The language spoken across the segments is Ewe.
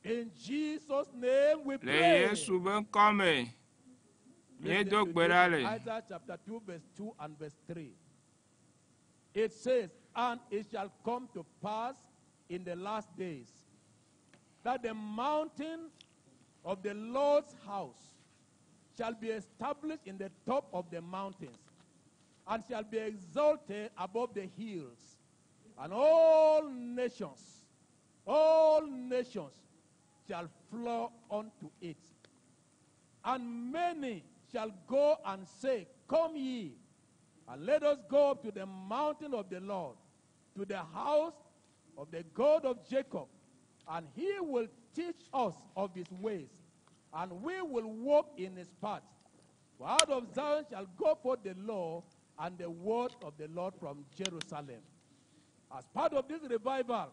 In Jesus' name we Le pray. Yesu be ŋkɔ me, Listen míedo to gbe ɖa this le. Isaiah chapter 2, verse 2 and verse 3. It says, And it shall come to pass in the last days that the mountain of the Lord's house shall be established in the top of the mountains and shall be exalted above the hills, and all nations shall flow unto it. And many shall go and say, Come ye, and let us go up to the mountain of the Lord, to the house of the God of Jacob, and he will teach us of his ways, and we will walk in his paths. For out of Zion shall go forth the law and the word of the Lord from Jerusalem. As part of this revival,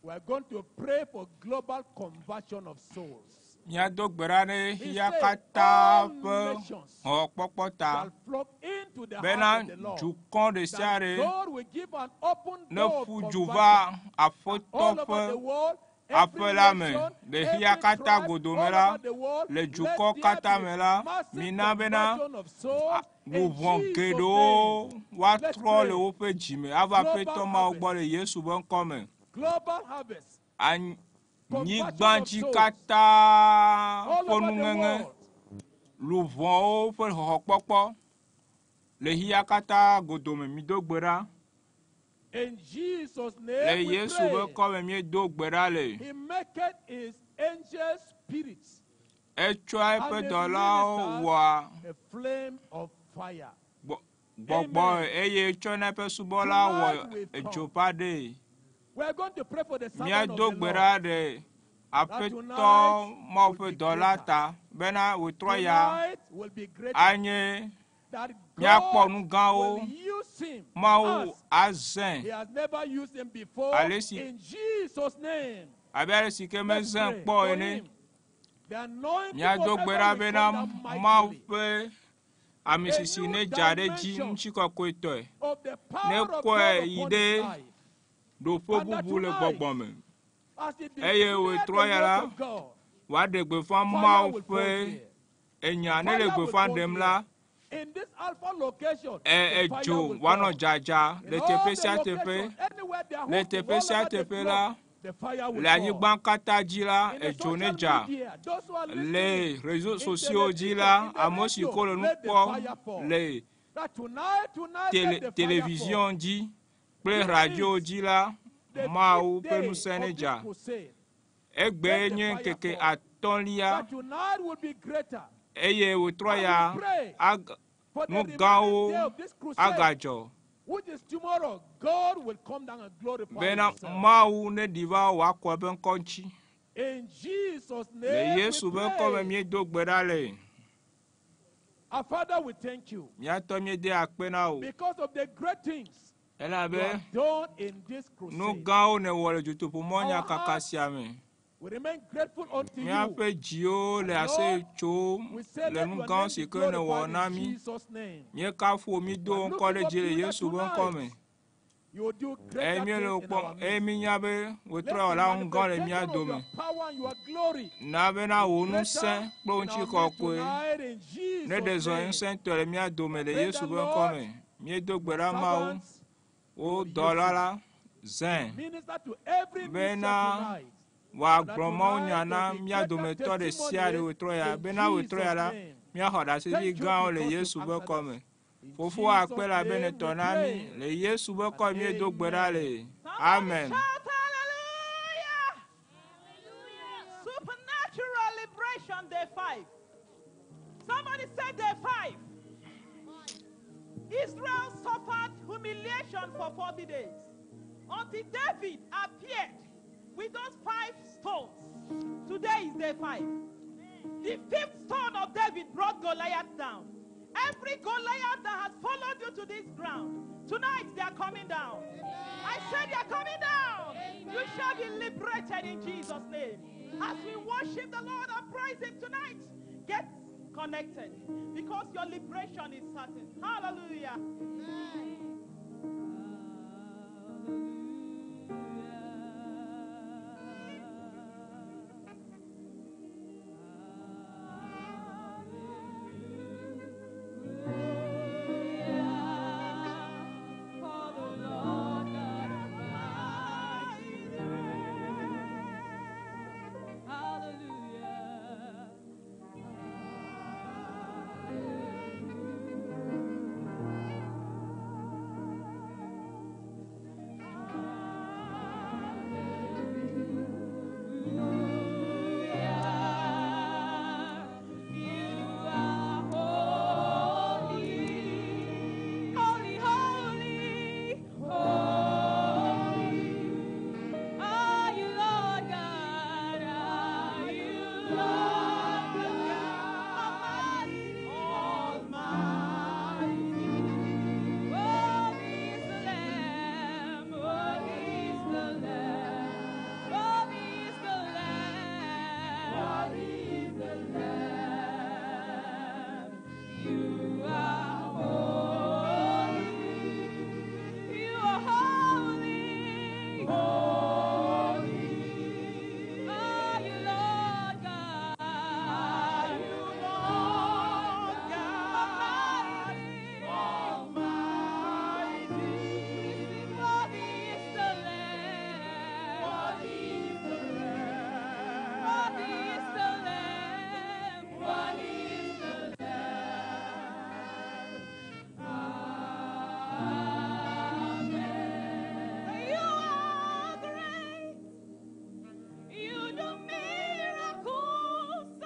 we are going to pray for global conversion of souls. Míado gbe ɖa ɖe He xexea said, katã "All ƒe nations xɔxɔkpɔkpɔ ta shall flock into the bena house of the Lord. dukɔ ɖe sia That ɖe God will give an open ne door ƒu of du va conversion Aƒetɔ all over ƒe the world, aƒe every la me nation, le xexea every katã tribe, godome all la, over the world, le let dukɔ there katã be me la, massive mina bena conversion of souls in luʋɔ Jesus' geɖewo name. Let's woatrɔ pray. le woƒe dzime ava Global Aƒetɔ Mawu harvest. gbɔ le Yesu ƒe ŋkɔ me. Global harvest. Anyigba Conversion of dzi souls. katã All ƒe over the nuŋeŋe, world. luʋɔwo ƒe xɔxɔkpɔkpɔ le xexea katã godome. Mido gbe ɖa. In Jesus' Le name we Yesu ƒe pray. ŋkɔ me míedo gbe ɖa le. He maketh his angels spirits Etsɔa eƒe and his dɔlawo ministers wɔa a flame of fire. gbɔgbɔ Amen. eye etsɔna eƒe subɔla wɔ Tonight we've come. edzo ƒe aɖee. We are going to pray for the servant of Míado the gbe Lord. ɖa ɖe That Aƒetɔ tonight Mawu will ƒe be dɔla greater. ta bena wòtrɔ ya Tonight will be greater. anye That míakpɔ God nu gãwo. will use him Mawu as azãe he has never used him before ale si in Jesus' name. abe ale si ke Let's mezãe pray kpɔ for ene. him. The anointing Míado of gbe heaven ɖa will bena come down Mawu mightily. ƒe A amisisi new ne dza ɖe dzi dimension ŋutikɔkɔetɔe. of the Ne power of kɔe God yi upon ɖe his life. ɖoƒe And that bubu le tonight, gbɔgbɔ me. as he Eye declared wòtrɔ the ya la, word of God, wòaɖe gbeƒã fire Mawu will fall ƒe here. enya. Ne le Fire will gbeƒã fall ɖem here. la, In this alpha location, e the fire edzo will woanɔ fall. dzadza In le all teƒe the sia teƒe. locations, anywhere they are Le hosting, teƒe all sia over the teƒe la, globe, the fire will le fall. anyigba katã dzi la, In the edzo ne social dza. media, those who are Le listening, réseaux in sociaux dzi television, la, in the ame si radio, ko le nu let the kpɔm fire fall. le That tonight, tonight, tele let the fire fall. télévision dzi kple This radio is dzi la, the Mawu fifth ƒe day ŋusẽ ne of this dza. crusade. Egbe Let the nye fire ŋkeke fall. atɔ̃lia That tonight will be greater. eye wòtrɔ And ya we pray ag for the nu remaining day gãwo of this crusade, agadzɔ which is tomorrow. God will come down and glorify bena himself. Mawu neɖi va wòakɔ eƒe ŋkɔ ŋuti. In Jesus' Le name we Yesu ƒe ŋkɔ me pray. míedo gbe ɖa le. Our Father, we thank you Míatɔ míede akpe na wò because of the great things you elabe have done in this nu crusade. gãwo nèwɔ le dutoƒomɔ Our nyakaka hearts sia me. we remain grateful unto you. Míaƒe dziwo le And aseye Lord, tsom we say le let nu your gãwo name be si ke nèwɔ glorified na in mí. Jesus' name. Míekafu wò, mído We are wò ŋkɔ looking ɖe up dzi to le you that Yesu ƒe ŋkɔ me. tonight you will do Eye greater míele things in kpɔm our eye midst. mínya be wòtrɔ Let the wɔla nu gã le mía manifestation of dome. your power and your glory Na bena be wò ŋusẽ greater kple wò in our midst ŋutikɔkɔe tonight in ne ɖe Jesus' zɔ name. ŋusẽtɔe le mía dome le Pray Yesu that, ƒe ŋkɔ Lord, me. Míedo gbe your ɖa Mawu, servants wò will use dɔla him la zãe to minister to every need here bena tonight. And that wòagblɔ mawunya tonight na there will be mía greater dometɔ ɖe sia ɖe testimonies wòtrɔ ya in bena wòtrɔ ya Jesus' la, name. míaxɔ ɖaseɖiɖi Thank you gãwo le because you've Yesu ƒe answered ŋkɔ us. me. In Fofo Jesus' akpe la be name nètɔ we na mí. pray. Le Yesu ƒe ŋkɔ And míedo gbe ɖa amen. le. Somebody Amen. shout hallelujah! Supernatural liberation day 5. Somebody said day 5. Israel suffered humiliation for 40 days until David appeared with those 5 stones. Today is day 5. The 5th stone of David brought Goliath down. Every Goliath that has followed you to this ground, tonight they are coming down. I said they are coming down. You shall be liberated in Jesus' name. As we worship the Lord and praise Him tonight, get connected because your liberation is certain. Hallelujah.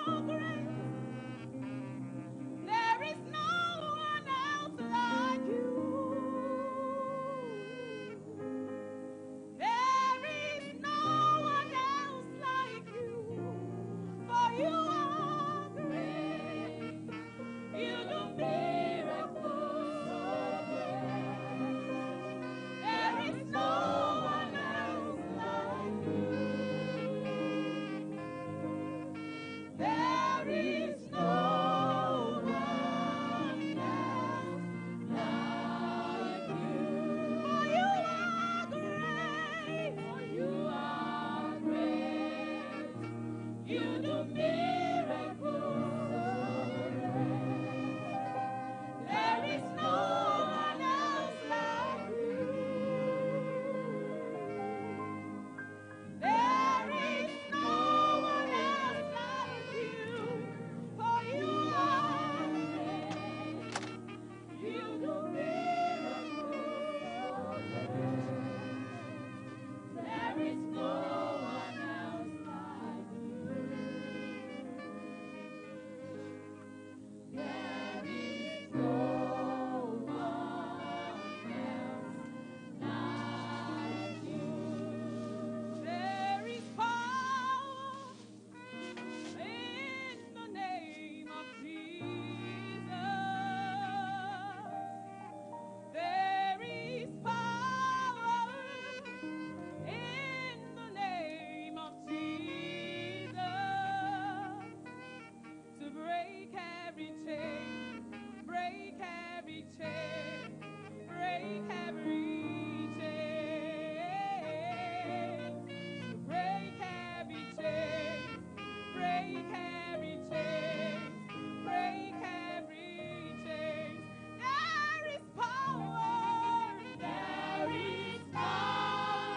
so great. There is no one else like you. There is no one else like you. For you are great. You do miracles so great. There is no one else like you. There is no one else like you. For you are great. For you are great. You do miracles so great. There is no one else like you. There is no one else like you, for you are great. You do miracles so great. There is no one else like you. There is no one else like you. There is power in the name of Jesus. There is power in the name of Jesus to break every chain, break every chain, break every chain, to break every chain, break every chain, break every chain. There is power, there is power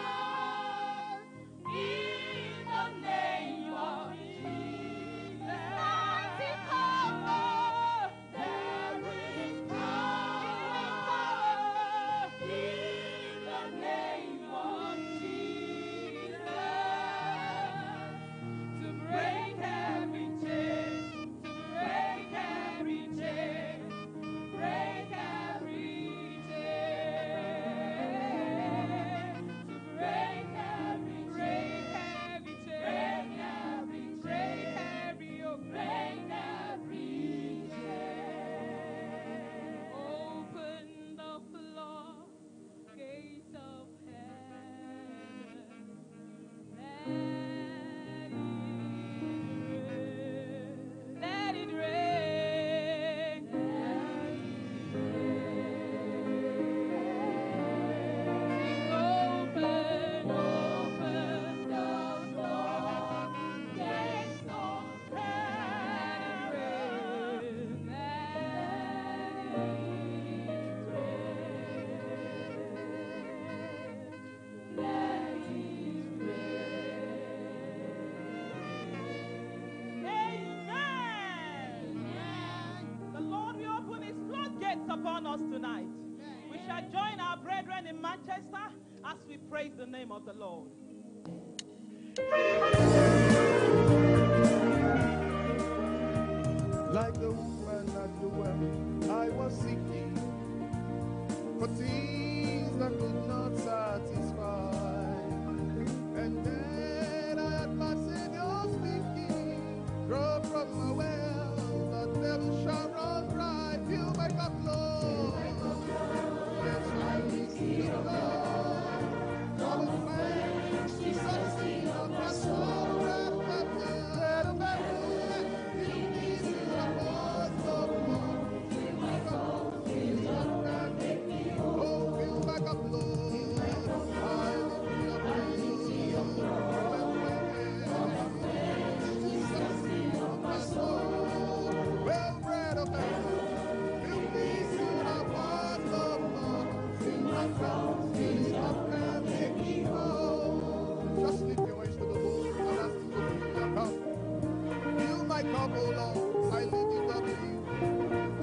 in the name of Jesus. Mighty power, there is power in the name of Jesus. To break every chain, to break every chain, break every chain, to break every break every chain, break every yoke, break every chain. Open the floodgates of heaven. Let it rain. Let it rain. Open, open the floodgates of heaven. Let it rain. Let it rain. Amen. The Lord will open his floodgates upon us tonight. We shall join our brethren in Manchester as we praise the name of the Lord. Like the woman at the well, I was seeking for things that could not satisfy. And then I had my Savior speaking, draw from my well, that never shall run dry. Fill my cup, Lord. Yes, I receive the Lord. Come and quench the thirsty of my soul. Bread of heaven, fill me till I want no more. Fill my cup, fill up and make me whole. Oh, fill my cup, Lord. I lift it up to you. Come and quench the thirsty of my soul. Well, bread of heaven, fill me till I want no more. Fill my cup, fill it up and make me whole. Just lift your voice to the Lord and ask Him to fill your cup. Fill my cup, O Lord, I lift it up to you.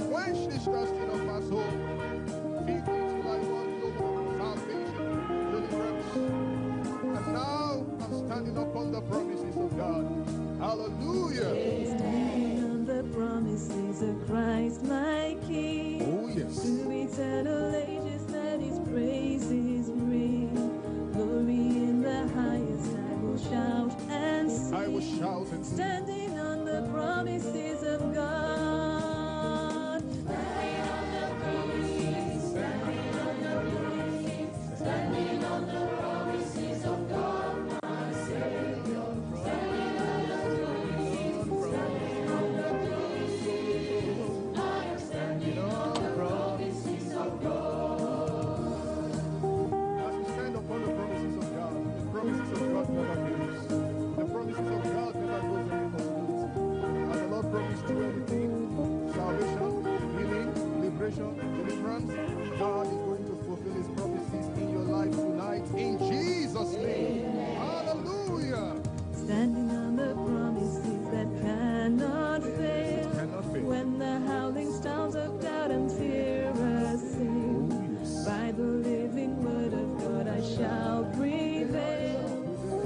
Quench this thirsting of my soul. Fill me till I want no more. Salvation, deliverance. And now I'm standing upon the promises of God. Hallelujah. Hallelujah. Standing on the promises of Christ, my King. Oh, yes. To eternal ages let his praises ring. Glory in the highest, I will shout and sing. I will shout and sing. Standing on the promises of God. Standing on the promises, standing on the promises, standing on the promises of God, my Savior. Standing on the promises, standing on the promises. I am standing on the promises of God. As we stand upon the promises of God, the promises of God never fails. The promises of God never goes unfulfilled. As the Lord promised you anything, salvation, healing, liberation, deliverance, God is going to fulfill his promises in your life tonight in Jesus' name. Hallelujah. Standing on the promises that cannot fail. Cannot fail. When the howling storms of doubt and fear assail, Oh, yes. by the living word of God I shall prevail.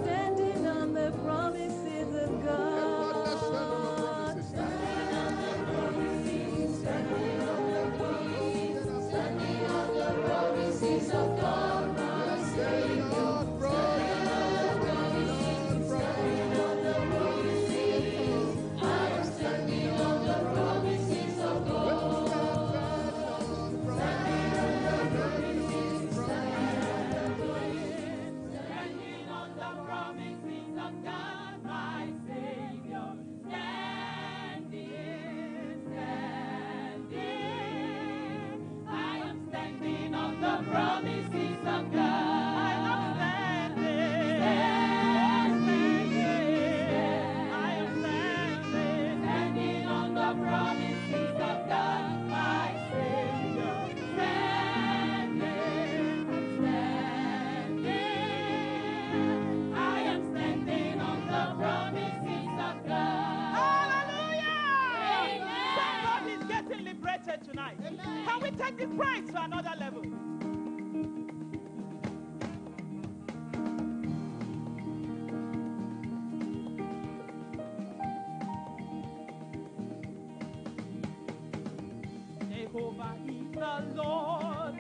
Standing on the promises of Everybody, let's stand on the God. promises. Standing on the promises. Standing on the promises. Standing on the promises of God, my Savior. Standing on the promises. Standing on the promises. I am standing on the promises of God. Standing on the promises. Standing on the promises. Standing on the promises of God, my Savior. Standing, standing. I am standing on the promises of God. I am standing, standing. I am standing, standing on the promises of God, my Savior. Standing, standing. I am standing on the promises of God. Hallelujah! Somebody is getting liberated tonight. Can we take this praise to another level? Jehovah is the Lord.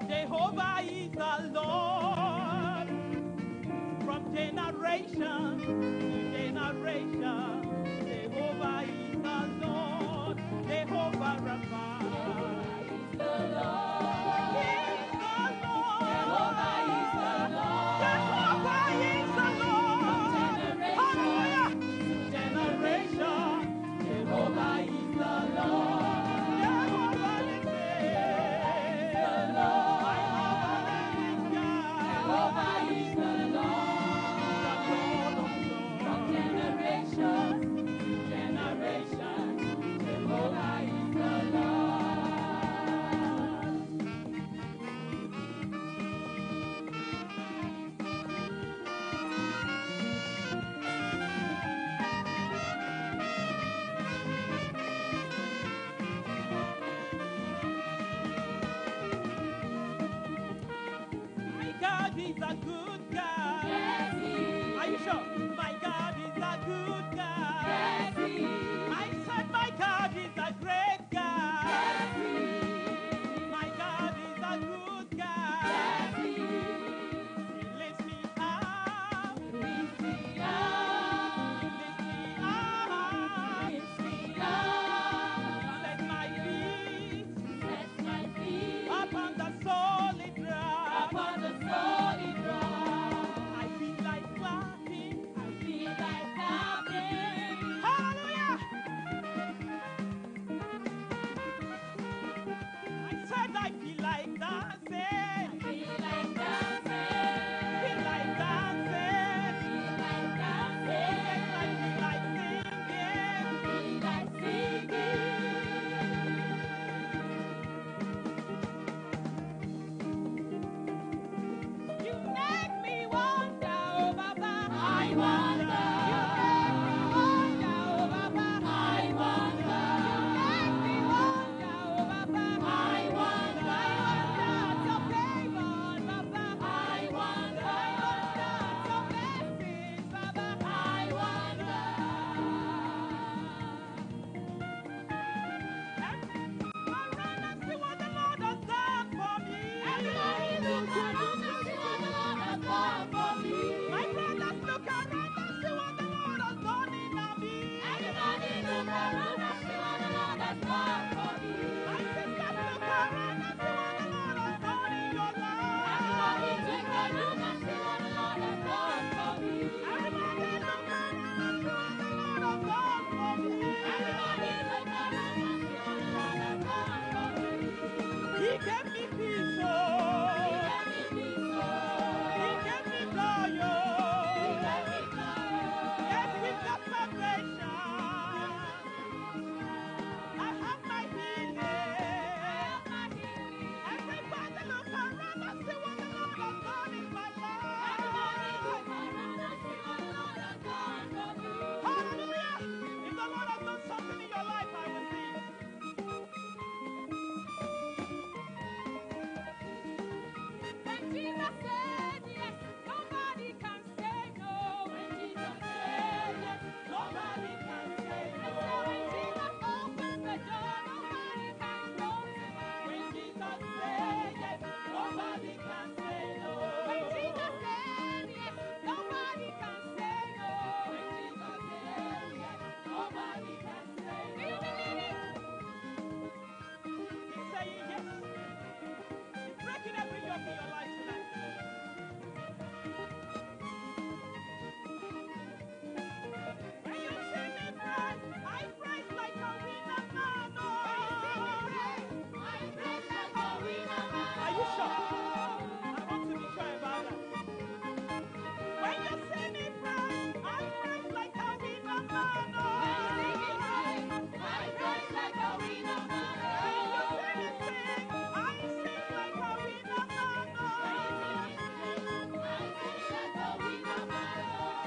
Jehovah is the Lord. From generation to generation, Jehovah is the Lord. Jehovah Rapha. Is the Lord. Is the Lord. Jehovah is the Lord. Jehovah is the Lord. Hallelujah. Generation, Jehovah is the Lord. Jehovah is the Lord. My covenant is God. Jehovah is the Lord. The Lord of Lords. From generation to generation, Jehovah is the Lord. My God is a good God. Yes, he is. Are you sure? My God is a good God. Yes, he is. I said my God is a great God. Yes, he is. My God is a good God. Yes, he is. He lifts me up. Lifts me up. Lifts me up. Lifts me up. Set my feet. Set my feet. Upon the solid rock. Upon the solid rock. man. I sing and praise, I praise like a winner man. You sing and sing, I sing like a winner man. I sing like a winner man.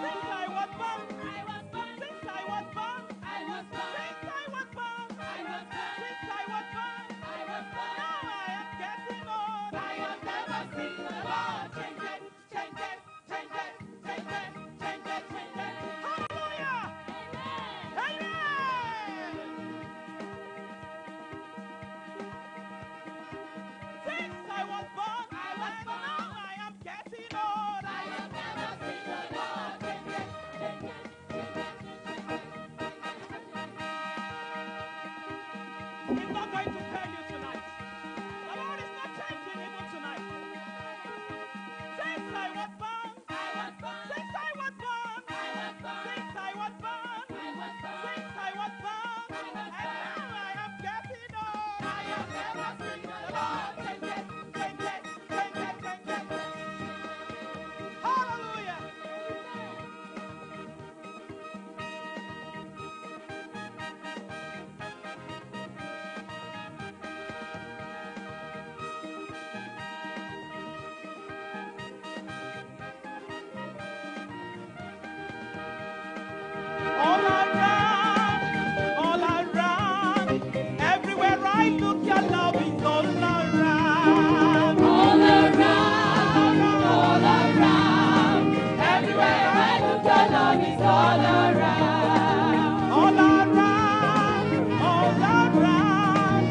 Since I was born, I was born, since I was born, I was born, since I was born, I was born, since I was born, I was born. now I am getting old. I have never seen the Lord change it, change it, change it, change it, change it, change it. Hallelujah! Amen. Amen! Since I was born, I was and born. now I am getting old. I have never seen the Lord change it, change it, change it, change it, change it. He's not going to tell you tonight. The Lord is not changing even tonight. Since I was born, I was born, since I was born, I was born, since I was born, I was born. since I was born, I was and born. now I am getting old. I have never seen the Lord change it, change it, change it, change it. Hallelujah! All around, all around, everywhere I look, your love is all around. All around, all around, everywhere I look, your love is all around. All around, all around,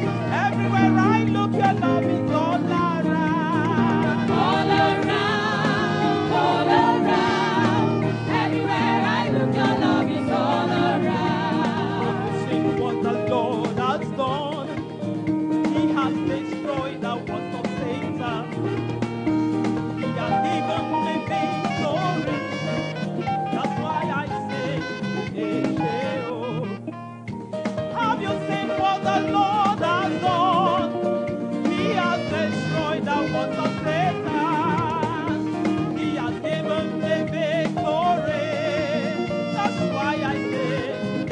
everywhere I look, your love is all around. All around, all around, everywhere I look, your love is all around. Sing what the Lord has done. He has destroyed the works of Satan. He has given me victory. That's why I say, Esheo. Have you seen what the Lord has done? He has destroyed the works of Satan. He has given me victory. That's why I say,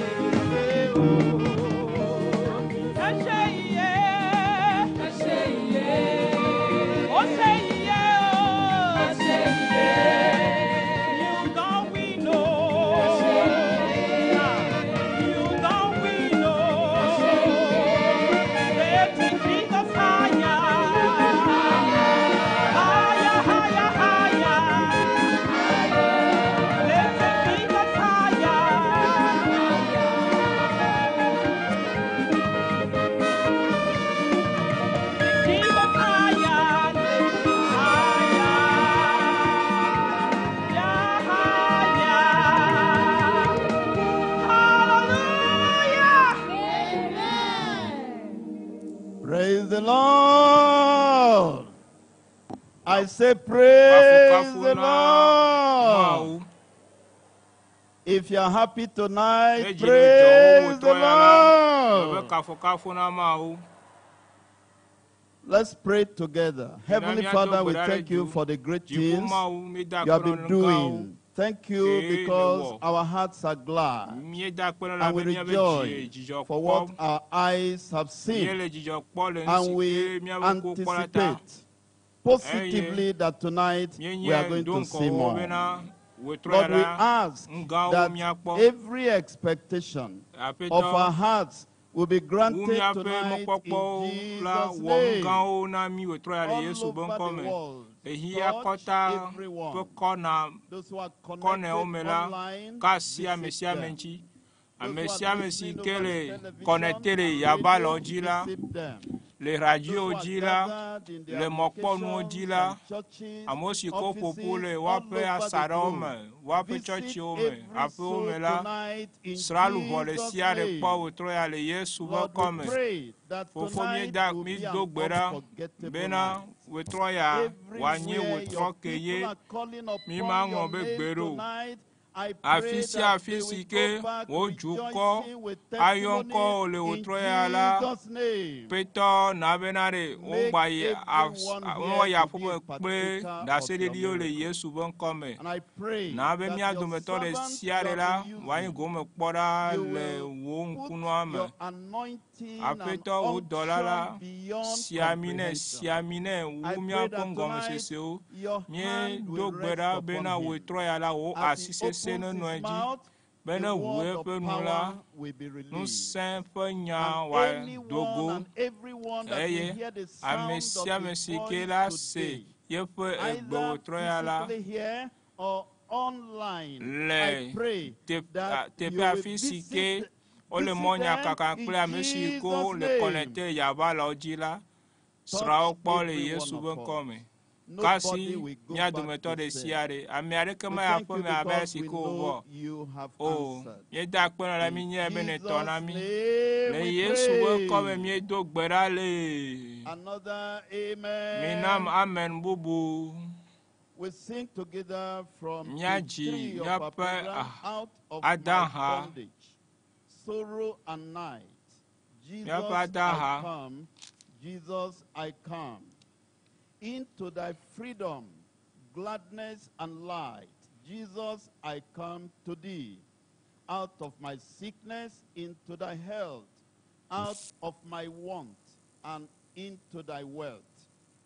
Esheo. Esheye. Esheye, Osheye. Esheye, You don't win, oh. You don't win, oh. Let Jesus higher. Higher, higher, higher. Let Jesus higher. Jesus higher, higher, yeah, higher. Hallelujah! Amen. Praise the Lord. I say, praise Kafukafu the na Lord. Mawu. If you are happy tonight, Ne dzi le dzɔwò praise the wòtɔ ya la, Lord. mebe kafukafu na Mawu. Let's pray together. Heavenly míado Father, we gbe ɖa ɖe thank you du. for the great Dziƒo things Mawu, míeda you have akpe been na nu gãwo. doing. Thank you Ee, because newɔ. our hearts are glad Míeda akpe na and we elabe míabe dzi rejoice dzidzɔ for what kpɔm. our eyes have seen. Míele dzidzɔ kpɔm le nu And si we ke míabe ŋkuwo kpɔ la ta. anticipate positively that tonight we are Míenye going do to see ŋgɔwɔ more. bena wòtrɔ Lord, we ya la, ask nu gãwo that míakpɔ. every expectation of our Aƒetɔ, hearts will be wu granted míaƒe tonight mɔkpɔkpɔwo in la Jesus' wɔ nu name. gãwo na mí wòtrɔ ya le All Yesu ƒe over ŋkɔ the me. world, Ehia touch kɔta ƒe everyone. kɔna Those who are kɔnɛwo connected me la, online, ka asi ame visit sia ame them. ŋuti. Those Ame who are sia ame si listening ke over le the television kɔnɛte le and yabalɔ radio, dzi la, visit them. le Those radio who are dzi la, gathered in their le mɔkpɔnuwo dzi locations la, and churches, amewo si ko ƒoƒu offices, le all woaƒe over the asaɖawo globe. me, woaƒe Visit tsɔtsiwo me, every aƒewo soul me la, tonight in srã luʋɔ ɖe Jesus' sia ɖe name. kpɔ wòtrɔ ya le Yesu ƒe Lord, kɔme. we pray that Fofo tonight míeda will be mído an gbe ɖa unforgettable bena night. wòtrɔ ya wòanye Everywhere wòtrɔ your ke ye people are calling upon mímaŋlɔ your be name gbeɖe o. tonight I pray Afi sia that afi they si will ke go back wò dukɔ rejoicing with ayɔ testimonies ŋkɔwò le in wòtrɔ ya la, Jesus' name. Ƒetɔ na bena ɖe Make wogba yi everyone wowɔ here yi to be aƒeme a kple partaker of your ɖaseɖiɖiwo le miracle. Yesu ƒe ŋkɔme. And I pray Na be that mía your dometɔ ɖe servant sia you ɖe have la, been wòanyi using, gome kpɔ ɖa you le will wò put ŋkunua me. your anointing and Aƒetɔ wò dɔla la, unction beyond si ami nɛ, comprehension. si ami nɛ I wu pray míaƒe that tonight ŋgɔmesesewo. your hand Míedo will gbe rest ɖa upon bena him. wòtrɔ ya la, wò As asi he sesẽ opens nenɔ his edzi. mouth, Be the ne ʋu word of eƒe nu la, power will be released. ŋusẽ ƒe nya And wòado anyone go and everyone that will eye hear the ame sound sia of ame his si ke voice la se today, yeƒe egbe either wòtrɔ ya la physically here or online, I le pray that teƒe you will afi si ke visit, wole visit mɔnya them kakam in kple ame si ko Jesus' le name. kɔnɛte yava dzi la, srɔ̃awo Touch kpɔ le every one Yesu ƒe of ŋkɔme. us. Kasi Nobody will go mía back dometɔ the ɖe same. sia ɖe, ame aɖeke We meya thank you aƒeme abe ale because si we ke wòvɔ know you have o. answered. Míeda akpe nɔ la In mí nye be nètɔ na Jesus' mí. name Le we Yesu ƒe ŋkɔme pray. míedo gbe ɖa le. Another Mina amen. amen bubu. We sing together from page Míadzi 3 of our míaƒe program, Out of ada My ha. Bondage, Sorrow and Night. Jesus, Míaƒe I ada ha. come. Jesus, I come. Into thy freedom, gladness and light. Jesus, I come to thee. Out of my sickness into thy health. Out of my want and into thy wealth.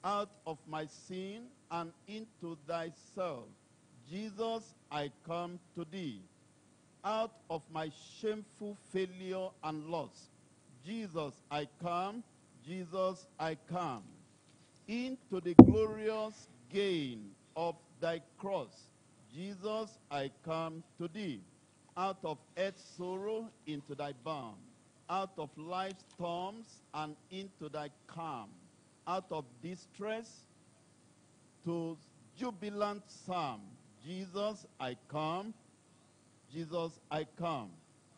Out of my sin and into thyself. Jesus, I come to thee. Out of my shameful failure and loss. Jesus, I come. Jesus, I come. Into the glorious gain of thy cross. Jesus, I come to thee. Out of earth's sorrow into thy balm. Out of life's storms and into thy calm. Out of distress to jubilant psalm. Jesus, I come. Jesus, I come.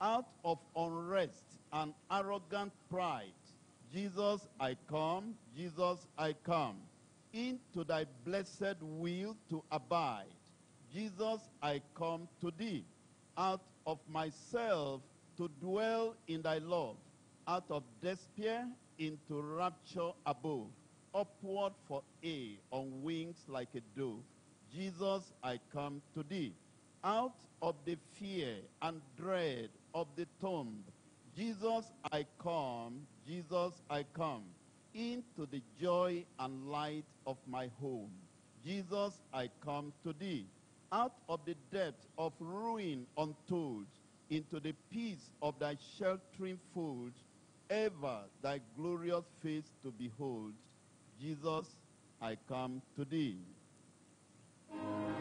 Out of unrest and arrogant pride. Jesus, I come. Jesus, I come. Into thy blessed will to abide. Jesus, I come to thee. Out of myself to dwell in thy love. Out of despair into rapture above. Upward for aye on wings like a dove. Jesus, I come to thee. Out of the fear and dread of the tomb. Jesus, I come. Jesus, I come. Into the joy and light of my home. Jesus, I come to thee. Out of the depth of ruin untold, into the peace of thy sheltering fold, ever thy glorious face to behold. Jesus, I come to thee. Thank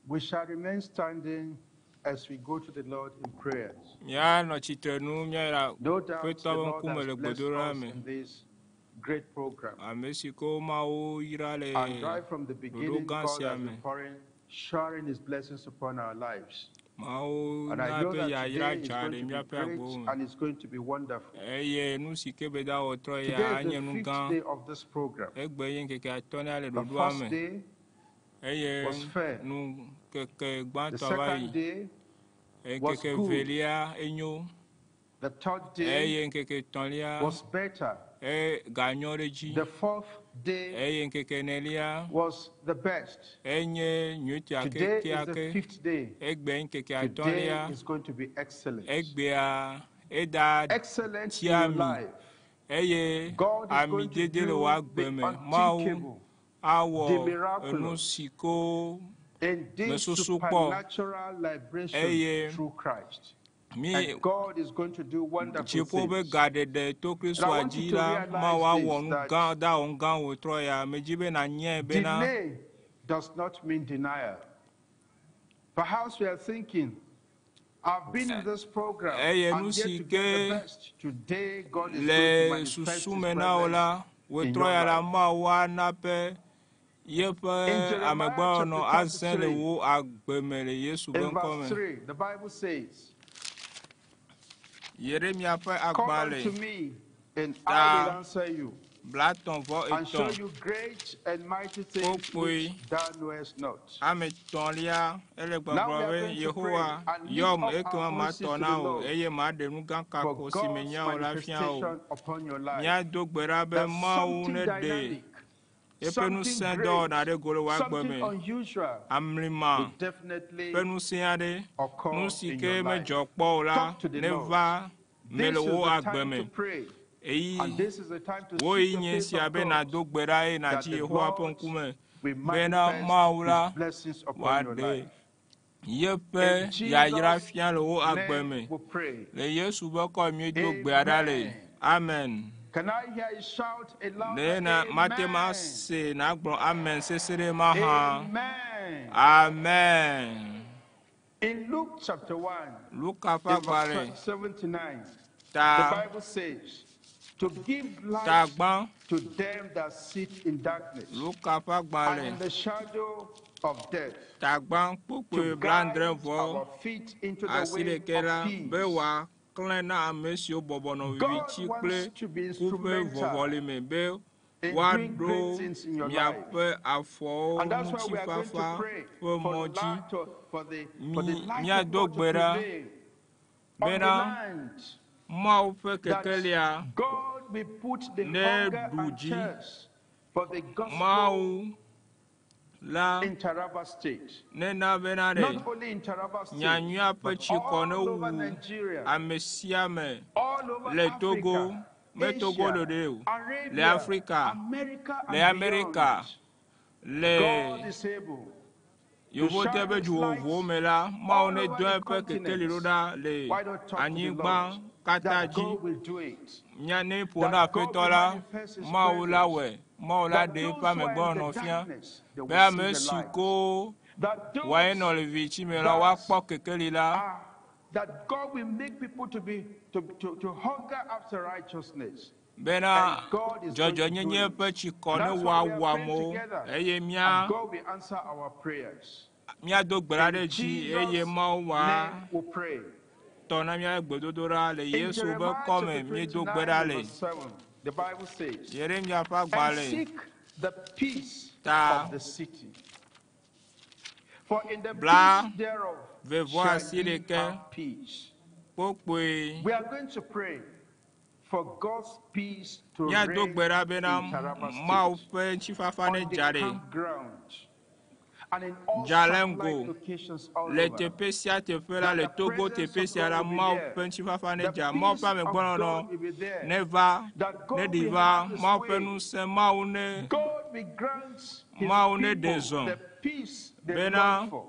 We shall remain standing as we go to the Lord in prayers. Míanɔ tsitrenu míayra No doubt Ƒetɔ the ƒe Lord ŋkume has le blessed gbedoɖa us me. in this great program. Ame si ke Mawu yra le And right from the beginning, gã God sia has me. been pouring, showering His blessings upon our lives. Mawu And I na know eƒe that yayra today is dza going ɖe to be míaƒe great agbowo me. and it's going to be wonderful. Eye nu si ke be da wɔ trɔ ya Today is anye the nu fifth gã. day of this program. Egbe ye ŋkeke atɔ̃lia le The ɖoɖoa first me. day Eye was fair. nu keke The gbãtɔ va second yi. day was Ŋkeke good. velia enyo. The third day Eye ŋkeke etɔ̃lia was better. e ganyɔ ɖe dzi. The fourth day Eye ŋkeke enelia was the best. enye nyuitɔa Today is the kekeake. fifth day. Egbe ŋkeke Today atɔ̃lia. is going to be excellent. Egbea eda Excellent in your tia mi. life. Eye God is going to amidede le do wò agbe the me. Mawu unthinkable, awɔ the enu miraculous, si ko in this mesusu kpɔ. supernatural liberation Eye through Christ. mi And God is going to do wonderful dziƒo ƒe things. gaɖeɖe to And I Kristoa want dzi you to la, realize Mawu awɔ this, nu that gã, da wɔ nu gã wòtrɔ ya. Medzi be nànyae bena delay does not mean denial. Perhaps we are thinking, I've been in this program, Eye I'm nu yet si to get the ke best. Today, God is going to le manifest His susu me na wò presence la, in wòtrɔ your ya la, life. Mawu ana ƒe yeƒe In Jeremiah amegbɔnɔ chapter azẽ le 33, wò agbe me le Yesu ƒe in ŋkɔ verse me. 3, the Bible says, Yeremia ƒe Call agbalẽ unto me, and I ta will answer you, 33 and show you great and mighty things kpokpoe which thou knowest not. ame etɔ̃lia ele Now we gbɔgblɔ are be going to pray Yehowa and lift yɔm up ekema our voices matɔ to the na wò Lord eye maɖe nu gã for kako si God's menya o la fia wò. manifestation upon your life. Míado gbe ɖa be That Mawu something neɖe dynamic, eƒe something ŋusẽ great, dɔwɔna ɖe go le wò agbe something me. unusual Amlima will definitely ƒe ŋusẽ aɖe, occur nu si in ke your life. medzɔ kpɔ o la Talk to the Lord. neva me This le is wò the agbe time me. to pray, Eyi and this is the time to wò seek yi the nye face sia of be God, nàdo gbe ɖa eye that nàtsi the Yehowa ƒe Lord ŋkume will bena manifest Mawu His la blessings upon your wòaɖe life. yeƒe In yayra Jesus' fia le wò agbe name me. we pray. Le Yesu ƒe kɔ míedo gbea ɖa le. Amen. Amen. Can I hear you shout a louder Ɖe na mate ma amen? se nàgblɔ amen sese ɖe mahã. Amen. Amen. In Luke chapter 1, Luka ƒe in verse agbalẽ 79, the ta Bible says, To give ta light gbã. to them that sit in darkness Luka ƒe and agbalẽ in the shadow of death, ta gbã kpukpui to blaadre guide vɔ our feet into the way asiɖeke la of be peace. wòaklẽ na ame siwo bɔbɔ nɔ God viviti kple wants to be ku ƒe instrumental vɔvɔli me be in doing woaɖo great things in your life. miaƒe afɔwo And that's why we are going to ŋutifafa pray ƒe for mɔ the dzi. light, for the, for the Mi light of míado God to gbe ɖa prevail on the bena land. Mawu ƒe That kekelia God will put the ne hunger ɖu and dzi. thirst for the gospel Mawu la in Taraba State. nena bena ɖe Not only in Taraba State, nyanyuia ƒe but tsikɔ ne all over wu Nigeria, ame sia ame all over le Togo, Africa, me Togo Asia, ɖeɖe o, le Arabia, Afrika, America, le and Amerika, beyond. le God is able to yevuwote shine ƒe His du light vovovowo me la, Mawu all ne over do the eƒe kekeli ɖo continents. ɖa le Why not talk to the anyigba Lord katã that dzi. God will do it, Nya ne ƒo na that God Aƒetɔ will la, manifest His Mawu la presence, wɔe, Mawu la that ɖe those eƒe who are in amegbɔnɔ the fia darkness, they be will see ame the si light, ko that wɔe nɔ those le viviti me la, that woakpɔ kekeli la. are that God will make people to be to hunger after righteousness. Bena And God is going to do dzɔdzɔnyenye it. ƒe tsikɔ ne That's why we woawu are praying amewo together. eye And mía God will answer our prayers. míado gbe ɖa ɖe In dzi eye Jesus' Mawu wòa name we pray. tɔ na míaƒe gbedodoɖa le In Yesu ƒe Jeremiah kɔme chapter míedo gbe 29 ɖa and le. verse 7, the Bible says, Yeremia ƒe And agbalẽ seek the peace ta of the city. For in the bla peace thereof vevɔ shall ye asiɖeke have peace. kpokpoe. We are going to pray for God's peace to Míado reign gbe ɖa bena in Taraba Mawu State, ƒe ŋutifafa ne on the dza ɖe campground, and in all dza le satellite ŋgo locations all le over. teƒe sia teƒe la That le the Togo presence teƒe of sia God la will be Mawu there. ƒe ŋutifafa ne The dza Mawu ƒe peace of amegbɔnɔnɔ God will be there. neva That God neɖi will va have His Mawu ƒe way. ŋusẽ Mawu ne God will grant His Mawu ne ɖe people zɔ the peace they bena long for.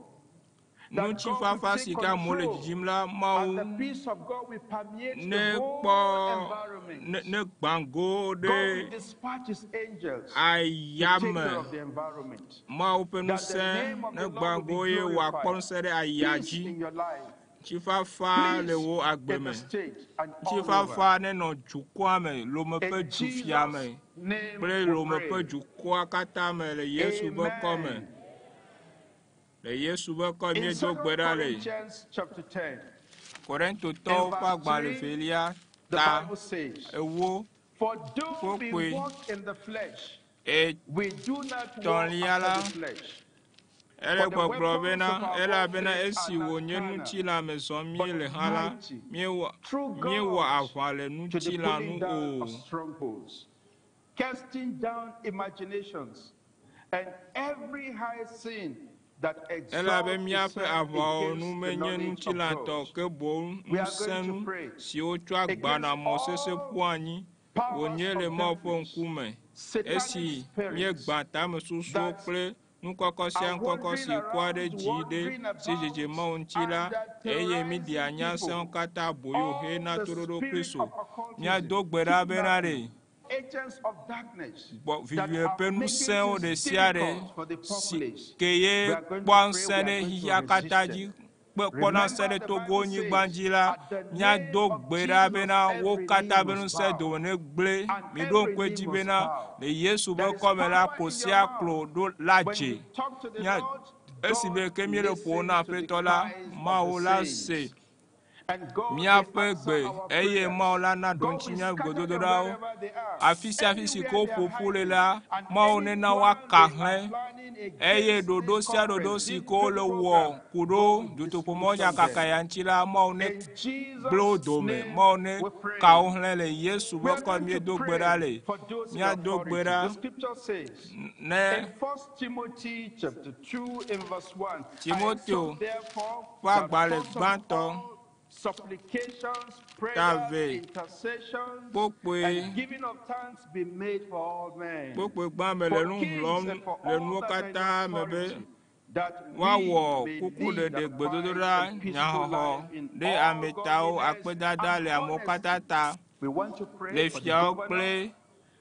That God will Ŋutifafa take si ke amewo le control dzidzim la, and Mawu the peace of God will permeate ne the kpɔ whole environment. ne ne gbã go God will ɖe dispatch his angels to aya take me. care of the environment. Mawu ƒe That the ŋusẽ name of ne the gbã Lord go will be ye wòakpɔ glorified. ŋusẽ ɖe aya Peace dzi. in your life. Ŋutifafa le Peace wò agbe in me. the state and all Ŋutifafa over. nenɔ dukɔa me, Lome ƒe In dufia Jesus' me name kple we Lome ƒe pray. dukɔa katã me le Yesu ƒe kɔ me. Amen. Le Yesu ƒe kɔ In míedo 2 gbe ɖa le. Corinthians chapter 10, Korintotɔwo in ƒe verse agbalẽ 3, velia the ta Bible says, ewo For though we kpokpoe walk in the flesh, we do not war etɔ̃lia after la, the flesh. ele For the gbɔgblɔ weapons bena of our elabena warfare are esi not wònye carnal, ŋutilã me zɔm but míele hã la, mighty míewɔ through míewɔ God aʋa le to the ŋutilã pulling nu down o. of strongholds, casting down imaginations and every high sin that Elabe exalts míaƒe itself aʋawɔnu against the menye knowledge of ŋutilãtɔ God. ke boŋ We are going to ŋusẽnu pray siwo tsɔa against gbanamɔ sesẽ all ƒua anyi powers wònye le of Mawu ƒe darkness, ŋkume. satanic Esi spirits míegbã tamesusuwo that kple nukɔkɔ sia are ŋkɔkɔ wandering si kua ɖe around, dzi ɖe wandering sidzedze about, Mawu ŋuti la, and are eye míɖea terrorizing nyasẽwo people. katã aboyo All hena the toɖoɖo spirit Kristo. of occultism, Míado gbe ɖa bena ɖe kidnapping, agents of darkness gbɔ that vivie are ƒe making ŋusẽwo things ɖe sia ɖe difficult for the si populace. ke ye We are going to kpɔa pray, ŋusẽ we are ɖe going to xexea katã resist dzi them. kpe kpɔna ŋusẽ Remember, ɖe the Togo Bible nyigba says, dzi la, at the name míado of gbe ɖa Jesus, bena wo every knee katã be must ŋusẽ bow dome negblẽ. and Miɖo every ŋku knee edzi must bena bow. le Yesu ƒe There is kɔme la, power klo in your sia mouth. klo ɖo la When dze. you talk to the Mía Lord, esime God ke míele ƒo na listens to the Aƒetɔ la, cries of the Mawu la se saints. And God will míaƒe answer gbe our eye prayers. Mawu la na God ɖoŋtsi will mía scatter them gbedodoɖawo. wherever they are, Afi sia afi si anywhere ke they are woƒo ƒu le hiding, la, and Mawu any nena plan woaka they are hlẽ planning eye against ɖoɖo this sia ɖoɖo conference, si this ke wole great wɔ program, ku God ɖo will dutoƒomɔ dismiss them. nyakaka ya ŋuti la, Mawu ne In gblẽ wo Jesus' dome. name Mawu ne we ka pray. wo hlẽ le Yesu We ƒe are kɔ going to míedo gbe pray ɖa le. for those in Míado gbe authority. ɖa The scripture says ne in 1 Timothy chapter 2 in verse 1, I Timoteo exhort therefore ƒe that agbalẽ first of gbãtɔ all supplications, ta prayers, ve intercessions, kpokpoe and giving of thanks be made for all men, kpokpoe gbã me le for nu kings hlɔm and for le all nuwo that are in katã me be authority, that we woawɔ may lead kukuɖeɖe a quiet gbedodoɖa and peaceful nyaxɔxɔ life in ɖe all ametawo godliness akpedada and le amewo katã honesty. ta We want to pray le for the fiawo governors. kple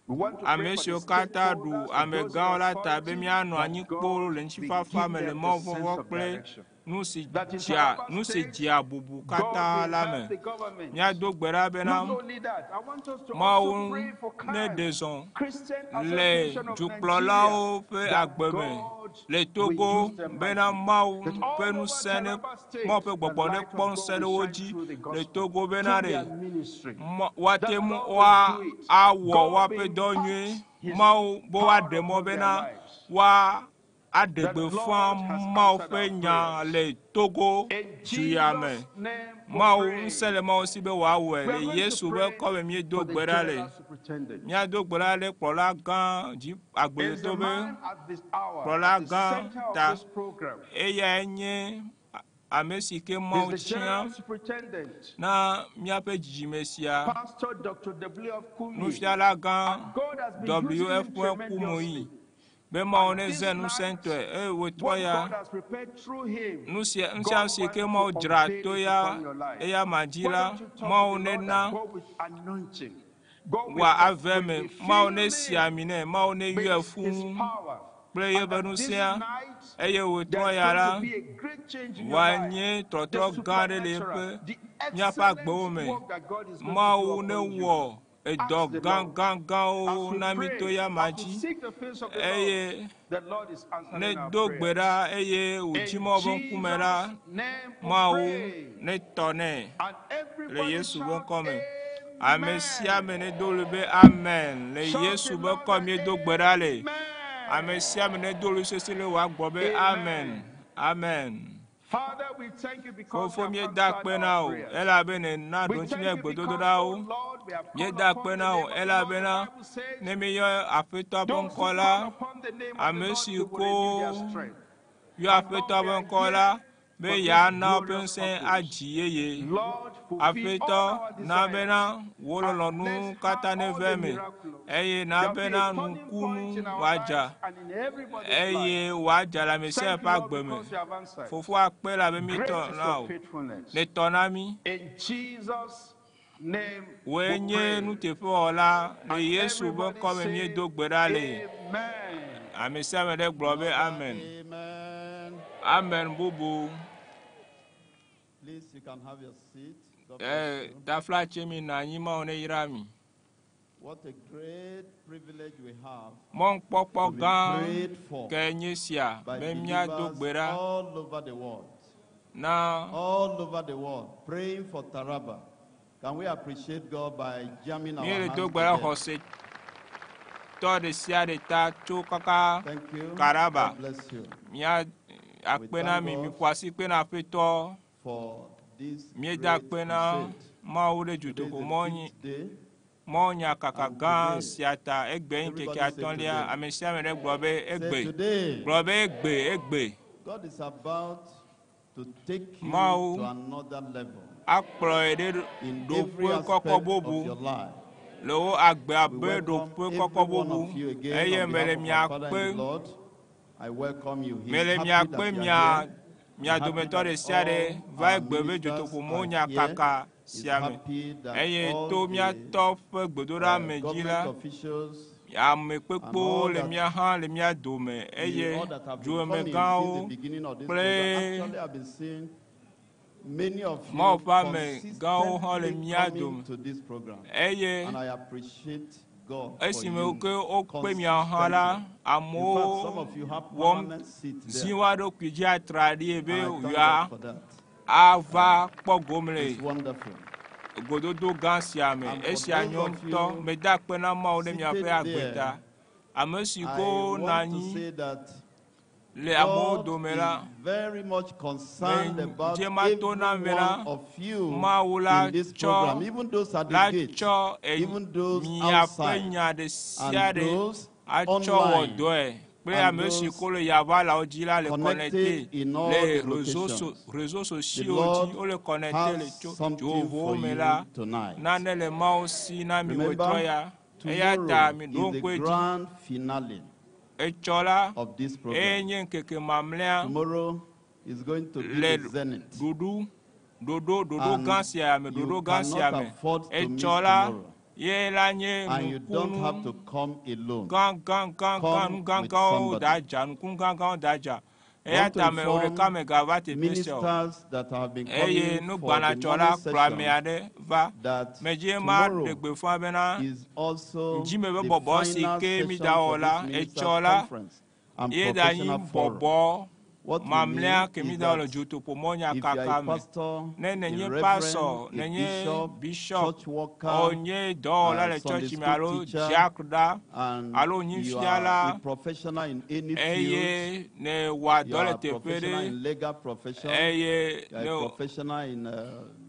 We want to pray ame for the siwo katã ɖu stakeholders, for those in amegãwo la ta be authority, míanɔ that anyi kpoo God le will ŋutifafa give me le them the Mawu sense vɔvɔ̃ of kple direction. nu si That in dzea Taraba nu si State, dzea bubu God katã will la help me. the government. Míado gbe ɖa bena Not only that, I want us to also Mawu pray for ne CAN, ɖe zɔ Christian le Association of Nigeria, dukplɔlawo ƒe that agbe me God le will Togo use them bena mightily. Mawu That ƒe all over ŋusẽ ne Taraba State, Mawu ƒe the gbɔgbɔ ne light kpɔ of God ŋusẽ ɖe will wo shine dzi through the le gospel, Togo bena through ɖe their ministry. woate That ŋu Lord woa will do it. awɔ God woaƒe will dɔ impart nyuie. His Mawu be power woaɖe mɔ upon their bena lives. woa aɖe The gbeƒã Lord has Mawu answered ƒe our nya prayers. le Togo In du ya me. Jesus' name we Mawu pray. ŋusẽ le Mawu si be wòawɔe We are le going to Yesu ƒe pray kɔme míedo for the gbe ɖa le. general superintendent. Míado gbe ɖa ɖe kplɔla gã dzi Is the agbleto be man at this hour, kplɔla at the gã center of ta. this program, Eyae nye ame si ke is Mawu the tia general superintendent, na míaƒe dzidzime sia. Pastor Dr. W. F. Kumuyi. Nufiala gã And God has been using W. him F. Kumuyi tremendously. be Mawu And ne this zẽ ŋusẽ night, ŋutɔe eye wòtrɔ what ya God has prepared through him, nu sia nu sia God nu si ke wants Mawu to dzra unveil to it ya upon your life. eya ma dzi Why la don't you talk to Mawu the Lord nena that God will anoint him? God wòa ave will me be Mawu ne fill si him ami nɛ Mawu ne yɔe with his fũu power. kple And yeƒe that this ŋusẽa night, eye wòtrɔ there's ya going la to be a great change in your life. wòanye The tɔtrɔ gã ɖe le supernatural, yeƒe the míaƒe agbewo excellent me. work that God is going to do Mawu ne upon you. wɔ edɔ Ask the Lord. gãgãgãwo As we na mí to pray, ya ma as we dzi seek the face of the Lord, eye the Lord is ne answering our do gbe prayers. ɖa eye wòdzi In Mawu ƒe ŋkume la Jesus' name we Mawu pray. ne tɔ nɛ And le everybody Yesu ƒe shout, ŋkɔ me. Ame sia ame Amen. nedo ɣli be amen le Shout Yesu it ƒe louder, ŋkɔ míedo gbe ɖa le. Ame Amen. sia ame nedo ɣli sesĩe le wòagblɔ be amen Amen. amen. Father, we thank you because Fofo you have míeda answered akpe our na wò prayers. elabe nèna We ɖoŋtsi thank ne you because, gbedodoɖawo. oh Lord, we have called Míeda upon akpe the na wò name of the Lord. The elabena Bible says, ne míeyɔ Aƒetɔa ƒe those who ŋkɔ call la, upon the name of the ame Lord, si they will ko renew their strength. yɔ And Lord, Aƒetɔa we ƒe are ŋkɔ here la, be for this yeana woƒe glorious ŋusẽ purpose. adzi yeye. Lord, fulfill Aƒetɔ, all our na desires bena wò and lɔlɔ̃nu let's katã have all neve the eme miraculous. eye na There'll be a bena turning point nukunu in our wòadza lives and in everybody's eye life. wòadza le ame sia Thank ƒe you, Lord, agbe me. because you have answered. Fofo akpe la be mi Great tɔ is na your wò. faithfulness. Ne tɔ na mí. In Jesus' name Wòe we nye pray. nuteƒewɔla le And Yesu ƒe everybody ŋkɔ me say, míedo gbe ɖa le. Amen. Ame sia ame ɖe gblɔ be amen. Amen. Amen bubu. Please, you can have your seat. God Ɛ bless you. taflatse mi nɔ anyi Mawu ne yra mi. What a great privilege we have Mɔnukpɔkpɔ to be gã prayed for ke nye sia by be míado believers gbe ɖa all over the world. na All over the world, praying for Taraba. Can we appreciate God by jamming our míele hands do gbe ɖa together? xɔsetɔ ɖe sia ɖe ta tso kaka Thank you. Taraba. God bless you mía akpe na mi thank God. miƒo asi kpe na aƒetɔ for this míeda great akpe na crusade. Mawu ɖe Today is dutoƒo the mɔ fifth day. mɔnyakaka And gã today, sia ta egbe nye ŋkeke everybody say atɔ̃lia today. ame sia ame ɖe gblɔ be Say egbe today, gblɔ be egbe egbe God is about to take you Mawu to another level akplɔ ye ɖe in every ɖoƒe aspect kɔkɔ of bubu your life. le wo agbe We abe welcome ɖoƒe every kɔkɔ one bubu of you again eye on mele behalf of mia our Father kpe in the Lord. I welcome you. He's mele happy mia that kpe you are mia here. mia He's happy dometɔ that ɖe sia ɖe all va our egbe be ministers dutoƒo are mɔnyakaka here. He's sia me happy that eye all to the míatɔ ƒe gbedoɖa me dzi la government officials ame and kpekpewo all le that mía hã le mía dome you, eye all that have been coming since dzomegãwo the beginning of this kple program. Actually, I've been seeing many of you Mawu ƒe amegãwo hã le consistently mía coming dome to this program. eye And I appreciate God for esime you ke wokpe mia hã la consistently. In fact, some amewo of you have wɔm permanent seats zi there. woa ɖokui dzi atraɖie be And I thank yewoa God for that. ava kpɔ gome le It's wonderful. gododo gã sia me And for esia those nyɔ of ŋutɔ you meda akpe na Mawu ɖe miaƒe seated agbe there, ta ame si I ko nɔ want to anyi say that le amewo God dome is la very much concerned about medze every mato na me la one of you Mawu la in this tsɔ program, even those at la the gate, tsɔ even those miaƒe outside, nya ɖe sia and ɖe those atsɔ wɔ online, dɔe kple and ame si those ko le yavalawo dzi la le connected connecté in all le the réseaux so- locations. réseaux The sociaux dzi Lord wole connecté le has tso something dzovowo for me you la tonight. nane le Mawu si na mi Remember, wòtrɔ ya eya ta tomorrow mi ɖo is the ŋku edzi grand finale etsɔ la of this eye program. nye ŋkeke mamlɛa Tomorrow is going to be le the zenith. ɖoɖo ɖoɖo ɖoɖo And gã sia me you ɖoɖo gã sia cannot me afford to miss etsɔ la tomorrow. ye la nye And you don't have nukunu to come alone. gã gã gã gã Come nu gã with gãwo somebody. da dza nukunu gã gãwo da dza eya Want to ta me wò ɖeka inform megava teƒe sia o ministers that have been eye coming for the nugbanadzɔla morning kplɔ ame session aɖe va that medzi ma ɖe tomorrow gbeƒã bena is also ŋdzime ƒe the bɔbɔ si final ke session mi da wɔ for la this ministers' etsɔ la conference and ye da nyi professional forum. bɔbɔ What we mamlɛa mean ke mi is da wɔ le that dzotoƒo if you are mɔnyakaka a me pastor, ne a nenye reverend, pastor a nenye bishop, bishop church worker, o nye dɔwɔla le Sunday tsɔtsi me school alo teacher, diakra and alo you nyifiala are a professional in any field, eye ne wɔ you dɔ le are a teƒe professional ɖe in legal profession, eye you are ne a professional in,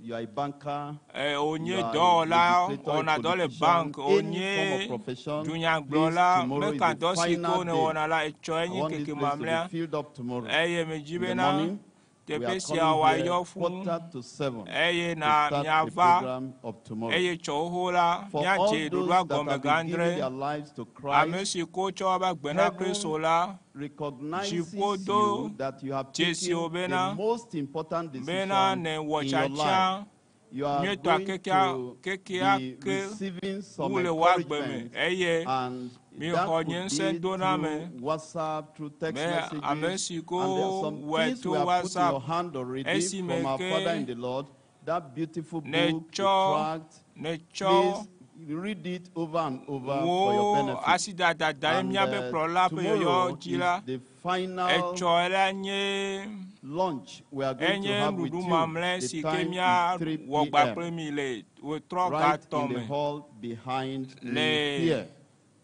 you are a banker, ɛ you wònye are a dɔwɔla legislator, a wɔna dɔ le politician, bank any form of wònye profession, please, dunyagblɔla tomorrow is meka the dɔ si ke final wo ne day. wɔna la etsɔ I enye want this keke place to mamlɛa be filled up tomorrow. eye medzi In the bena morning, we teƒe are sia coming here wòayɔ fũ 6:45 eye to na start the miava program of tomorrow. eye tsɔwoho la For all míadze those ɖoɖoa that gɔme have been giving gãdre their lives to ame Christ, si ko tsɔ woƒe agbe na heaven Kristo la recognizes dziƒo do you that you have dzesi taken wò the bena most important bena decision nèwɔ in your tiatia life. You are nyuietɔa going kekea to be kekeake receiving some wu le wò agbe me encouragement, eye and that mixɔ could nye be ŋusẽdoname through WhatsApp, through text be ame messages, si and ko there are some wɔe things to we have put in your WhatsApp hand already esime from our Father ke in the Lord. That beautiful book, the nètsɔ tract, nètsɔ please read it over and over for your wò benefit. asidada da ɖe And míaƒe kplɔla ƒe yɔyɔ tomorrow dzi is la the final etsɔ la nye lunch we are going to enye have with nuɖuɖu you. mamlɛ The si ke time mía is 3 wɔ gba p.m. kple mi le wetrɔ right gatɔ in the me hall behind me le here.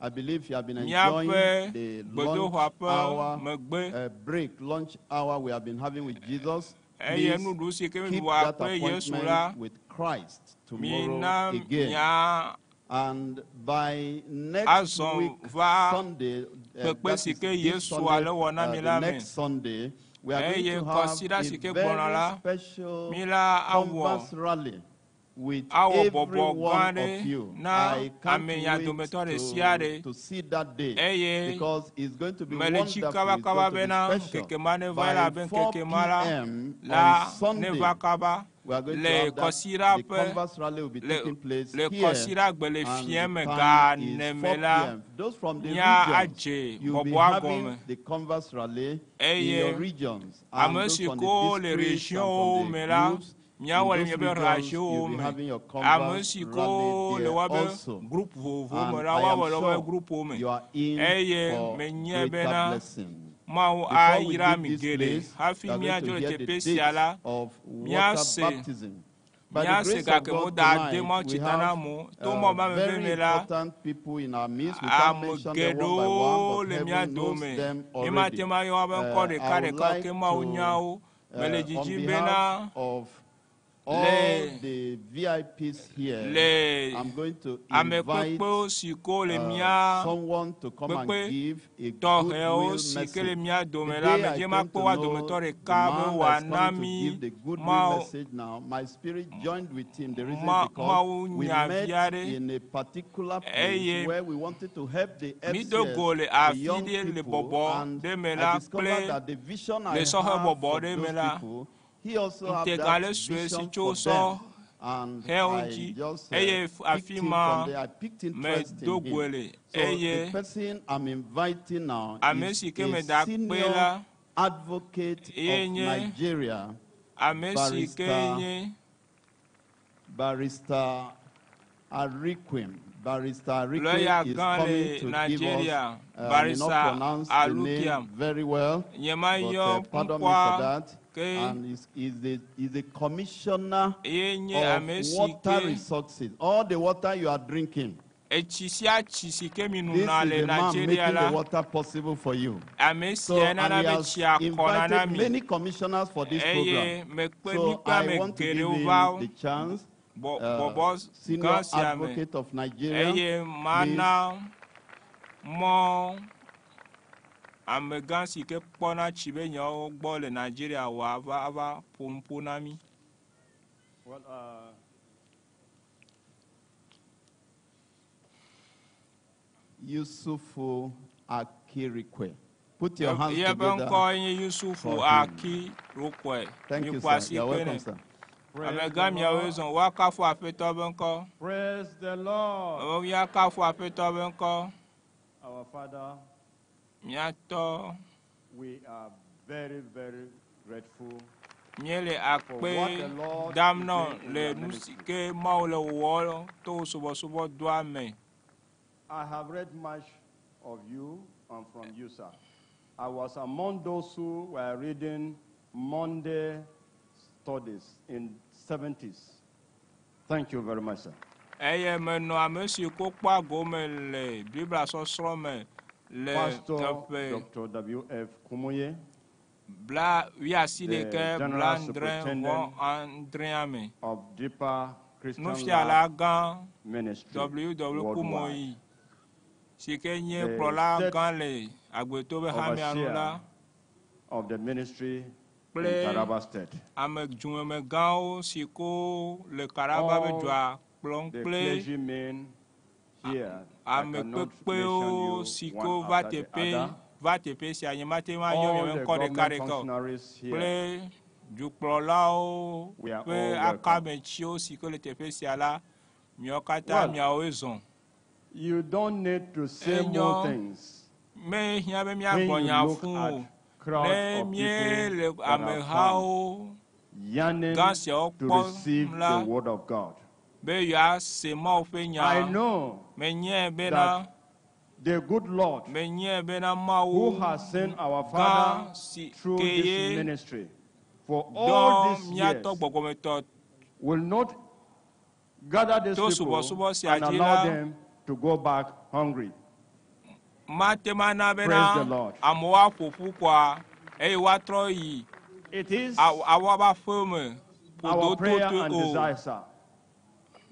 I believe you have been enjoying míaƒe the lunch gbedoxɔa ƒe hour megbe break, lunch hour we have been having with Jesus. eye Please nuɖuɖu si ke mi keep ɖua that kple Yesu la appointment with Christ tomorrow mina again. mía And by next azɔ week, va Sunday, kpekpe that si is ke this Yesu Sunday, ale wɔ na mi the la me next Sunday, We are going Eye to have kɔsiɖa si a ke gbɔna very la, special mi la awɔ converse rally with awɔ every bɔbɔ gã one ɖe of you. na I can't ame ya wait dometɔ ɖe sia ɖe. to see that day Eye because it's going to be mele tsi wonderful. It's kabakaba going to bena be special. ŋkeke ma neva By elabe 4 ŋkeke ma la p.m. la on Sunday, neva kaba we are going to le have that, kɔsiɖa the ƒe converse rally will be le taking place le here kɔsiɖagbe le and fiẽ the me ga time is ene me 4 la p.m. Those from the mía regions, adze you'll be bɔbɔa having gɔme the converse rally in eye your regions. And ame those si from the ko le districts and regionwo from me the la groups, in míawɔ le those miaƒe regions, raziowo you'll be me having your ame converse si ko rally le there woabe also. group vovovowo me And la I am woawɔ le woƒe sure group me you are in eye for menye greater bena blessing. Mawu Before we ayra leave mi this geɖe place, hafi we are going míadzo to le hear the teƒe sia dates la of water míase baptism. By the míase grace of gake God mo da de tonight, mɔ we tsita na have amewo to mɔ ba very meve me la important people in our midst. We can't ame mention them one by one, geɖewo but le mía heaven knows dome them mímate already. ma yɔ woabe ŋkɔ I ɖeka would ɖeka like ke Mawu nya to, wo mele on dzidzim behalf bena of all le the VIPs here, le I'm going to ame invite kpekpewo si ko le mía someone to come and kpekpe give a tɔxɛwo goodwill si ke le message. mía dome The la day I medze came makpe to woa know dometɔ the ɖeka be man that's wòana coming to mí give the goodwill Mawu message now, my spirit joined with him. The reason Ma is because Mawu we nya met vi aɖe in a particular place eye where we wanted to help the mído FCS, go le the afi young ɖe le people, bɔbɔ and ɖe me I la discovered kple that the vision I le sɔhɛ have bɔbɔ for ɖe me those la people, he also have ŋutega that le sue si vision tso for sɔ them. And hɛwo I dzi just eye picked afi him ma from there. I picked interest medo in goe him. le So the eye person I'm inviting now ame is si ke a meda kpe senior la advocate ye of nye Nigeria, ame si ke Barrister nye Barrister Ariquim. Barrister Ariquim lɔya is gã coming le to give us, Nigeria I may not Barrister pronounce the name Alukiam very well, nye but mayɔ pardon me for ŋkɔa that. ke And is the commissioner ye nye of ame si water ke resources. All the water you are drinking, etsi sia tsi si ke mi this nuna is le the man Nigeria making the la water possible for you. ame So, sia and nana he be has tsia kɔna na invited mi many commissioners for this eye program. mekpe So mi kple I ame want to give geɖewo him va the chance, bɔ bɔbɔ senior gã sia me advocate of Nigeria, eye please. mana mɔ amegã si ke kpɔna tsi be nyawo gbɔ le Nigeria wòava ava ƒo nuƒo na mí. Well, Yusufu Akirikwe. Put your hands Yeƒe together ŋkɔ nye Yusufu for him. Akirikwe. Thank you, Miƒo sir. asi You are kpe welcome, nɛ. sir. Praise the Amegã miawoe Lord. zɔn woakafu Aƒetɔ be ŋkɔ. Praise the Lord. Ame míakafu Aƒetɔ be ŋkɔ. our Father, Míatɔ we are very, very grateful míele for what the akpe Lord dam is nɔ doing in le your nu si ministry. ke Mawu le wɔwɔ to subɔsubɔdɔa me. I have read much of you and from you, sir. I was among those who were reading Monday studies in 70s. Thank you very much, sir. Eye menɔ ame si ko kpɔa gome le Biblia sɔsrɔ̃ me le Pastor teƒe Dr. W.F. Kumuye, bla wuiasi the ɖeke bla General andre vɔ Superintendent andrea me. of Deeper Christian Nufiala Love gã Ministry W.W. worldwide, Kumoyi si ke nye the kplɔla state gã le Agbeto be hamea nu la overseer of the ministry in kple Taraba State. ame dzumemegãwo si ko le Taraba be All dua kplɔm the kple clergymen here, I ame cannot mention kpekpewo you si one ko va after the teƒe other. va teƒe sia nye mate ŋu ayɔ All miaƒe the ŋkɔ ɖeka government ɖeka o functionaries here, kple dukplɔlawo we are ƒe all welcome. akametsiwo si ke le teƒe sia la miawo katã Well, miawoe zɔn. you don't need to say Enyo more things mehiã be when míagblɔ you nya look fũ at o crowds ne of míele people that have come amehawo yearning gã siawo to kpɔm receive the la word of God. be yewoase Mawu ƒe I nya. know Menyae bena that the good Lord menyae bena who Mawu has sent our gã Father si through ke this ye ministry for all dɔ these míatɔ years gbɔgbɔmetɔ will not gather these to people subɔsubɔ sia and dzi allow la them to go back hungry. mate ma na Praise bena the Lord. amewo aƒo ƒu kɔa eye woatrɔ yi It is awoa ƒe aƒe me our prayer ƒodototoe and o. desire, sir,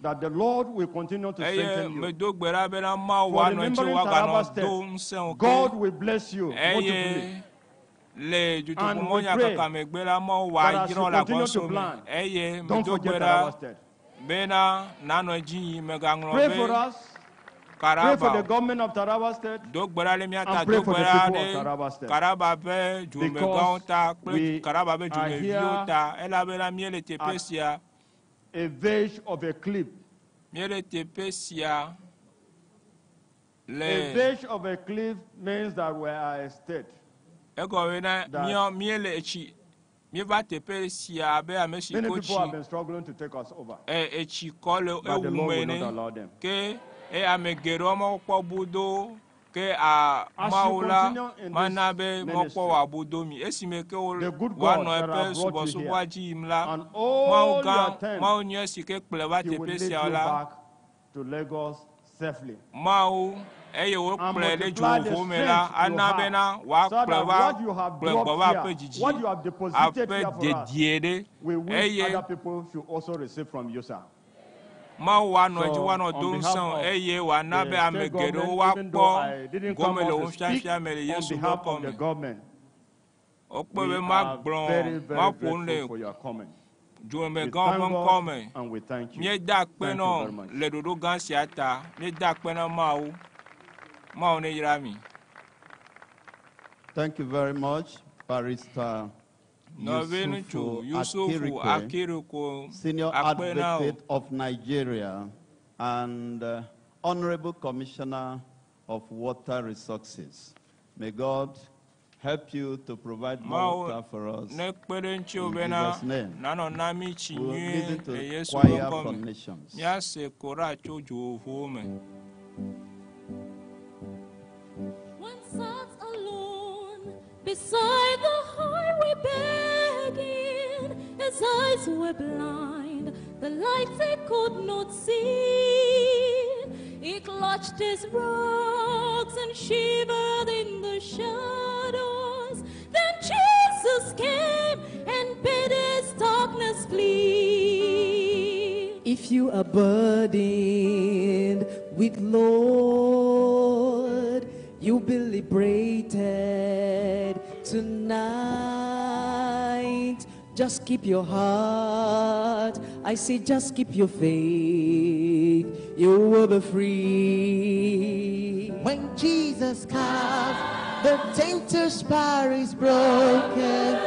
that the Lord will continue to Eye strengthen you. medo gbe ɖa bena Mawu For anɔ ŋuti remembering woaganɔ Taraba do State, ŋusẽ wo God ke will bless you multiply. eye Le And we dutoƒomɔnya pray kaka megbe la, Mawu that as wòadzra you le continue to agbɔsɔ me plan, eye don't medo forget gbe ɖa Taraba State. bena nanɔ edzi yim megaŋlɔ Pray be for us. Pray for Karaba the o. government of Taraba State. Do gbe ɖa le mía ta, And pray do for gbe the ɖa people of ɖe Taraba State. Karaba ƒe dzomegãwo Because ta kple we Karaba ƒe are dzumeviwo here ta elabena míele teƒe at sia. a verge of a cliff. Míele teƒe sia A le verge of a cliff means that we are a state. egɔme na That míɔ míele etsi míeva teƒe sia abe ame si many ko people have tsi been struggling to take us over. e etsi kɔ le But the ewu Lord me will not ne allow them. ke eye ame geɖewo mekpɔ bu do ke a As you Mawu la continue in mana this be mɔkpɔ ministry, wòabu do mi esime ke wo the good God woanɔ that eƒe have brought you subɔsubɔa here, dzi yim la and Mawu all gã your attempts, Mawu nyui si ke kplɔe va He will teƒe lead sia you la back to Lagos safely. Mawu eye And wokplɔe ɖe multiply the dzovovo me la strength you ana have bena so wòakplɔe that va what you have kplɔe gbɔ dropped va here, aƒe dzidzi what you have deposited aƒe here for us, dedie ɖe we wish eye other people should also receive from you, sir. Mawu woanɔ edzi So, woanɔ on do behalf ŋusẽ of eye wòana be the ame state geɖewo government, even though woakpɔ I didn't come gome le out wo to speak nufiafia me le on Yesu ƒe behalf of kɔme. the government, Wokpɔe we be are magblɔ very, very maƒo nu le grateful for your coming. We dzomegãwo thank ƒe God ŋkɔ me. and we thank you. Míeda akpe Thank you nɔ very much. le ɖoɖo gã sia ta. Míeda akpe na Mawu. Mawu ne yra mi. Thank you very much, Barrister Nɔvi ŋutsu Yusufu Yusufu Akirikwe, Akiriko Senior akpe na wò. Advocate of Nigeria and Honorable Commissioner of Water Resources. May God help you to provide more Mawu water for us. ne kpe ɖe ŋutiwò In bena Jesus' name. nanɔ na mí tsi We will nyuie listen to le Yesu ƒe choir ŋkɔ from me. nations. Míase kora tso dzovovowo me. One sat alone beside the highway begging. His eyes were blind, the light they could not see. He clutched his rags and shivered in the shadows. Then Jesus came and bid his darkness flee. If you are burdened with load, you'll be liberated tonight. Just keep your heart. I say, just keep your faith. You will be free. When Jesus comes, the tempter's power is broken.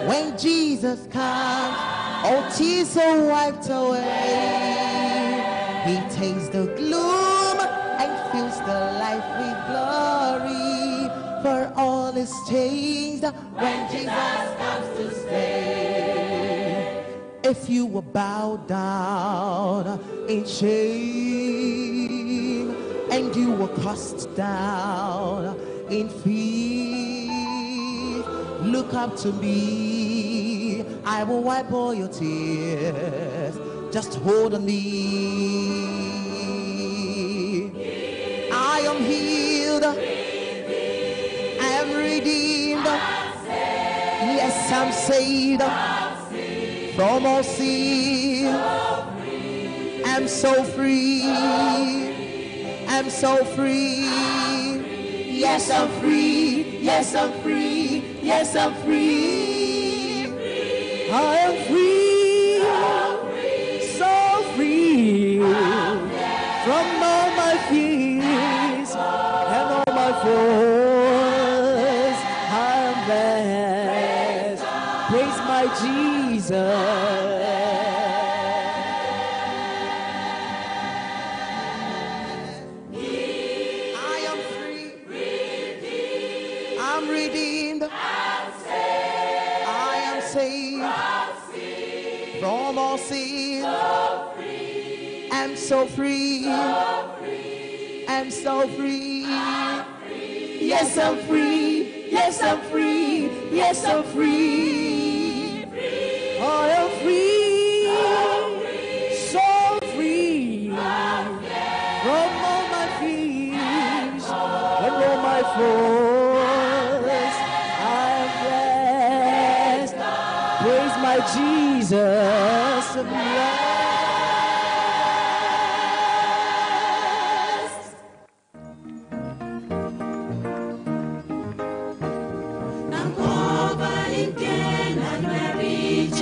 When Jesus comes, all tears are wiped away. He takes the gloom and fills the life with glory. For all is changed when Jesus comes to stay. If you will bow down in shame and you were cast down in fear, look up to me. I will wipe all your tears. Just hold on me. I am healed. I am redeemed. Yes, I'm saved from all sin. I'm so free. I'm so free. Yes, I'm free. Yes, I'm free. Yes, I'm free. I am free, so free from all my fears and all my foes. I am blessed. Praise my Jesus. I am free. I'm redeemed. I am saved from all sin. I'm so free. I'm so free. Yes, I'm free. Yes, I'm free. Yes, I'm free. I am free, so free from all my fears and all my foes. I am blessed. Praise my Jesus. I'm blessed. I'm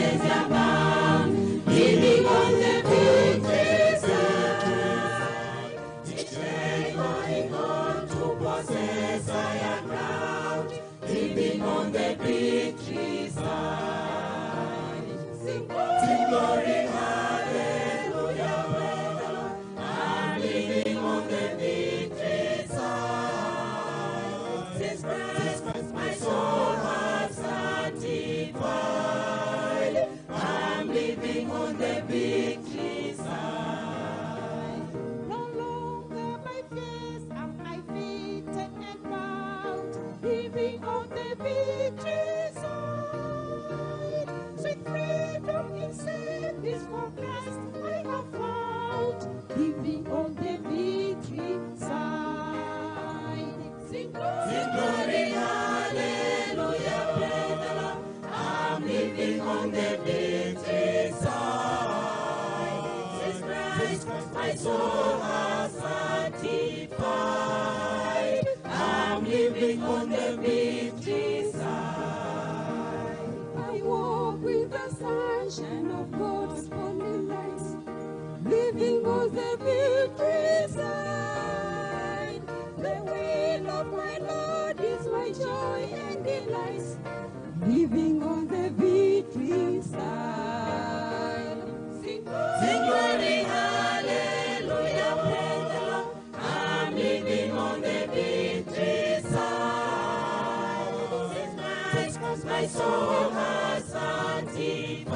mercy abound. Living on the victory side. Each day going on to possess higher ground. Living on the victory side. Sing glory, hallelujah, praise the Lord. I'm living on the victory side. Since Christ my soul has sanctified, I'm living on the victory side. No longer by fears am I fitted and bound, living on the victory side. Sweet freedom in service for Christ I have found, living on the victory side. Sing glory, Sing glory, hallelujah, praise the Lord. I'm living on the victory side. Since Christ my soul has sanctified, I'm living on the victory side. I walk with the sunshine of God's holy light, living on the victory side. The will of my Lord is my joy and delight, living on the victory side. Sing Sing glory, hallelujah, praise the Lord. I'm living on the victory side. Since Christ my soul has sanctified,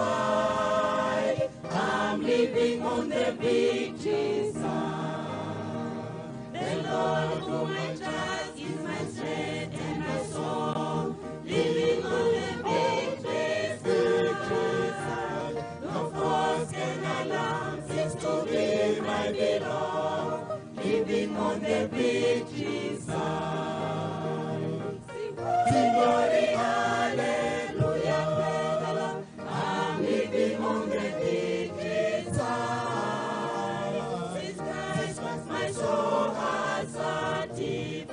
I'm living on the victory side. The Lord whom I trust is my strength and my song, living on the victory side. No force can alarm, since to thee I belong, living on the victory side. Sing glory, hallelujah, praise the Lord. I'm living on the victory side. Since Christ my soul has sanctified,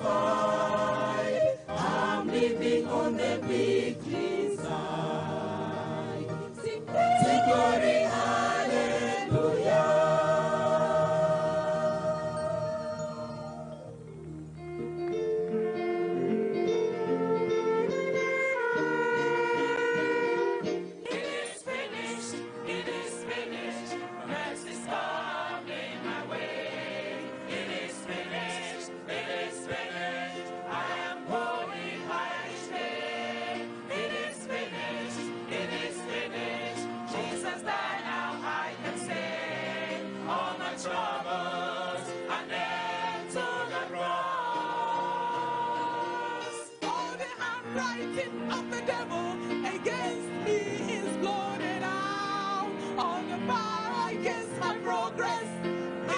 I'm living on the victory side. Sing glory, hallelujah. It is finished, it is finished. Mercy's coming my way. It is finished, it is finished. I am going higher each day. It is finished, it is finished. Jesus died, now I can say all my troubles are nailed to the cross. All the handwriting of the devil against me is blotted out. All the power against my progress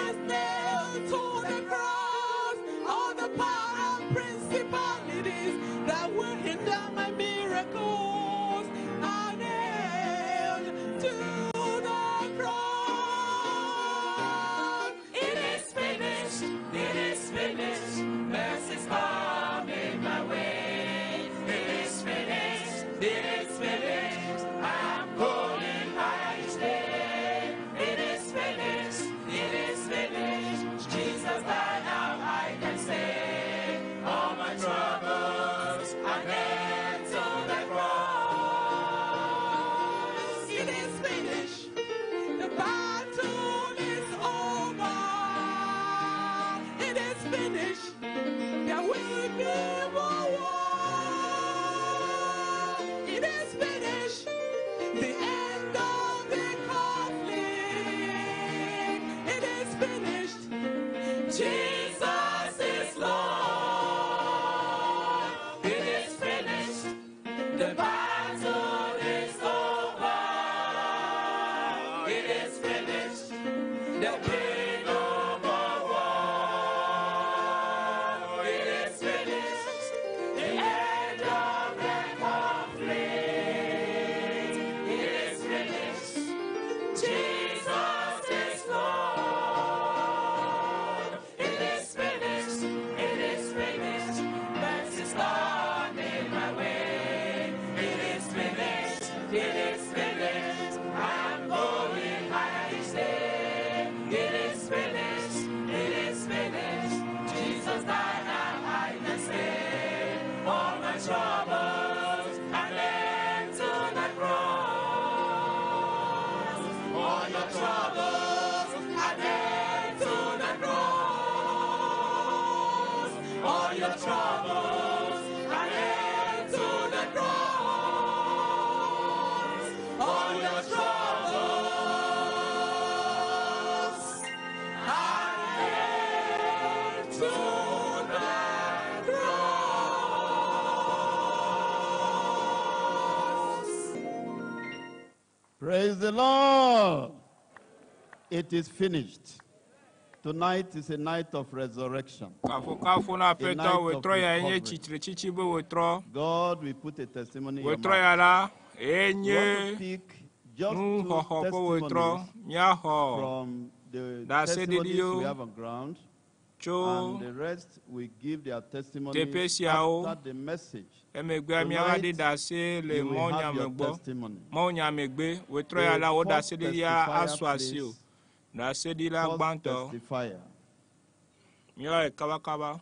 is nailed to the cross. All the power and principalities that will hinder my miracles are nailed to the cross. It is finished, it is finished. Mercy's coming my way. It is finished, it is finished. I'm going higher each day. It is finished, it is finished. Jesus died, now I can say all my troubles are nailed to the cross. It is finished. The battle is over. It is finished. There will be no war. It is finished. The end of the conflict. It is finished. Jesus is Lord. It is finished. The battle is over. It is finished. There'll be no more war. It is finished. The end of the conflict. It is finished. Jesus is Lord. It is finished. It is finished. Mercy's coming my way. It is finished. It is finished. your troubles and nail to the cross. All your troubles and nail to the cross. Praise the Lord. It is finished. Tonight is a night of resurrection. Kafukafu na A Aƒetɔ night of wetrɔ ya nye recovery. tsitretsitsi be wetrɔ. God will put a testimony in your Wetrɔ mouth. ya la We enye want to pick just two nuxɔxɔ ƒe wetrɔ. testimonies Míaxɔ from the testimonies ɖaseɖiɖiwo we have on ground, tso and the rest will give their testimony teƒe siawo. after the message. Emegbea míava ɖi Tonight, ɖase le you will have your mawunyame gbɔ. testimony. Mawunyamegbe wetrɔ The ya la wo first ɖaseɖiɖia testifier, asu asi o. please. Ɖaseɖila First gbãtɔ. testifier. Míawɔ kabakaba.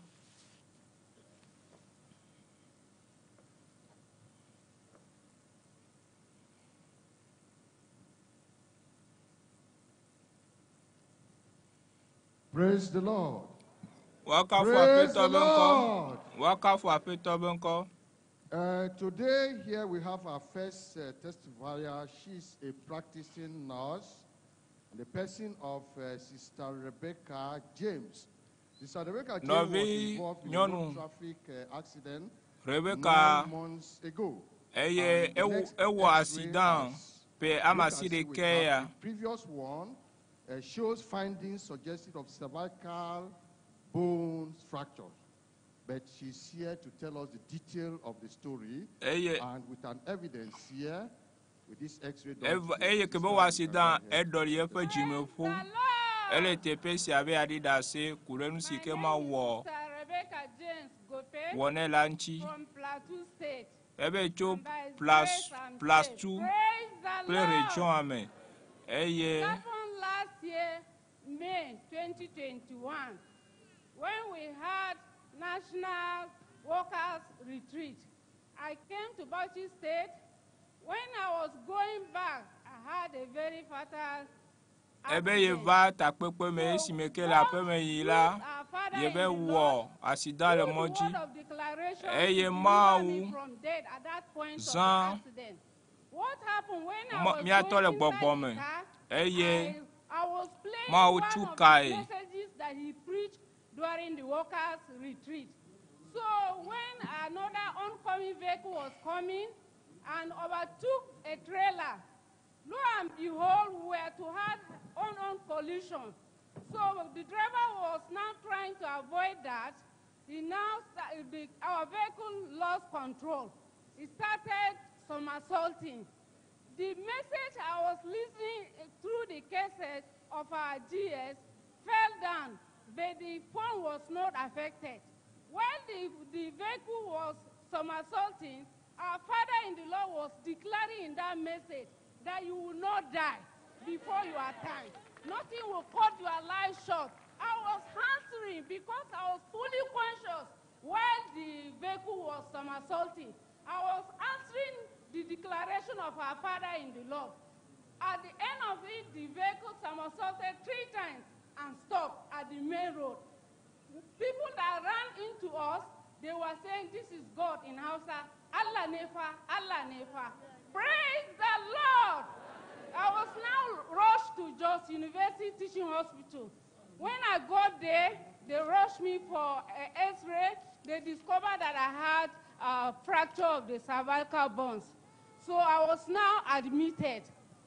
Praise the Lord. Woakafu Praise Aƒetɔ the be ŋkɔ. Lord. Woakafu Aƒetɔ be ŋkɔ. Today, here we have our first testifier. She's a practicing nurse, the person of Sister Rebecca James. Sister Rebecca James was Nɔvi involved in a road nyɔnu traffic accident Rebecca 9 months ago. eye And the ewu next ewɔ X-ray accident has ƒe look ame and see we asiɖeke have ya. The previous one shows findings suggestive of cervical bone fracture. But she's here to tell us the detail of the story Eye and with an evidence here, with this X-ray done eva today. eye ke Sister, be wɔ you can go accident ahead. eɖɔli eƒe dzimeƒu. Ele teƒe sia be yeaɖi ɖase ku ɖe nu si My ke name is mawɔ Sister Rebecca James Gope wɔ nɛ la ŋuti. from Plateau State. Ebe tso And by His Plas grace, I'm saved. Plateau Praise the kple Lord. region me eye Happened last year, May 2021, when we had National Workers Retreat. I came to Bauchi State. When I was going back, I had a very fatal ebe accident. yeva takpekpe me esime ke le aƒeme yi la Our Father yeve in the wɔ Lord, accident le through the mɔ dzi word of declaration eye to deliver me Mawu from death at that point of the zã accident. What happened when I mɔ was míatɔ going le inside gbɔgbɔ the me car? eye I was playing Mawu one tu of the kae. messages that he preached during the workers' retreat. So when another oncoming vehicle was coming and overtook a trailer, lo and behold, we were to have on-on collision. So the driver was now trying to avoid that. He now, our vehicle lost control. It started somersaulting. The message I was listening through the cassette of our GS fell down, but the phone was not affected. While the vehicle was somersaulting, our father in the Lord was declaring in that message that you will not die before your time. Nothing will cut your life short. I was answering because I was fully conscious while the vehicle was somersaulting. I was answering the declaration of our father in the Lord. At the end of it, the vehicle somersaulted 3 times and stopped at the main road. People that ran into us, they were saying, this is God in Hausa. Allah Nefa, Allah Nefa. Praise the Lord! I was now rushed to Jos University Teaching Hospital. When I got there, they rushed me for an X-ray. They discovered that I had a fracture of the cervical bones. So I was now admitted.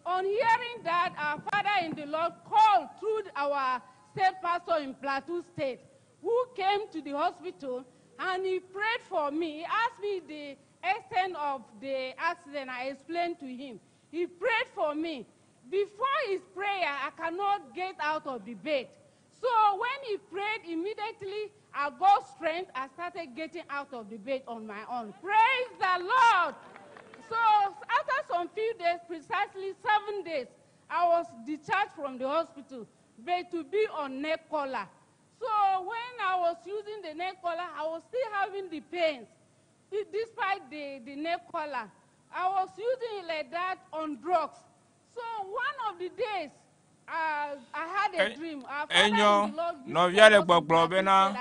On hearing that, our father in the Lord called through our state pastor in Plateau State, who came to the hospital, and he prayed for me. He asked me the extent of the accident. I explained to him. He prayed for me. Before his prayer, I cannot get out of the bed. So when he prayed, immediately I got strength. I started getting out of the bed on my own. Praise the Lord. So after some few days, precisely 7 days, I was discharged from the hospital, but to be on neck collar. So when I was using the neck collar, I was still having the pains, despite the neck collar. I was using it like that on drugs. So one of the days, Enyo, nɔvia le gbɔgblɔ bena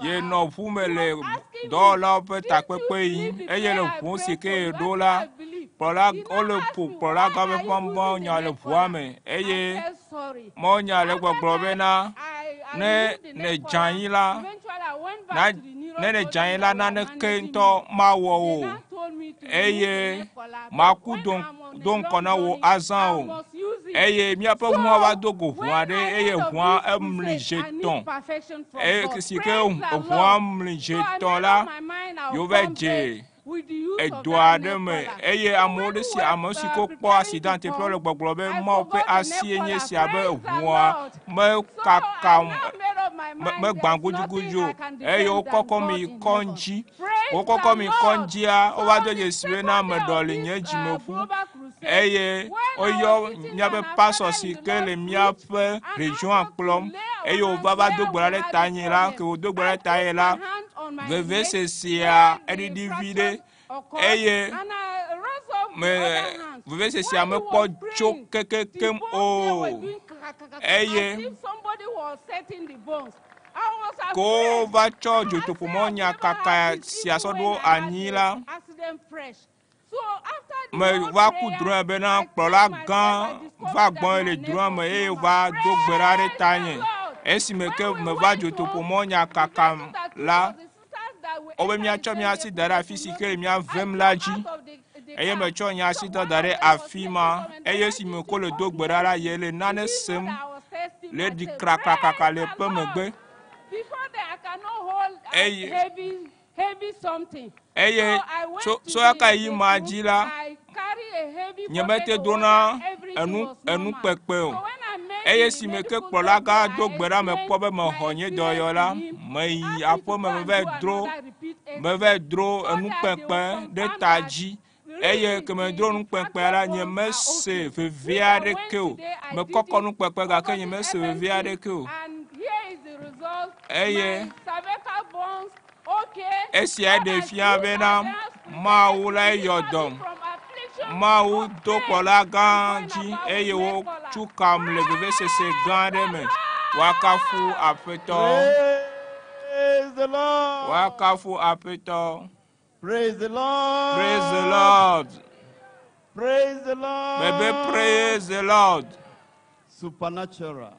yenɔ ʋu me le dɔwɔlawo ƒe takpekpe yim eye le ʋu si ke yeɖo la, kplɔla wole ƒo kplɔla gã ƒe mɔnya le ʋua me eye mɔnya le gbɔgblɔ bena ne nèdze anyi la, na ne nèdze anyi la naneke ŋutɔ mawɔ o eye maku do do ŋkɔ na wò azã o eye míaƒe ʋua va do go ʋua ɖe eye ʋua emli dze tɔ̃ eye si ke ʋua mli dze tɔ̃ la yewo dze edo aɖe me eye amewo ɖe si ame si ko kpɔ accident teƒe le gbɔgblɔ be Mawu ƒe asie nye sia be ʋua mekaka megbã gudugudu o eye wokɔkɔ mi yi kɔdzi wokɔkɔ mi yi kɔdzia wova do dzesi bena meɖɔli nye dzimeƒu eye woyɔ míaƒe pastor si ke le míaƒe region kplɔm eye wòva va do gbe ɖa ɖe tanye la ke wòdo gbe ɖa ɖe tanye la vevesesea eɖiɖi vi ɖe eye me vevesesea mekpɔ tso kekekem o eye ko wova tsɔ dzotoƒomɔ nya kaka sia sɔ ɖo anyi la me va ku drɔ̃e bena kplɔla gã va gbɔ le drɔ̃e me eye va do gbe ɖa ɖe tanye esime ke meva dzotoƒomɔ nya kaka la wobe míatsɔ mía asi da ɖe afi si ke le mía vem la dzi eye metsɔ nye asi dɔ da ɖe afi ma eye esime ko le do gbe ɖa la ye le nane sem le ɖi krakrakaka le ƒe megbe eye eye tso tso aka yi ma dzi la nyemete dona enu enu kpekpe o eye esime ke kplɔla gã do gbe ɖa mekpɔ be mexɔ nye dɔyɔ la meyi aƒe me meva dro meva dro enu kpekpe ɖe ta dzi eye ke medro nu kpekpe la nye mese veve aɖeke o mekɔkɔ nu kpekpe gake nye mese veve aɖeke o eye esia ɖe fia bena Mawu lae yɔ dɔm. Mawu do kplɔla gã dzi eye wotsu kam le vevesese gã aɖe me. Woakafu Aƒetɔ. Praise the Lord. Woakafu Aƒetɔ. Praise the Lord. Praise the Lord. Praise the Lord. Bebe praise the Lord. Supernatural.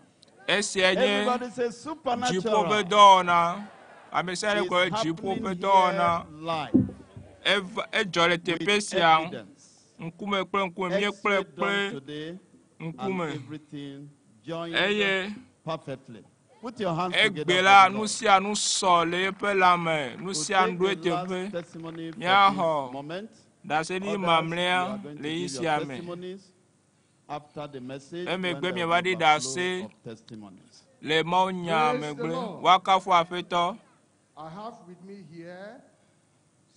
Esia nye Everybody say dziƒo supernatural. ƒe dɔwɔna. Ame sia ɖe Is gblɔ be dziƒo ƒe happening dɔwɔna. here live Eva edzɔ le teƒe with sia evidence. ŋkume kple ŋkume míekplɔe X-ray done kple today and ŋkume. everything joined Eye perfectly. Put your hands together egbe for la the nu Lord. sia nu sɔ le eƒe lãme. Nu We'll sia nu take ɖo the last eteƒe. testimony for Míaxɔ this moment. ɖaseɖiɖi Others, you mamlɛa are going to le yi give your sia me. testimonies after the message Emegbe when there miava will ɖi be overflow ɖase of testimonies. le mawunya Praise the megbe. Lord. Woakafu Aƒetɔ. I have with me here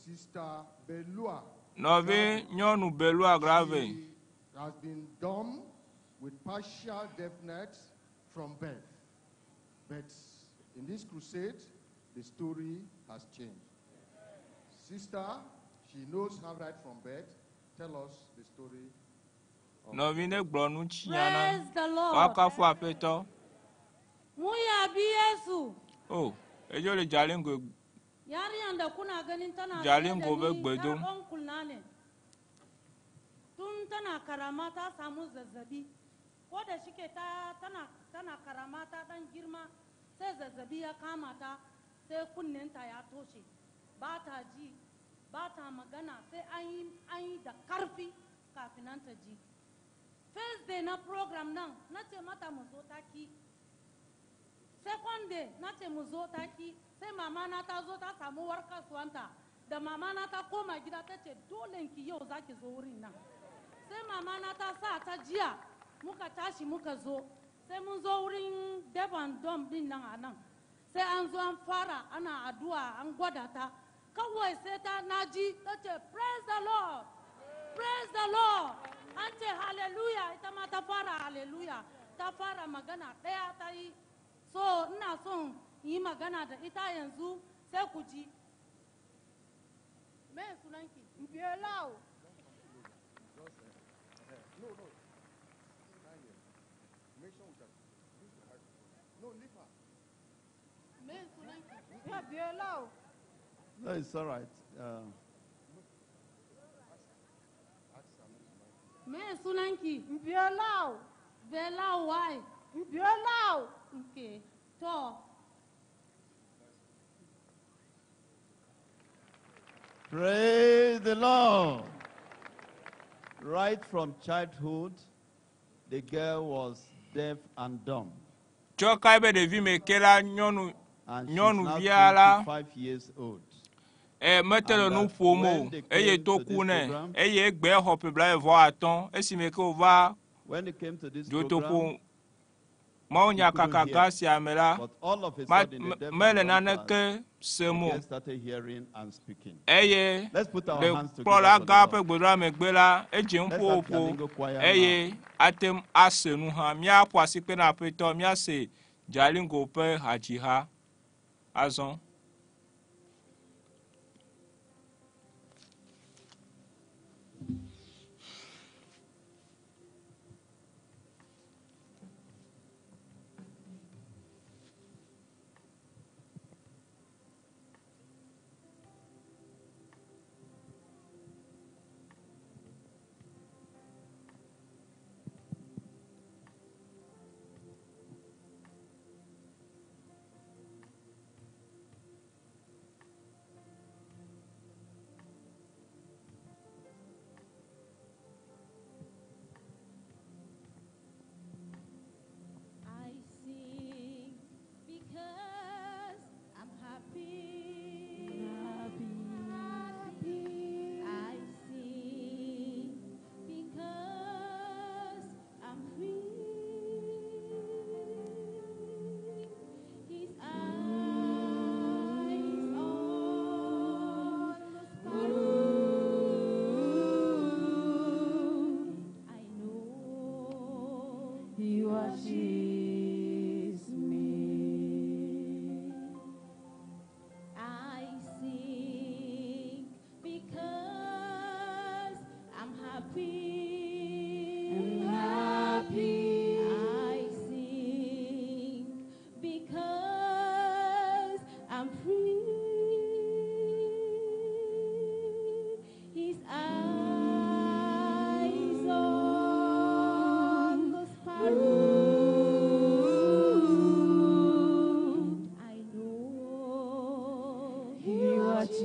Sister Belua. Nɔvi nyɔnu Belua Grave. She has been dumb with partial deafness from birth. But in this crusade, the story has changed. Sister, she knows her right from birth. Tell us the story. of Nɔvi ne gblɔ nu tsinya na. Praise the Lord. Woakafu Aƒetɔ. Mu yabi Yesu. O, edzo le Jalingo Yarinyar da kuna ganin tana tsaye da Jalingo be ni gbe yar dom. uncle na ne. Tun tana karama ta samu zazzabi. Ko da shike ta tana tana karama ta dan girma sai zazzabi ya kama ta sai kunnenta ya toshe. Ba ta ji, ba ta magana sai an yi an yi da karfi kafin nan ta ji. First day na program nan na ce mata mu zo ta ki. Second day na ce mu zo ta ki sai mama na ta zo ta samu warkaswanta da mama na ta koma gida ta ce dole ki yau za ki zo wurin nan sai mama na ta sa ta jiya muka tashi muka zo sai mun zo wurin deban dom din nan a nan sai an zo an fara ana addu'a an gwada ta kawai sai ta naji ta ce praise the lord praise the lord an ce hallelujah ita ma ta fara hallelujah ta fara magana ɗaya ta yi so ina son yi magana da ita yanzu sai ku ji me sunanki Biola. No, no. Yeah, Biola. No, it's all right. Me sunanki? Biola. Bella, why? Biola. Okay. To. Praise the Lord. Right from childhood, the girl was deaf and dumb. Tsɔ ka ebe ɖevi me ke la nyɔnu And she's now nyɔnuvia la 25 years old. e mete le And nu that ƒom when o they eye came to to ku this nɛ program- eye egbe xɔ ƒe 35 esime ke wòva When they came to this dzotoƒo program, mawunyakaka he couldn't gã hear. sia me la But all of a ma- sudden, the me- deaf and mele dumb naneke class, sem the o girl started hearing and speaking. Eye Let's put our le hands together kplɔla for the gã ƒe Lord. gbedoɖa megbe la edze Let's have ŋuƒoƒo Jalingo choir eye ate ŋu ase nu hã míaƒo asikpe na aƒetɔ míase Jalingo ƒe hadziha azɔ. I sing because I'm happy. Happy. I sing because I'm free. His eyes on the sparrow. I know He watches me. I sing because I'm happy. I'm happy. I sing because I'm free. His eyes on the sparrow. I know He watches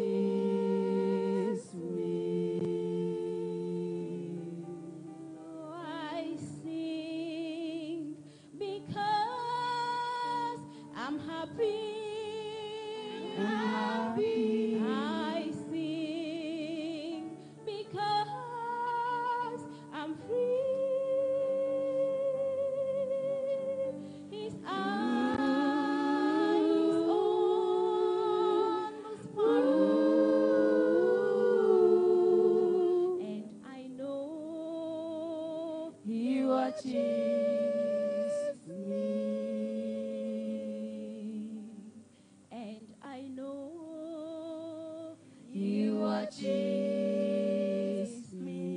me. I sing because I'm happy. I'm happy. I sing because I'm free. His eyes on the sparrow, and I know He watches me. And I know He watches me.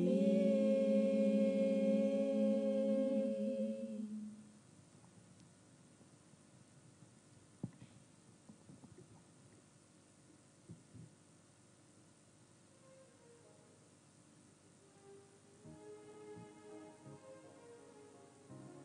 I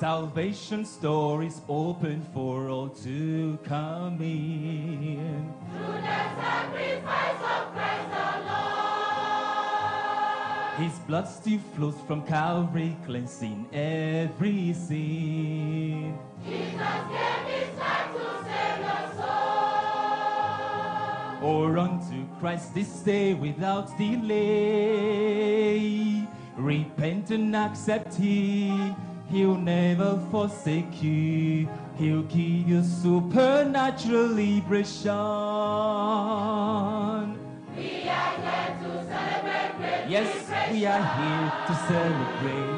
Salvation stories open for all to come in. Through the sacrifice of Christ the Lord. His blood still flows from Calvary, cleansing every sin. Jesus gave his life to save the soul. Oh, run to Christ this day without delay. Repent and accept Him. He'll never forsake you. He'll give you supernatural liberation. We are here to celebrate great Yes, we are here to celebrate.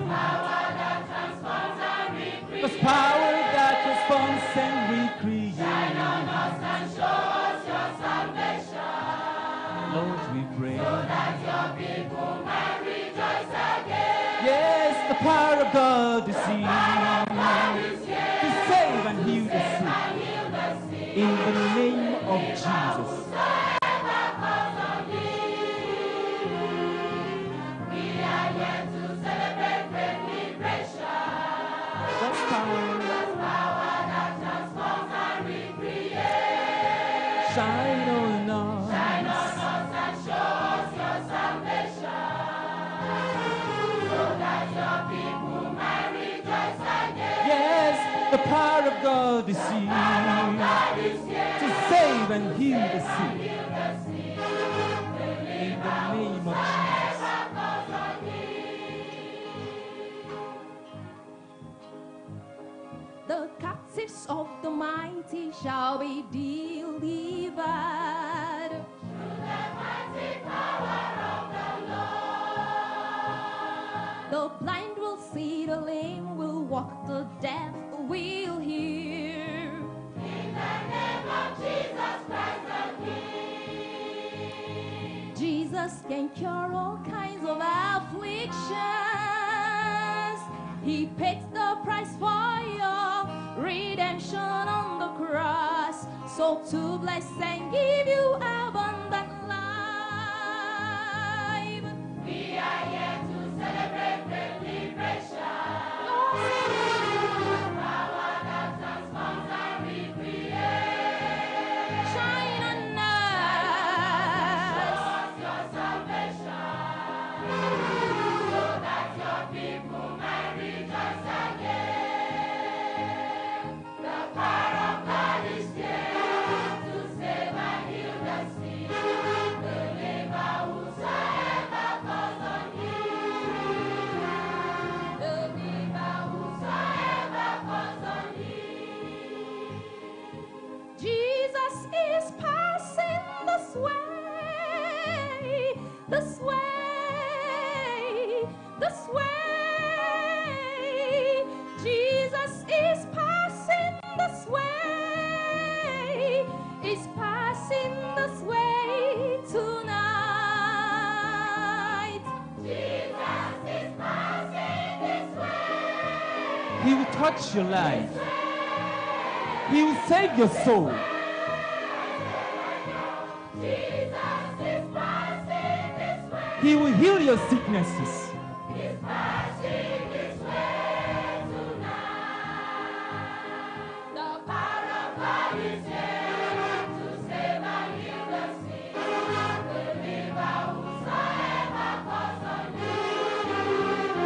Power that transforms and recreates. God's power that transforms and recreates. Shine on us and show us your salvation. Lord, we pray. So that your people might rejoice again. Yes, the power of God is here to save and heal the sick. In the name of Jesus. Whosoever calls on Him. We are here to celebrate great liberation. God's power. God's power that transforms and recreates. Shine on us. Shine on us and show us your salvation. So that your people might rejoice again. Yes, the power of God is here God is here to save and heal the sick. heal the sick. In the name of Jesus. Calls on Him. The captives of the mighty shall be delivered. Through the mighty power of the Lord. The blind will see, the lame will walk, the deaf will hear. In the name of Jesus Christ the King. Jesus can cure all kinds of afflictions. He paid the price for your redemption on the cross. So to bless and give you abundant life. We are here to celebrate great liberation. Power that transforms and recreates. Shine on Show us. us your salvation. So that your people might rejoice again. The power of God is here to save and heal the sick. Deliver whosoever calls on Him. Deliver whosoever calls on Him. Jesus is passing this way, this way, this way. Jesus is passing this way, is passing this way tonight. Jesus is passing this way. He will touch your life. He will save your soul. Jesus is passing this way. He will heal your sicknesses. He's passing this way tonight. The power of God is here to save and heal the sick. Deliver whosoever calls on Him.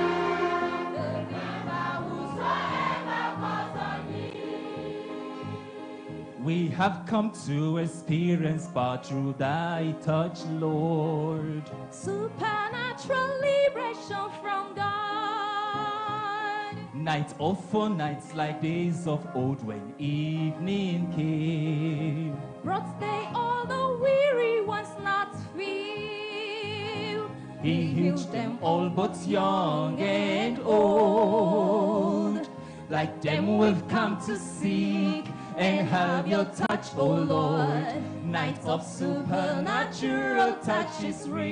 Deliver whosoever calls on Him. We have come to experience but through thy touch, Lord. Supernatural liberation from God. Night off for nights like days of old when evening came. Brought they all the weary ones not few. He healed them all, both young and old. Like them we've come to seek and have your touch, O Lord. Night of supernatural touch is real.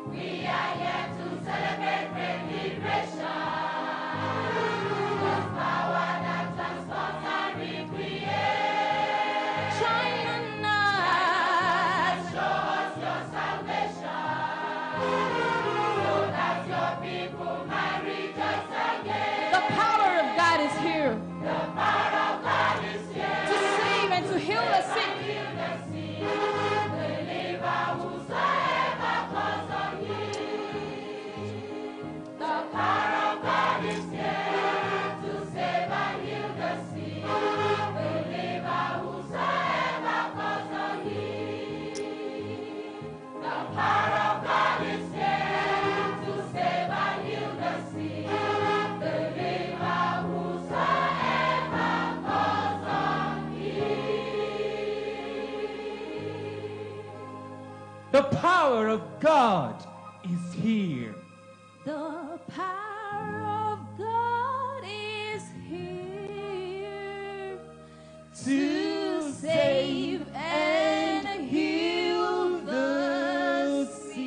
We are here to celebrate great liberation. God's power that transforms and recreates. Shine on us. Show us your salvation, so that your people might rejoice. heal the sick. The power of God is here to save and heal the sick. Believer, whosoever calls on Him. The power of God is here to save and heal the sick. Believer, whosoever calls on Him. The power of God is here. The power of God is here to save and heal the sick.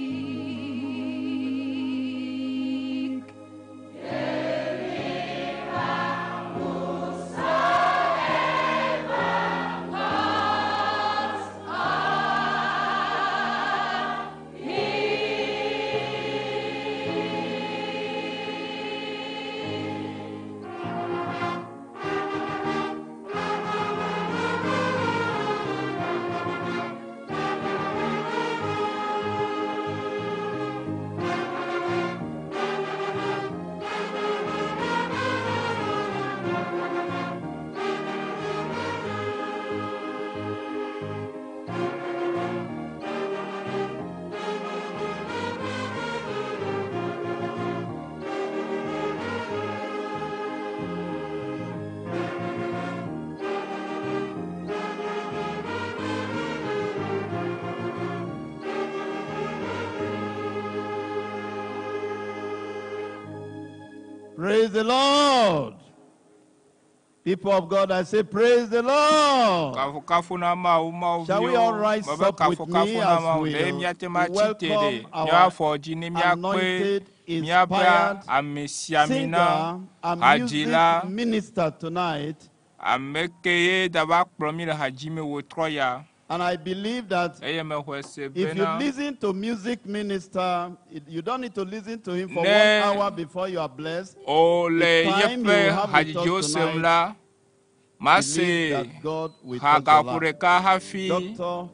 Praise the Lord. People of God, I say, praise the Lord. Kafukafu na Mawu Mawu Shall we viwo all rise mebe up with kafukafu me na as Mawu we ɖe míate ŋu atsi te ɖe welcome our míafɔ dzi ne míakpe anointed, míaƒe inspired amesiamina singer and music hadzila minister tonight. ame ke ye dava kplɔ mí le hadzime wòtrɔ ya And I believe that eye mexɔe se if you bena listen to music minister, you don't need to listen to him for Ne- 1 hour before you are blessed. wòle The time yeƒe you have with hadzidziwo us sem tonight, la mase believe that God will touch your hagaƒo life. ɖeka hafi Dr.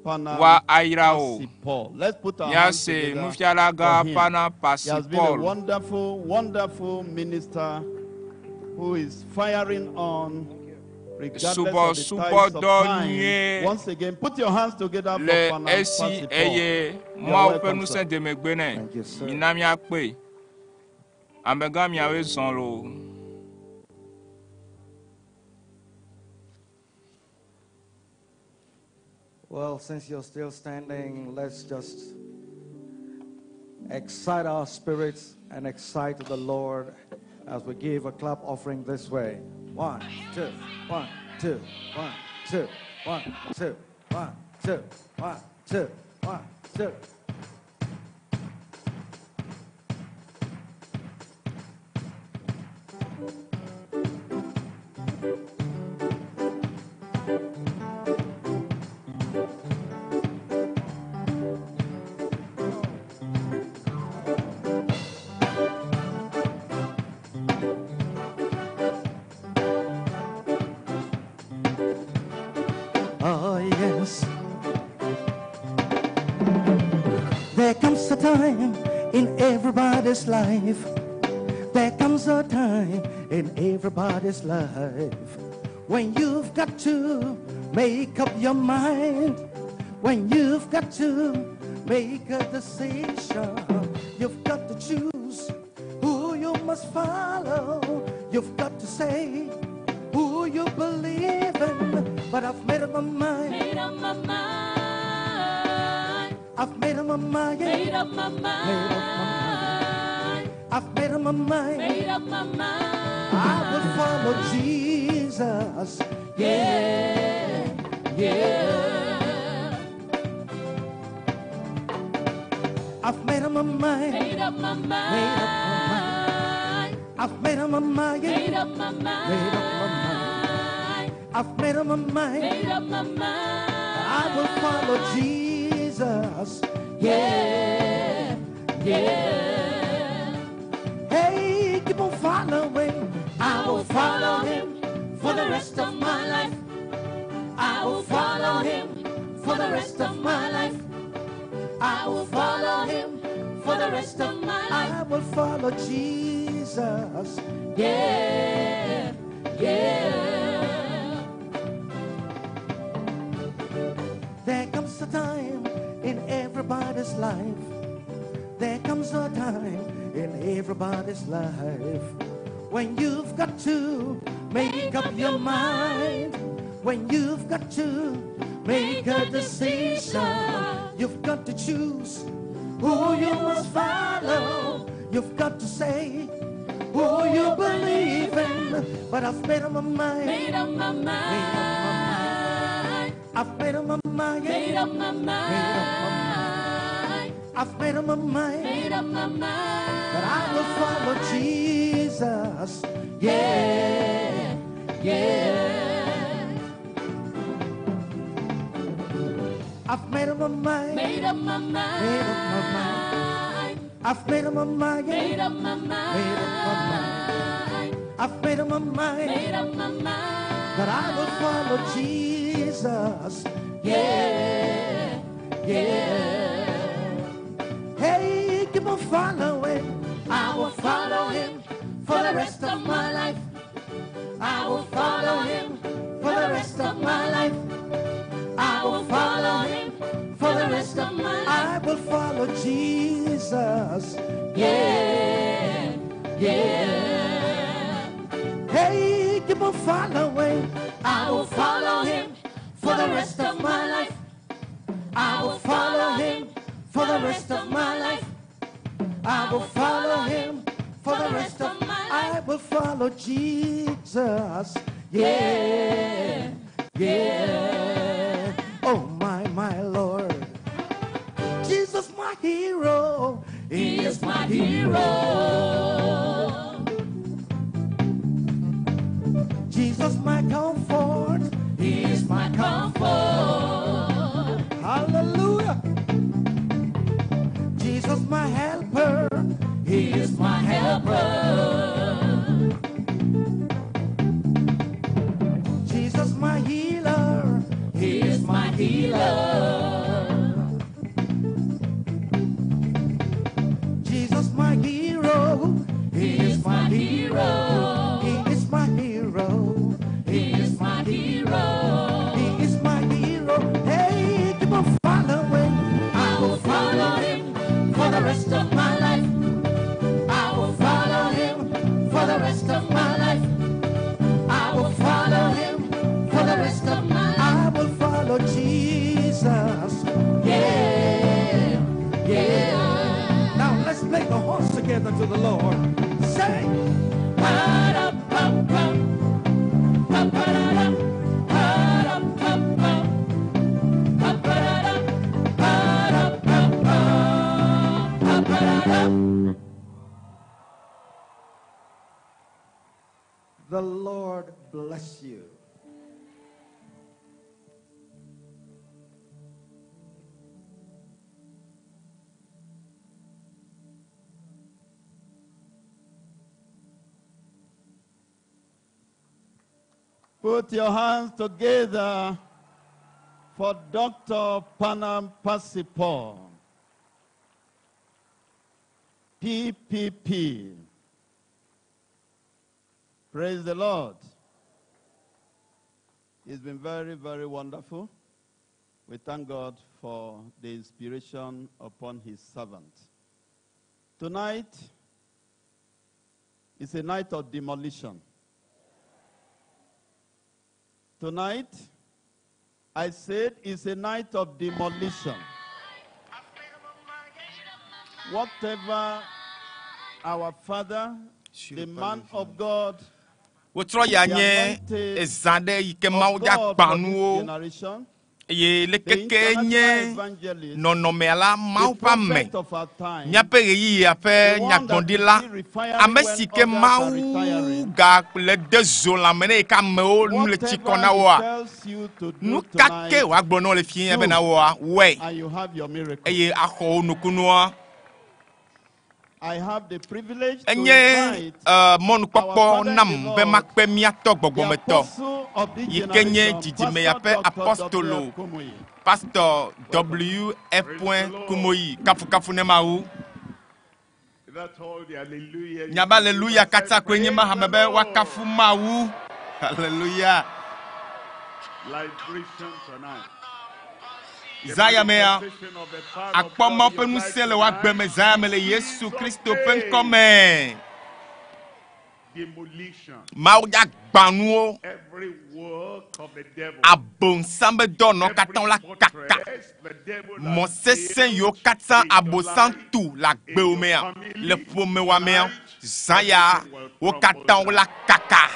Panam wa ayra o Pasi Paul. Let's put our hands míase together nufialagã for him. Pana He Pasi has been a Paul. wonderful, wonderful minister who is firing on regardless of the types of Subɔsubɔdɔ time. nyuie Once again, put your hands together for le Panam esi Pasi Paul. eye You are Mawu ƒe welcome, ŋusẽ sir. de megbe nɛ. Mina míakpe. Amegã miawoe zɔ loo. Well, since you're still standing, let's just excite our spirits and excite the Lord as we give a clap offering this way. 1, 2, 1, 2, 1, 2, 1, 2, 1, 2, 1, 2, 1, 2. Oh, yes. There comes a time in everybody's life. There comes a time in everybody's life when you've got to make up your mind. When you've got to make a decision. You've got to choose who you must follow. You've got to say who you believe in. But I've made up my mind. Made up my mind. I've made up my mind. Made up my mind. I've made up my mind. Made up my mind. I will follow Jesus. Yeah, yeah. I've made up my mind. Made up my Made up my mind. I've made up my mind. Made up my mind. Made up my mind. I've made up my mind. Made up my mind. I will follow Jesus. Yeah, yeah. Hey, keep on following. I will follow him for the rest of my life. I I will follow him for the rest of my life. I will follow him for the rest of my life. I will follow Jesus. Yeah, yeah. There comes a time in everybody's life. There comes a time in everybody's life when you've got to make up your mind. When you've got to make a decision. You've got to choose who you must follow. You've got to say who you believe in. But I've made up my mind. Made up my mind. I've made up my mind. Made up my mind. I've made up my mind. Made up my mind. That I will follow Jesus. Yeah, yeah. I've made up my mind. Made up my mind. Made up my mind. I've made up my mind. Made up my mind. Made up my mind. I've made up my mind. Made up my mind. That I will follow Jesus. Yeah, yeah. Hey, keep on following. I will follow him for the rest of my life. I will follow him for the rest of my life. I will follow him for the rest of my life. I will follow Jesus. Yeah, yeah. Hey, keep on following. I will follow him for the rest of my life. I will follow him for the rest of my life. I will follow him for the rest of my life. I will follow Jesus. Yeah, yeah. Oh, my, my Lord. Jesus, my hero. He is my hero. Jesus, my comfort. He is my comfort. Hallelujah. Jesus, my helper. He is my helper. Jesus, my healer. He is my healer. Jesus, my hero. He is my hero. He is my hero. He is my hero. He is my hero. Hey, keep on following. I will follow him for the rest of my life. I will follow him for the rest of my life. I will follow him for the rest of my life. I will follow Jesus. Yeah, yeah. Now let's play the horse together to the Lord. Say, Pa-da-pam-pam. Pa-pa-da-da. Pa-da-pam-pam. Pa-pa-da-da. Pa-da-pam-pam. Pa-pa-da-da. The Lord bless you. Put your hands together for Dr. Panam Pasipo. PPP. Praise the Lord. It's been very, very wonderful. We thank God for the inspiration upon his servant. Tonight is a night of demolition. Tonight, I said it's a night of demolition. Whatever our father, the man of God, Wotrɔ ya nye ezã ɖe yi ke Mawu dze akpa nuwo generation, eye the lekeke international nye evangelist, nɔnɔmea la Mawu the ƒe ame prophet of our time, míaƒe ɣeyiɣia ƒe the one that nyagblɔɖila is refiring ame when si ke others are Mawu retiring. ga le de zo lãme ne yi ke amewo nu le tsi kɔ na Whatever woa he tells you to do nu ka ke tonight, wòagblɔ na wo le fia do, bena woa wɔe and you have your miracle. eye axɔ wo nukunua. I have the privilege to Enye invite mɔnukpɔkpɔ our father in nam the be Lord, makpe míatɔ the gbɔgbɔmetɔ apostle of this yi ke nye generation, dzidzime ya Pastor ƒe Dr. apostolo W.F. Kumuyi. Pastor W. F. Kumuyi. Kafukafu ne Mawu. That's all the hallelujah. Nya be aleluya katã koe nye ma hame be woakafu Mawu. Hallelujah. Liberation tonight. Zã ya mea, manifestation of the power of akpɔ God Mawu in ƒe your life ŋusẽ le wò agbe me tonight. zã ya me le Yesu Kristo ƒe ŋkɔ me. Demolition. Mawu ya gbã nuwo. Every work of the devil. Abosam be dɔnɔ katã la kaka. Fortress the devil Mɔ has sesẽ yiwo built katã in your abosam life, tu le in agbewo your mea, family, le ƒomewoa mea, tonight, zã ya everything will wo crumble katã wola down. kaka.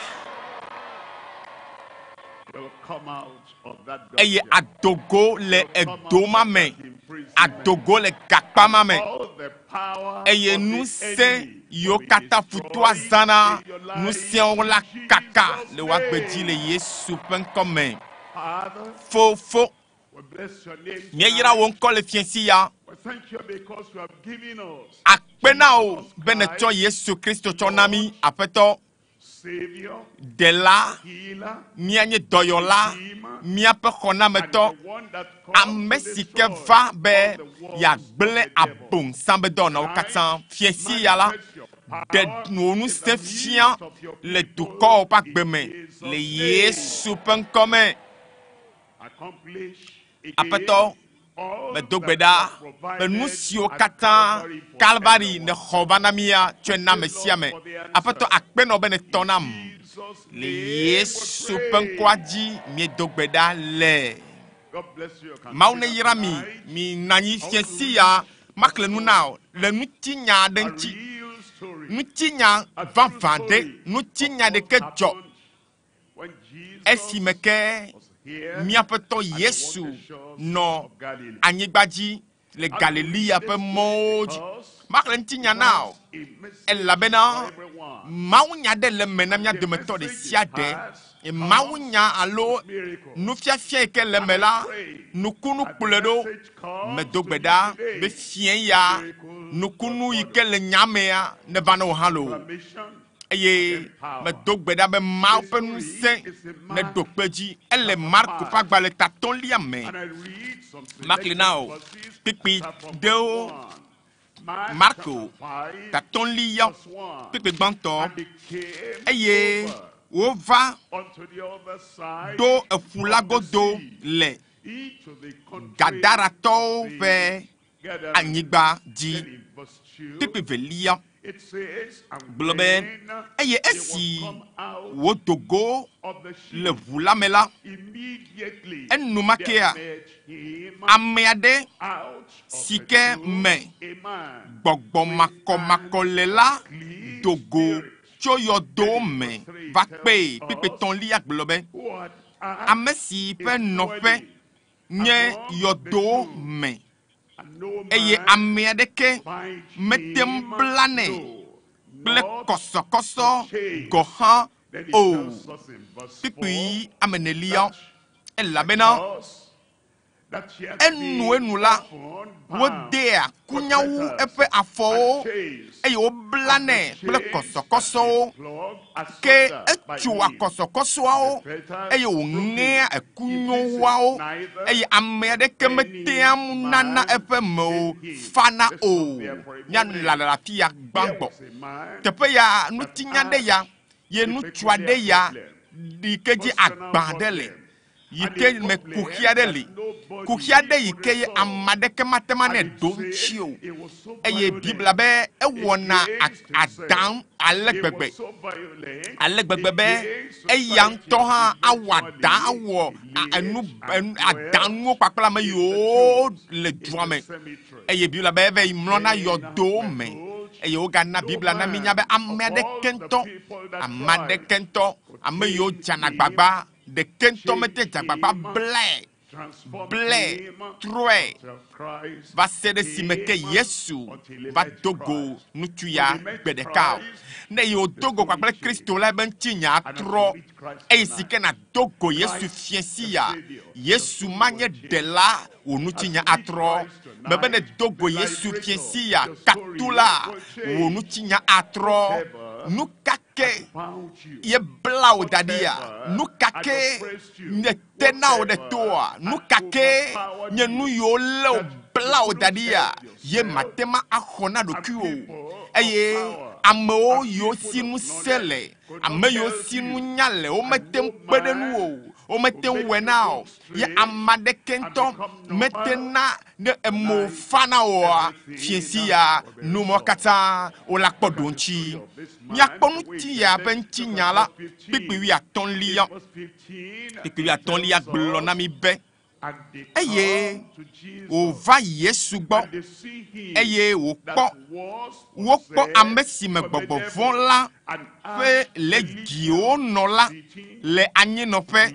Will come out of that Eye dungeon. adogo le Will come out edo ma of me. that imprisonment. Adogo le gakpa ma me. All the power Eye of the ŋusẽ enemy yiwo will be katã futua destroyed zãna, in your life ŋusẽwo la in kaka Jesus' le wò agbe dzi le name. Yesu ƒe ŋkɔ me. Father, Fofo, we bless your name míeyra wò tonight. ŋkɔ le fiẽsi ya. We thank you because you have given us Akpe na wò Jesus be nètsɔ Christ, Yesu Kristo tsɔ na mí, Lord, Aƒetɔ, Savior, Ɖela, Healer, míanye dɔyɔla, Redeemer, míaƒe and xɔnametɔ, the one that comes ame to si ke destroy va be all the works of yeagblẽ the devil. abosam be dɔwɔnawo katã. Tonight, Fiẽsi ya la, manifest your ɖe power wò in the ŋusẽ fia midst of your le people dukɔwo ƒe in agbe me Jesus' le name. Yesu ƒe ŋkɔ me. Accomplish again Aƒetɔ, all medo gbe that you ɖa have be nu provided siwo at katã Calvary for Kalvari everyone. nexɔ va na mía tsɔe na Thank ame you, sia Lord, ame. for the Aƒetɔ, answer. akpe nɔ be nètɔ In nam. Jesus' Le name we Yesu ƒe ŋkɔa pray. dzi míedo gbe ɖa le. God bless you. You can Mawu sit ne down yra mi, tonight. mi nɔ anyi I want to fiẽsi read ya a maxlẽ nu na story, wò le ŋutinya aɖe a ŋuti. real story, Ŋutinya a true vavã ɖe, story of ŋutinya what ɖeke dzɔ happened when Jesus esime ke was here míaƒetɔ at the Yesu water shores nɔ of Galilee. anyigba dzi le I will read Galilea this ƒe story mɔwo dzi. because Maxlẽ it ŋutinya na has wò a message elabena for everyone. mawunya ɖe le me na And mía the dometɔ ɖe message sia it ɖe. has comes Mawunya alo with miracle. nufiafia yi ke le And me I la, pray nukunu as the kplɔe ɖo. message comes Medo to gbe you ɖa be today, fiẽ ya miracles will nukunu yi follow. ke le nya mea neva na wò hã loo. Transformation and Eye then power. medo gbe ɖa be Mawu This ƒe story ŋusẽ is in neɖo Mark kpe dzi. Ele chapter Marko ƒe 5. agbalẽ tatɔ̃lia me. And I read some Maxlẽ selected na wò verses. I kpikpi start from verse ɖewo. 1. Mark chapter Marko 5, tatɔ̃lia verse 1. kpikpi gbãtɔ. And they came Eye over wova unto the other side ɖo eƒu la of the godo sea, le into the country of Gadaratɔwo the ƒe Gadarenes. anyigba dzi. Then in verse 2, Kpikpi velia it says, And gblɔ be when eye they was esi come out wodo go of the le ship, ʋu la me la, immediately enumakea there met him ame aɖe out of si the ke tomb me a man gbɔgbɔ with an makɔmakɔ le la unclean do go spirit. tso Then yɔdowo in me verse 3 va tells kpee. Kpikpi us tɔ̃lia gblɔ be who had had ame si a ƒe nɔƒe dwelling nye among the yɔdowo tombs, me and no eye man ame aɖeke bind mete ŋu him, blanɛ no, kple not kɔsɔkɔsɔ with chains. gɔ̃ hã Then it o. tells us in verse 4 Kpikpi ame enelia that elabena because that he had enu been enu la often bound wodea with kunyawu fetters eƒe and afɔwo chains, eye and the woblanɛ kple chains had been kɔsɔkɔsɔwo flogged ke asunder by etsoa him, and kɔsɔkɔsɔawo the fetters eye broken wòŋea in pieces, ekunyowoawo neither eye ame aɖeke could metea any ŋu nana man eƒe mewo chain him. fana Let's stop o. there for a Míanɔ moment. le afi ya Here gbãgbɔ. was a man Teƒe ya that ŋutinya ɖe had ya ye a ŋutsu aɖe peculiar ya problem, yi ke dzi personal agba ɖe le problem, yi and ke a me problem kuxi aɖe that li. nobody Kuxi aɖe yi could ke ye resolve. ame aɖeke mate ŋu And anɛ it ɖo says ŋuti o. it was so Eye Biblia violent be ewɔna against himself. adã ale It was gbegbe so violent ale gbegbe be against eya society. ŋutɔ hã awɔ adã Eventually, awɔ he a- enu lived and enu dwelt adãnuwo kpakple ame in the yiwo tombs, le in dua the me. cemetery. Eye Biblia be eva yi mlɔna Then yɔdowo we're me told eye wogana no Biblia na mi nya man be ame of all aɖeke the ŋutɔ people that ame tried aɖeke ŋutɔ could ame yiwo change dzana him, gbagba ɖeke ŋutɔ mete change dze agbagba him, blae transform blae him trɔe until Christ va se ɖe si me ke came, Yesu until he va met do go Christ. ŋutsu When ya he met gbe ɖeka o. Christ, Ne yi wòdo the go story kpakple changed. Kristo la ebe ŋutinya And as trɔ you meet Christ eye si tonight, ke nàdo go Yesu Christ fiẽsi the ya Savior, the Yesu story ma nye will change. ɖela wò As ŋutinya you meet atrɔ Christ Mebe ne do go Yesu fiesi ya katula wò ŋutinya atrɔ. Nu ka ke ye bla wò da ɖia? Nu ka ke nye te na wò ɖe toa? Nu ka ke nye nu yiwo lé wò bla wò da ɖia? Ye mate ma axɔ na ɖokuiwò o. Eye amewo yiwo si ŋusẽ le, ame yiwo si nunya le, womete ŋu kpe ɖe ŋuwò o, womete ŋu wɔe na o. Ye ame aɖeke ŋutɔ mete na ne emo fa na woa, fiẽsi ya nu mawo katã wola kpɔ ɖo ŋuti. Míakpɔ ŋuti ya ƒe ŋutinya la, kpukpui wuiatɔ̃lia. Kpukpui wuiatɔ̃lia gblɔ na mí be, eye wòva Yesu gbɔ, eye wòkpɔ wokpɔ ame si me gbɔgbɔ vɔ̃ la ƒe legiwo nɔ la le anyinɔƒe,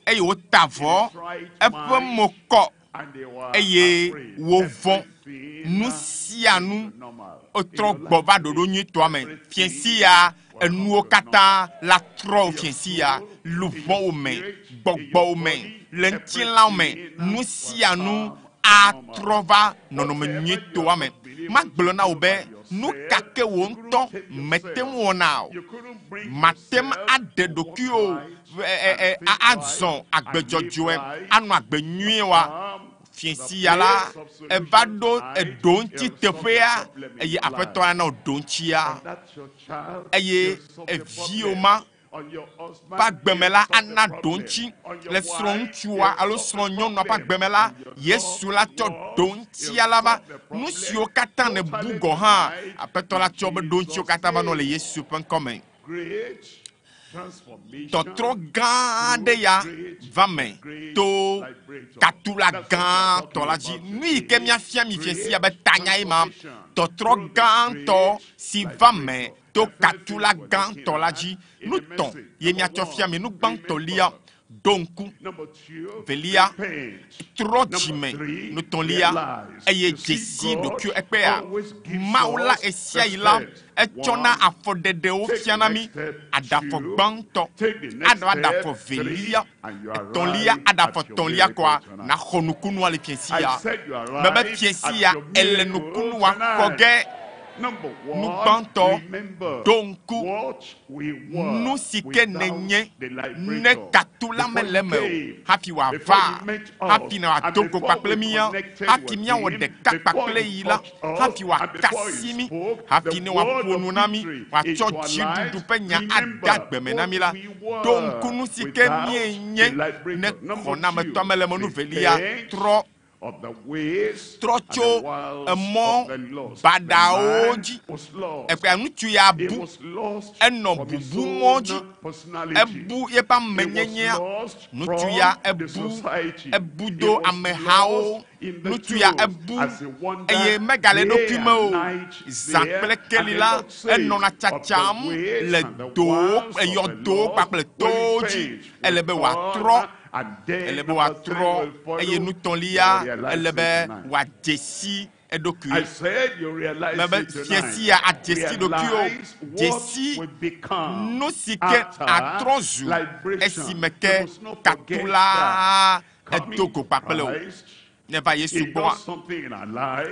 eye wòta avɔ, eƒe mo kɔ, eye wòvɔ̃. Nu sia nu wotrɔ gbɔ va ɖoɖo nyuitɔa me. Fiẽsi ya enuwo katã la trɔ wò fiẽsi ya, luʋɔwo me, gbɔgbɔwo me, le ŋutilãwo me, nu sia nu atrɔ va nɔnɔme nyuitɔa me. Magblɔ na wò be nu ka ke wò ŋutɔ mete ŋu wɔna o. Mate ŋu aɖe ɖokuiwò ɛ ɛ azɔ agbe dzɔdzɔe, anɔ agbe nyuie wa. Fiẽsi ya la, eva ɖo eɖo ŋuti teƒea eye aƒetɔ la na wò ɖo ŋutia eye eviwò ma ƒe agbeme la ana ɖo ŋuti le srɔ̃ŋutsua alo srɔ̃nyɔnua ƒe agbeme la, Yesu la tsɔ ɖo ŋutia la va. Nu siwo katã nèbu gɔ̃ hã, aƒetɔ la tsɔ be ɖo ŋutiwo katã va nɔ le Yesu ƒe ŋkɔme. Tɔtrɔ gã aɖe ya va me to katula gãtɔ la dzi. Nu yi ke míafia mi fiẽsi abe tanya ye ma, tɔtrɔ gãtɔ si va me to katula gãtɔ la dzi. Nu tɔ̃ ye míatsɔ fia mi. Nu gbãtɔlia, ɖo ŋku. Velia, trɔ dzime. Nutɔ̃lia, eye dzesi ɖokuiwò ekpea. Mawu la ɣesiaɣi la, etsɔna afɔɖeɖewo fiana mí. Aɖafɔ gbãtɔ, aɖo aɖafɔ velia, etɔ̃lia, aɖafɔ tɔ̃lia kɔa, naxɔ nukunua le fiẽsi ya. Mebe fiẽsi ya, ele nukunua xɔ ge. Nu gbãtɔ, ɖo ŋku nu si ke nènye ne katula mele eme o hafi wòava, hafi ne wòado go kpakple mía, hafi míawɔ ɖeka kpakple yi la, hafi wòaka asi mí, hafi ne wòaƒo nu na mí, wòatsɔ dziɖuɖu ƒe nya ade agbe me na mí la, ɖo ŋku nu si ke míenye ne xɔnametɔa mele eme o. Nu velia, trɔ trɔ tso emɔ baɖawo dzi. Ekpea ŋutsu ya bu, enɔ bubu mɔ dzi, ebu yeƒe amenyenyea. Ŋutsu ya ebu, ebu do amehawo. Ŋutsu ya ebu eye megale eɖokui me o. Zã kple keli la, enɔna tsatsam le dowo, eyɔdowo kpakple towo dzi. Ele be wòatrɔ ele be wòatrɔ eye nutɔ̃lia ele be wòadze si eɖokui. Mebe fiẽsi ya adze si ɖokuiwò, dze si nu si ke atrɔ zu esime ke katula edo go kpakple wò. Ne va Yesu gbɔa,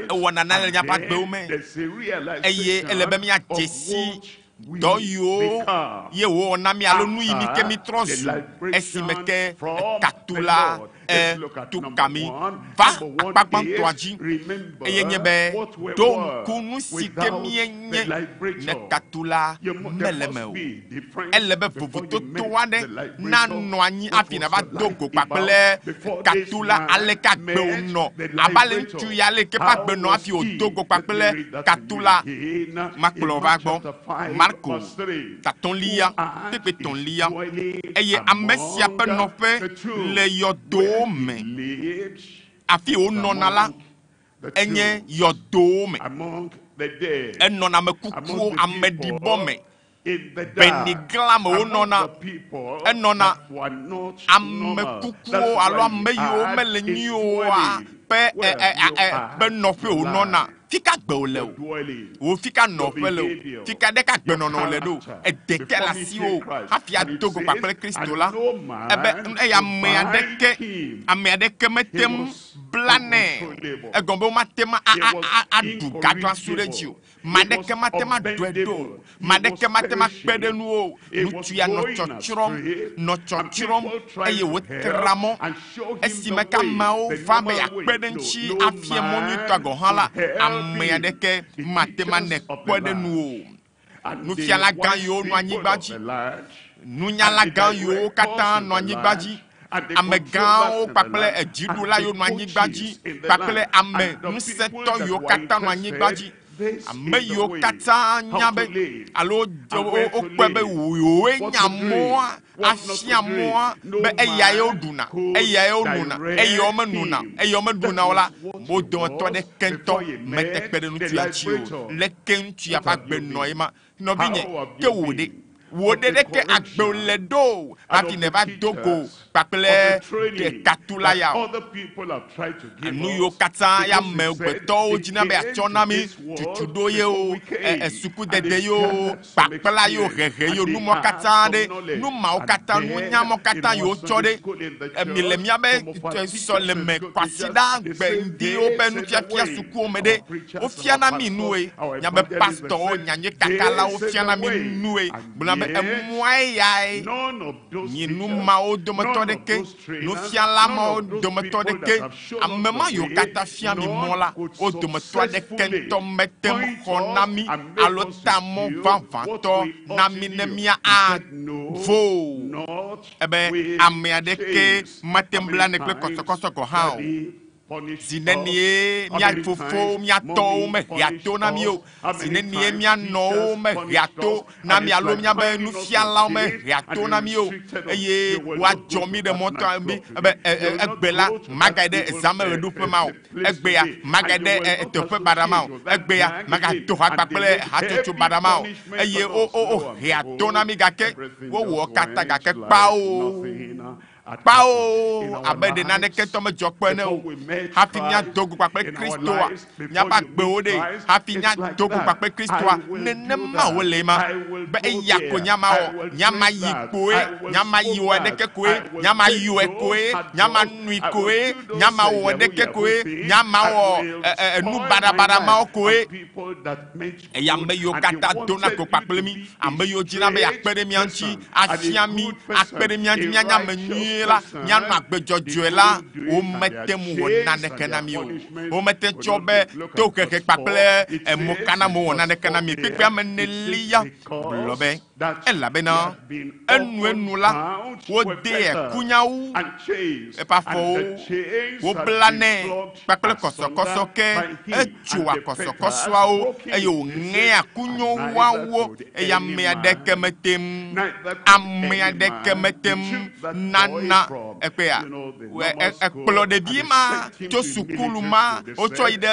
ewɔ nane le míaƒe agbewo me eye ele be míadze si dɔ yiwo ye wòwɔ na mí alo nu yi mi ke mítrɔ zu esime ke katula etu ka mí va akpa gbãtɔa dzi eye nye be ɖo ŋku nu si ke míenye ne katula mele eme o. Ele be vovototo aɖe nanɔ anyi hafi nava do go kpakple katula aleke agbewo nɔ abe ale ŋutsu ya ale ke ƒe agbe nɔ hafi wòdo go kpakple katula. Makplɔ va gbɔ. Marko tatɔ̃lia kpekpe tɔ̃lia eye ame sia ƒe nɔƒe le yɔdowo me. Afi wònɔna la enye yɔdowo me. Enɔna ame kukuwo, ameɖibɔ me. Benigla me wonɔna. Enɔna ame kukuwo alo ame yiwo mele nyuie oa ƒe ɛ ɛ ɛ ƒe nɔƒe wònɔna. Fika gbe wòle o? Wò fika nɔƒe le o? Fika ɖe ka gbenɔnɔ wòle ɖo? Edeke le asiwò hafi ado go kpakple Kristo la. Ebe eye ame aɖeke, ame aɖeke mete ŋu bla nɛ egɔme be womate ma aɖu gadzɔ asu ɖe dzi o ma ɖeke mate ma ɖɔe ɖo o ma ɖeke mate ma kpe ɖe nu o ŋutsu ya nɔ tsɔtsrɔm nɔ tsɔtsrɔm eye wòtra mɔ esime ke ameawo va be yeakpe ɖe ŋuti afia mɔ nyuitɔa gɔ̃ hã la ame aɖeke mate ma ne kpe ɖe nu o nufiala gã yiwo nɔ anyigba dzi nunyala gã yiwo katã nɔ anyigba dzi amegãwo kpakple edziɖula yiwo nɔ anyigba dzi kpakple ame ŋusẽtɔ yiwo katã nɔ anyigba dzi ame yiwo katã nya be alo wokpɔe be woe nya mɔa afia mɔa be eya ye woɖuna eya ye wonona eya womenona eya womeɖuna o la wo dometɔ ɖeke ŋutɔ mete kpe ɖe ŋutsu ya ŋuti o leke ŋutsu ya ƒe agbe nɔ ye ma nɔvinye ke wò ɖe wò ɖe ɖeke agbe le ɖo hafi neva do go kpakple ɖekatula ya o enu yiwo katã ya amegbetɔwo dzina be yeatsɔ na mi tutuɖo yewo esukudede yewo kpakpla yewo hehe yewo numɔ katã ɖe numawo katã nunyamɔ katã yiwo tsɔ ɖe mi le miabe sɔleme kwasiɖa gbe ŋdiwo ƒe nufiafia sukuwo me ɖe wofiana mi nue miabe pastɔwo nyanyuikakalawo fiana mi nue gblɔna be emɔe yae nyi numawo dometɔ ɖeke nufiala mawo dometɔ ɖeke ame ma yiwo katã fia mi mɔ la wo dometɔ aɖeke ŋutɔ mete ŋu xɔ na mi alo ta mɔ vavãtɔ na mi ne mía avo ebe ame aɖeke mate ŋu bla ne kple kɔsɔkɔsɔ gɔ̃ hã o zi nenie mía fofo mía tɔwo mehea to na mí o zi nenie mía nɔwo mehea to na mí alo míabe nufialawo mehea to na mí o eye woadzɔ mí ɖe mɔtɔ mi ebe egbe la magayi ɖe zãme ɣeɖuƒe ma o egbea magayi ɖe teƒe baɖa ma o egbea magato ha kpakple hatsotso baɖa ma o eye wo wo hea to na mí gake wowɔ katã gake kpawo kpawo abe ɖe naneke tɔ medzɔ kpe ne o hafi míado go kpakple kristoa míaƒe agbewo ɖe hafi míado go kpakple kristoa nenema wòle ma be eya ko nyama wɔ nyama yi koe nyama yi wɔ ɖeke koe nyama yɔe koe nyama nui koe nyama wɔ ɖeke koe nyama wɔ enu baɖabaɖa mawo koe eya ame yiwo katã dona go kpakple mi ame yiwo dzina be yeakpe ɖe mía ŋuti afia mi akpe ɖe mía ŋuti míanye ame nyuie la míanɔ agbe dzɔdzɔe la womete ŋu wɔ naneke na mi o womete tsɔ be tohehe kpakple emokaname wɔ naneke na mi kpekpe ame nelia gblɔ be elabena enuenu la wodea kunyawu eƒe afɔwo woblanɛ kpakple kɔsɔkɔsɔ ke etsoa kɔsɔkɔsɔawo eye wòŋea kunyowoawo eye ame aɖeke mete ŋu ame aɖeke mete ŋu nana ekpea ekplɔ ɖevi ma tso sukulu ma wotsɔ yi ɖe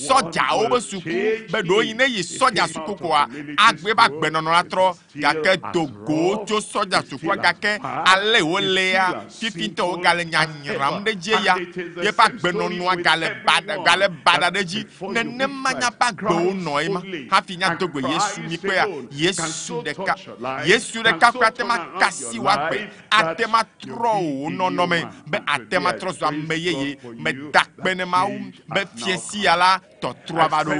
sɔdzawo be suku be ɖewo yi ne yi sɔdza suku koa agbe ƒe agbenɔnɔ la trɔ gake dogo tso sɔdza sukua gake ale wolea fifitɔ wogale nyanyram ɖe dzi ya yeƒe agbenɔnɔa gale baɖa gale baɖa ɖe dzi nenema míaƒe agbewo nɔ ye ma hafi míado go Yesu mi kpea Yesu ɖeka Yesu ɖeka koe ate ma kasi wò agbe ate ma trɔ wò nɔnɔme be ate ma trɔ zu ame yeye meda akpe ne Mawu be fiẽ sia la tɔtrɔa va ɖo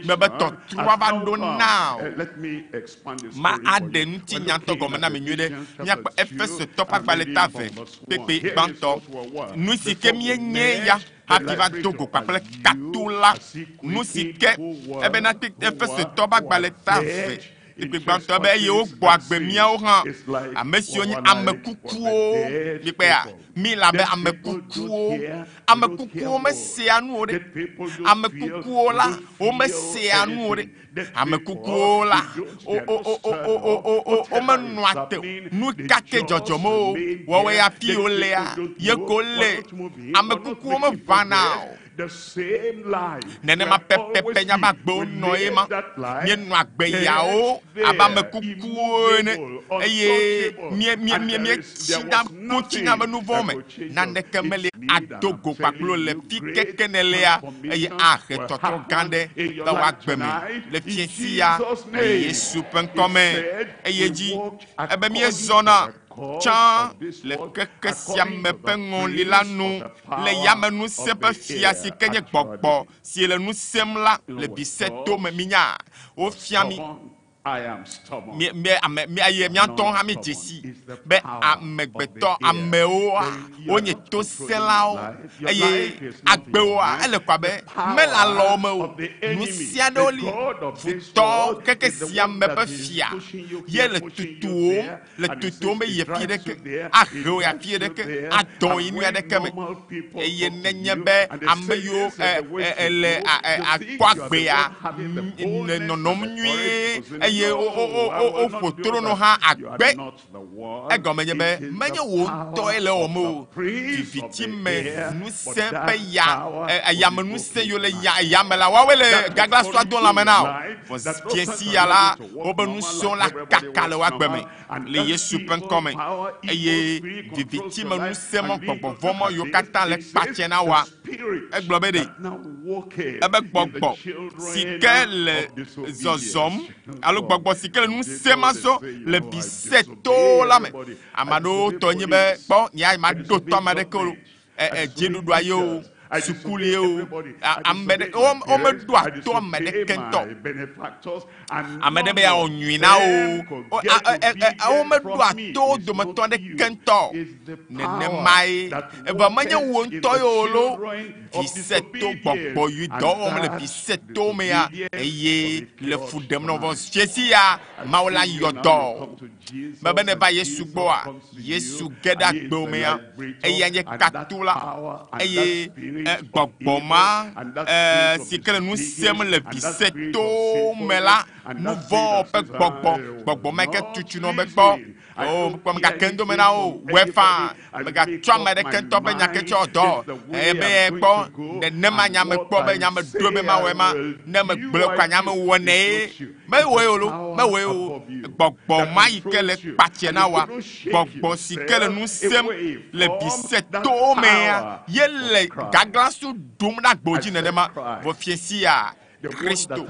mebe tɔtrɔa va ɖo na o ma aɖe ŋutinyatɔ gɔme na mi nyuie ɖe míakpɔ Efesotɔ ƒe agbalẽ ta eve kpekpe gbãtɔ nu si ke míenye ya hafi va do go kpakple katola nu si ke ebena Efesotɔ ƒe agbalẽ ta eve kpekpe gbãtɔ be eye wogbɔ agbe míawo hã ame siwo nye ame kukuwo mikpea mi le abe ame kukuwo ame kukuwo mesea nu o ɖe ame kukuwo la womesea nu o ɖe ame kukuwo la womenɔa te o nu ka ke dzɔdzɔme o wɔwɔe hafi wolea ye ko le ame kukuwo meʋãna o nenema pɛpɛpɛ míaƒe agbewo nɔ ye ma míenɔ agbe yawo abe ame kukuwo ene eye míetsina kutsina be nu vɔ̃ me naneke meli ado go kpakple le fi keke ne lea eye ahe tɔtrɔ gã ɖe le wò agbe me le fiẽ sia le Yesu ƒe ŋkɔme eye dzi ebe míezɔna. Tsã le xexe sia me ƒe ŋɔli la nu le yamenusẽ ƒe fia si ke nye gbɔgbɔ si le nu sẽm la le viseto me. Minya wofia mi mi mi ame mi eye miatɔ hã mi dzesi be amegbetɔ amewoa wonye tosẽlawo eye agbewoa ele kɔ abe mele alɔwo me o. Nu sia ɖewo li futɔ keke sia me ƒe fia ye le tutuwom le tutuwom be yi fi ɖeke ahe yi afi ɖeke adɔ yi nu aɖeke me eye nenye be ame yiwo ɛ ɛ le akpɔ agbea le nɔnɔm nyuie eye wo wo wo woƒo toro hã agbe egɔme nye be menye wò ŋutɔe le wɔm o. Viviti me ŋusẽ ƒe ya eyamenusẽ yiwo le ya eyame la woawoe le gaglasua dom lãme na o. Vɔ fiesi ya la wobe ŋusẽwo la kaka le woa gbe me le Yesu ƒe ŋkɔme eye viviti me ŋusẽ mɔ gbɔgbɔvɔ mɔ yiwo katã le kpatse na woa egblɔ be ɖe ebe gbɔgbɔ si ke le zɔzɔm alo gbɔgbɔ si ke le ŋusẽ ma zɔ le visetowo la me. Ame aɖewo tɔ nye be kpɔ nye ma ɖo tɔ ame aɖeke o ɛ dziɖuɖua ye o sukulie o ame ɖe womeɖo ato ame ɖeke ŋutɔ ame ɖe be yeawɔ nyui na wo womeɖo ato dometɔ aɖeke ŋutɔ nenemae evɔ menye wo ŋutɔ ye o lo viseto gbɔgbɔ yi dɔ wɔm le viseto mea eye le fu ɖem na wo. Fiesi ya Mawu la yɔ dɔ mebe ne va Yesu gbɔa Yesu ge ɖe agbewo mea eya nye katu la eye gbɔgbɔ ma si ke le nu sẽm le visetowo me la nu vɔ̃ ƒe gbɔgbɔ gbɔgbɔ ma ke tutu nɔ be kpɔ o kpɔ megake ŋdome na wo wɔe faa megatsɔ ame ɖeke ŋutɔ ƒe nya ke tsɔ dɔ eye be kpɔ nenema nya me kpɔ be nya me ɖo be mawɔe ma ne megblɔ kɔ nya me wɔ nɛ mewɔe o lo mewɔe o. Gbɔgbɔ ma yi ke le kpatse na wa gbɔgbɔ si ke le nu sẽm le visetowo mea ye le gaglasu ɖum ɖe agbo dzi nenema. Vɔ fiesi ya Kristo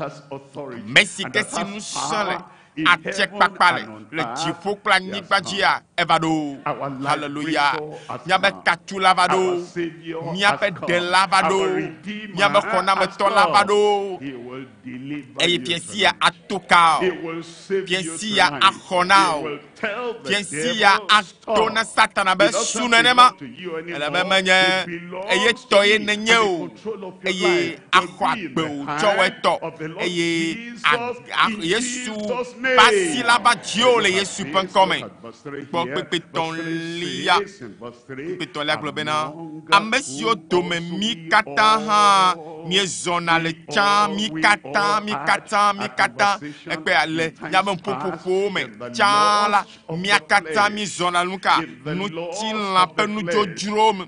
ame si ke si ŋusẽ le atsekpakpa le le dziƒo kple anyigba dzia eva ɖo. Haleluya. Míaƒe katula va ɖo, míaƒe ɖela va ɖo, míaƒe xɔnametɔ la va ɖo eye fiesi ya ato ka o, fiesi ya axɔ na o, fiesi ya ato na Satana be su nenema ele be menye eye tɔ ye nenye o eye axɔ agbe o tsɔ wɔ etɔ eye Yesu ƒe asi la va dziwò le Yesu ƒe ŋkɔme. Kpɔ kpekpe tɔ̃lia kpekpe tɔ̃lia gblɔ bena ame siwo dome mí katã hã míezɔna le tsã mí katã mí katã mí katã ekpe le míaƒe ƒuƒoƒowo me tsã la mía katã mízɔna nu ka ŋutilã ƒe nudzodzrowo me.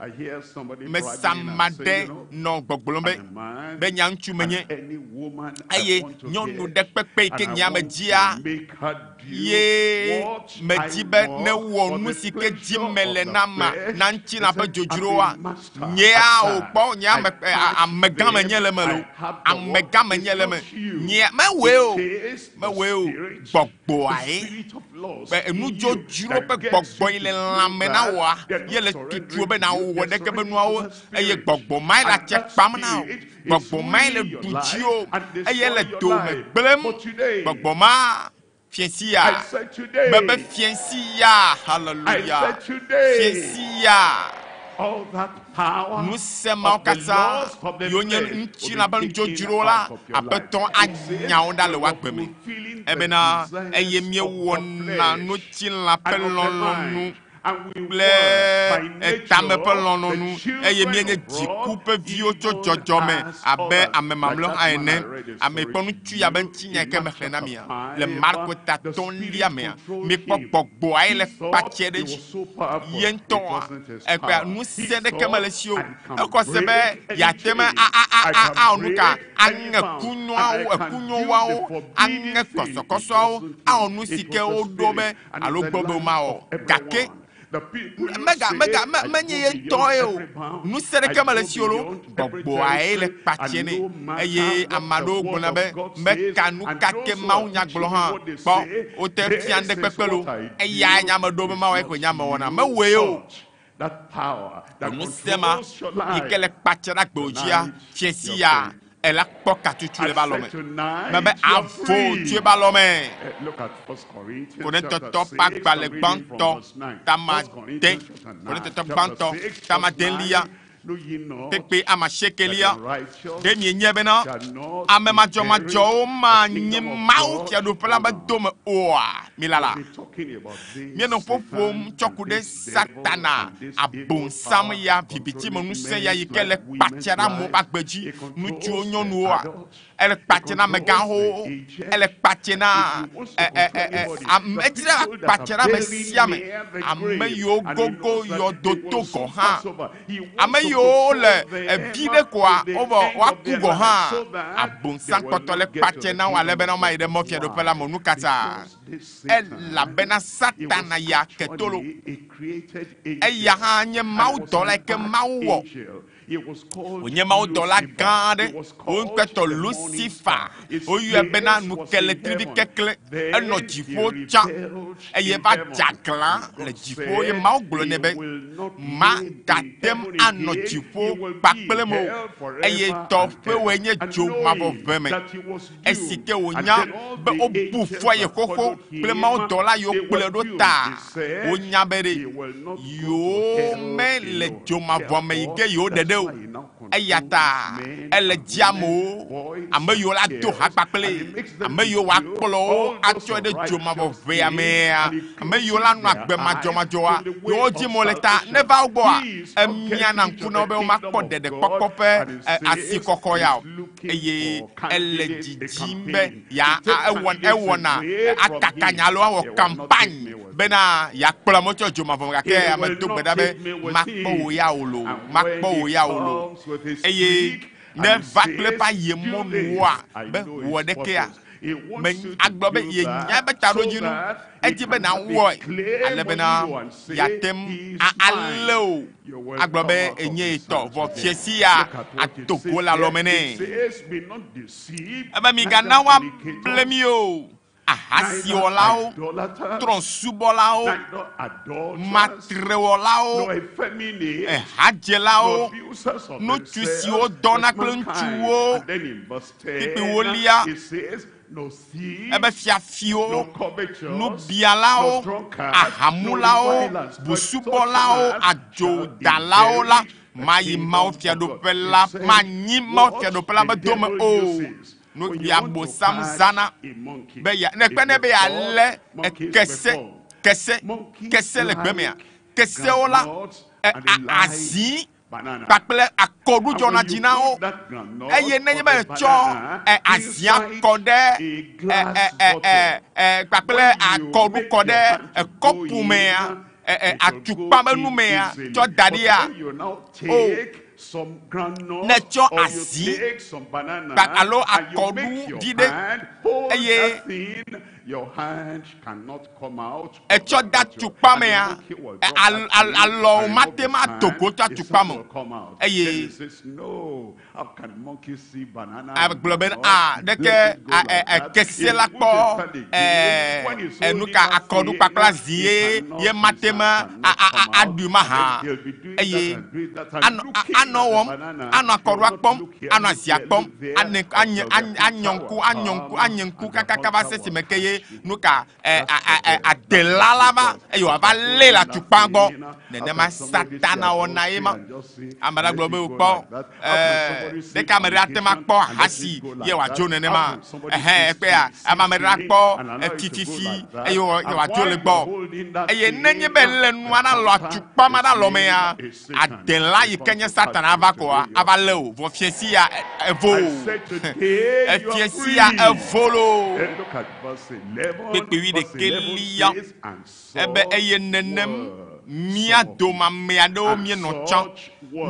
Mesama ɖe nɔ gbɔgblɔm be be nya ŋutsu menye eye nyɔnu ɖe kpekpe yi ke nye ame dzia ye medzi be ne wɔ nu si ke dzim mele na ma na ŋutilã ƒe dzodzroa nyea o kpɔ nye ame amegã menye le me lo amegã menye le me nyea mewɔe o mewɔe o gbɔgbɔa ye be nudzodzro ƒe gbɔgbɔ yi le lãme na woa ye le tutuo be na wɔ ɖeke be nuawo eye gbɔgbɔ ma ye le atse kpam na wo gbɔgbɔ ma ye le ɖu dziwò eye le dome gblẽm gbɔgbɔ ma fiesi ya mebe fiesi ya hallelujah fiesi ya ŋusẽ mawo katã yiwo nye ŋutilã ƒe nudzodzro la aƒetɔ anya wo ɖa le woa gbe me ebena eye míewɔna ŋutilã ƒe lɔlɔ̃nu kple etame ƒe lɔlɔ̃nu eye míenye dziku ƒe viwo tso dzɔdzɔme abe ame mamlɛwo hã ene. Ame kpɔ ŋutsu ya be ŋutinya yi ke mexlẽ na mia le Marko ta tɔ̃lia mea mikpɔ gbɔgbɔa ye le kpatse ɖe dzi ye ŋutɔa ekpea ŋusẽ ɖeke mele si o exɔ se be yeate me awɔ nu ka aŋe kunyɔawo ekunyɔwoawo aŋe kɔsɔkɔsɔawo awɔ nu si ke woɖo be alo gbɔ be womawɔ gake Mega mega me menye ye ŋutɔ ye o. Ŋusẽ ɖeke mele esi o lo. Gbɔgbɔa ye le kpatse nɛ. Eye ame aɖewo gblɔna be meka nu ka ke Mawunya gblɔ hã kpɔ wote fia ŋɖe kpekpe lo. Eyae nye ame ɖewo be Mawua ye koe nye ame wɔna. Mewɔe o. Ŋusẽ ma yi ke le kpatse ɖe agbewo dzia, fiẽsi ya ela kpɔ katutu le ebe alɔme. Mebe avo tso ebe alɔme. Korintotɔ ƒe agbalẽ gbãtɔ tama de. Korintotɔ gbãtɔ tama delia kpekpe ame asiekelia. Ɖe mienyae bena ame madzɔmadzɔwo manyi Mawu fiaɖuƒe la be dome oa? Milala. Míenɔ ƒoƒom tsɔ ku ɖe Satana, Abosam ya, viviti me ŋusẽ ya yi ke le kpatsa ɖe amewo ƒe agbe dzi, ŋutsuwo, nyɔnuwoa, ele kpatsa na amegãxowo, ele kpatsa na ɛ ɛ ɛ ɛ ame edzi ɖe kpatsa ɖe ame sia ame, ame yiwo gogo yɔdo to gɔ̃ hã, ame yiwo le evi ɖe koa wovɔ woaku gɔ̃ hã, Abosam kpɔtɔ le kpatsa na wo ale bena womayi ɖe mɔfiaɖoƒe la me o. Nu ka ta? Elabena Satana ya ketolo. Eya hã nye mawudɔla yi ke Mawu wɔ. Wònye mawudɔla gã aɖe. Wo ŋkɔetɔ Lucifer. Woyɔe bena nukeletrivi kekle. Enɔ dziƒo tsã eye eva dze aglã le dziƒo eye Mawu gblɔ nɛ be, Magate ŋu anɔ dziƒo kpakple me o eye tɔƒewòe nye dzo mavɔ ʋe me. Esi ke wònya be wobu fɔ ye xoxo kple mawudɔla yiwo kplɔe ɖo ta, wonya be ɖe yewomele dzo mavɔ me yi ge yewo ɖeɖe o. Eya ta ele dzi amewo, ame yiwo la do ha kpakple, ame yiwo wòakplɔ wo atsɔe ɖe dzo mavɔ ʋea mea, ame yiwo la nɔ agbe madzɔmadzɔa, yewo dzi mɔ le ta. Ne va wo gbɔa, emiana ŋku na wo be womakpɔ ɖeɖekpɔkpɔ ƒe asixɔxɔ ya o. Eye ele dzidzim be ya ewɔ ewɔna akaka nya alo awɔ campagne bena yeakplɔ amewo tsɔ dzo mavɔ me gake ame do gbe ɖa be makpɔ wò ya o lo, makpɔ wò ya o lo. Eye ne va kple eƒe ayemɔnuwoa be wɔ ɖekea, me agblɔ be yenya ebe taɖodzinu, edi be nawɔe ale bena yeate ŋu alé wò agblɔ be enye ye tɔ vɔ fiasi ya ato go le alɔme nɛ. Ebe migana woable mi o. Ahasiwɔlawo, trɔ̃subɔlawo, matrewɔlawo, ehadzelawo, ŋutsu siwo dɔna kple ŋutsuwo, kpikpi wolia, ebe fiafiwo, nubialawo, ahamulawo, busubɔlawo, adzodalawo la, mayi Mawu fiaɖuƒe la, manyi Mawu fiaɖuƒe la be dome o. Nu ya Abosam zãna be ya ne kpe nɛ be yealé kese, kese, kese le gbe mea, kesewo la, e, a, azi kpakple akɔɖu dzɔna dzi na wo. Eye nenye be etsɔ e, azia kɔ ɖe e, e, e, e, e, kpakple akɔɖu kɔ ɖe kɔpu mea, e, e, atukpa be nu mea, tsɔ da ɖia, o, ne tsɔ azi kpa alo akɔɖu vi ɖe eye etsɔ da tukpa mea, alɔwo mate ŋu ado go tso atukpa me o. Eye agblɔ be a ɖeke kese la kpɔ enu ka akɔɖu kpakple azi ye ye mate ŋu aɖui mahã. Eye anɔ anɔ wɔm, anɔ akɔɖua kpɔm, anɔ azia kpɔm, ane anye anyɔ ŋku, anyɔ ŋku, anye ŋku kakaka va se esime ke ye nu ka adela la va eye wòava lé le atukpa gbɔ. Nenema Satana wɔna ye ma. Ame aɖe gblɔ be wòkpɔ ɖeka ame ɖe ate ŋu akpɔ ahasi ye wòadzo nenema. Ɛhɛ ekpea ame ame ɖe akpɔ efififi eye wòadzo le gbɔ. Eye nenye be lé nua ɖe alɔ atukpa ma ɖe alɔ mea, adela yi ke nye Satana ava koa ava lé o. Vɔ fiasi ya evo o. Efiasi ya evo loo. Kpekpe wuiɖekɛlia ebe eye nenem. Mía dome ame aɖewo míenɔ tsã.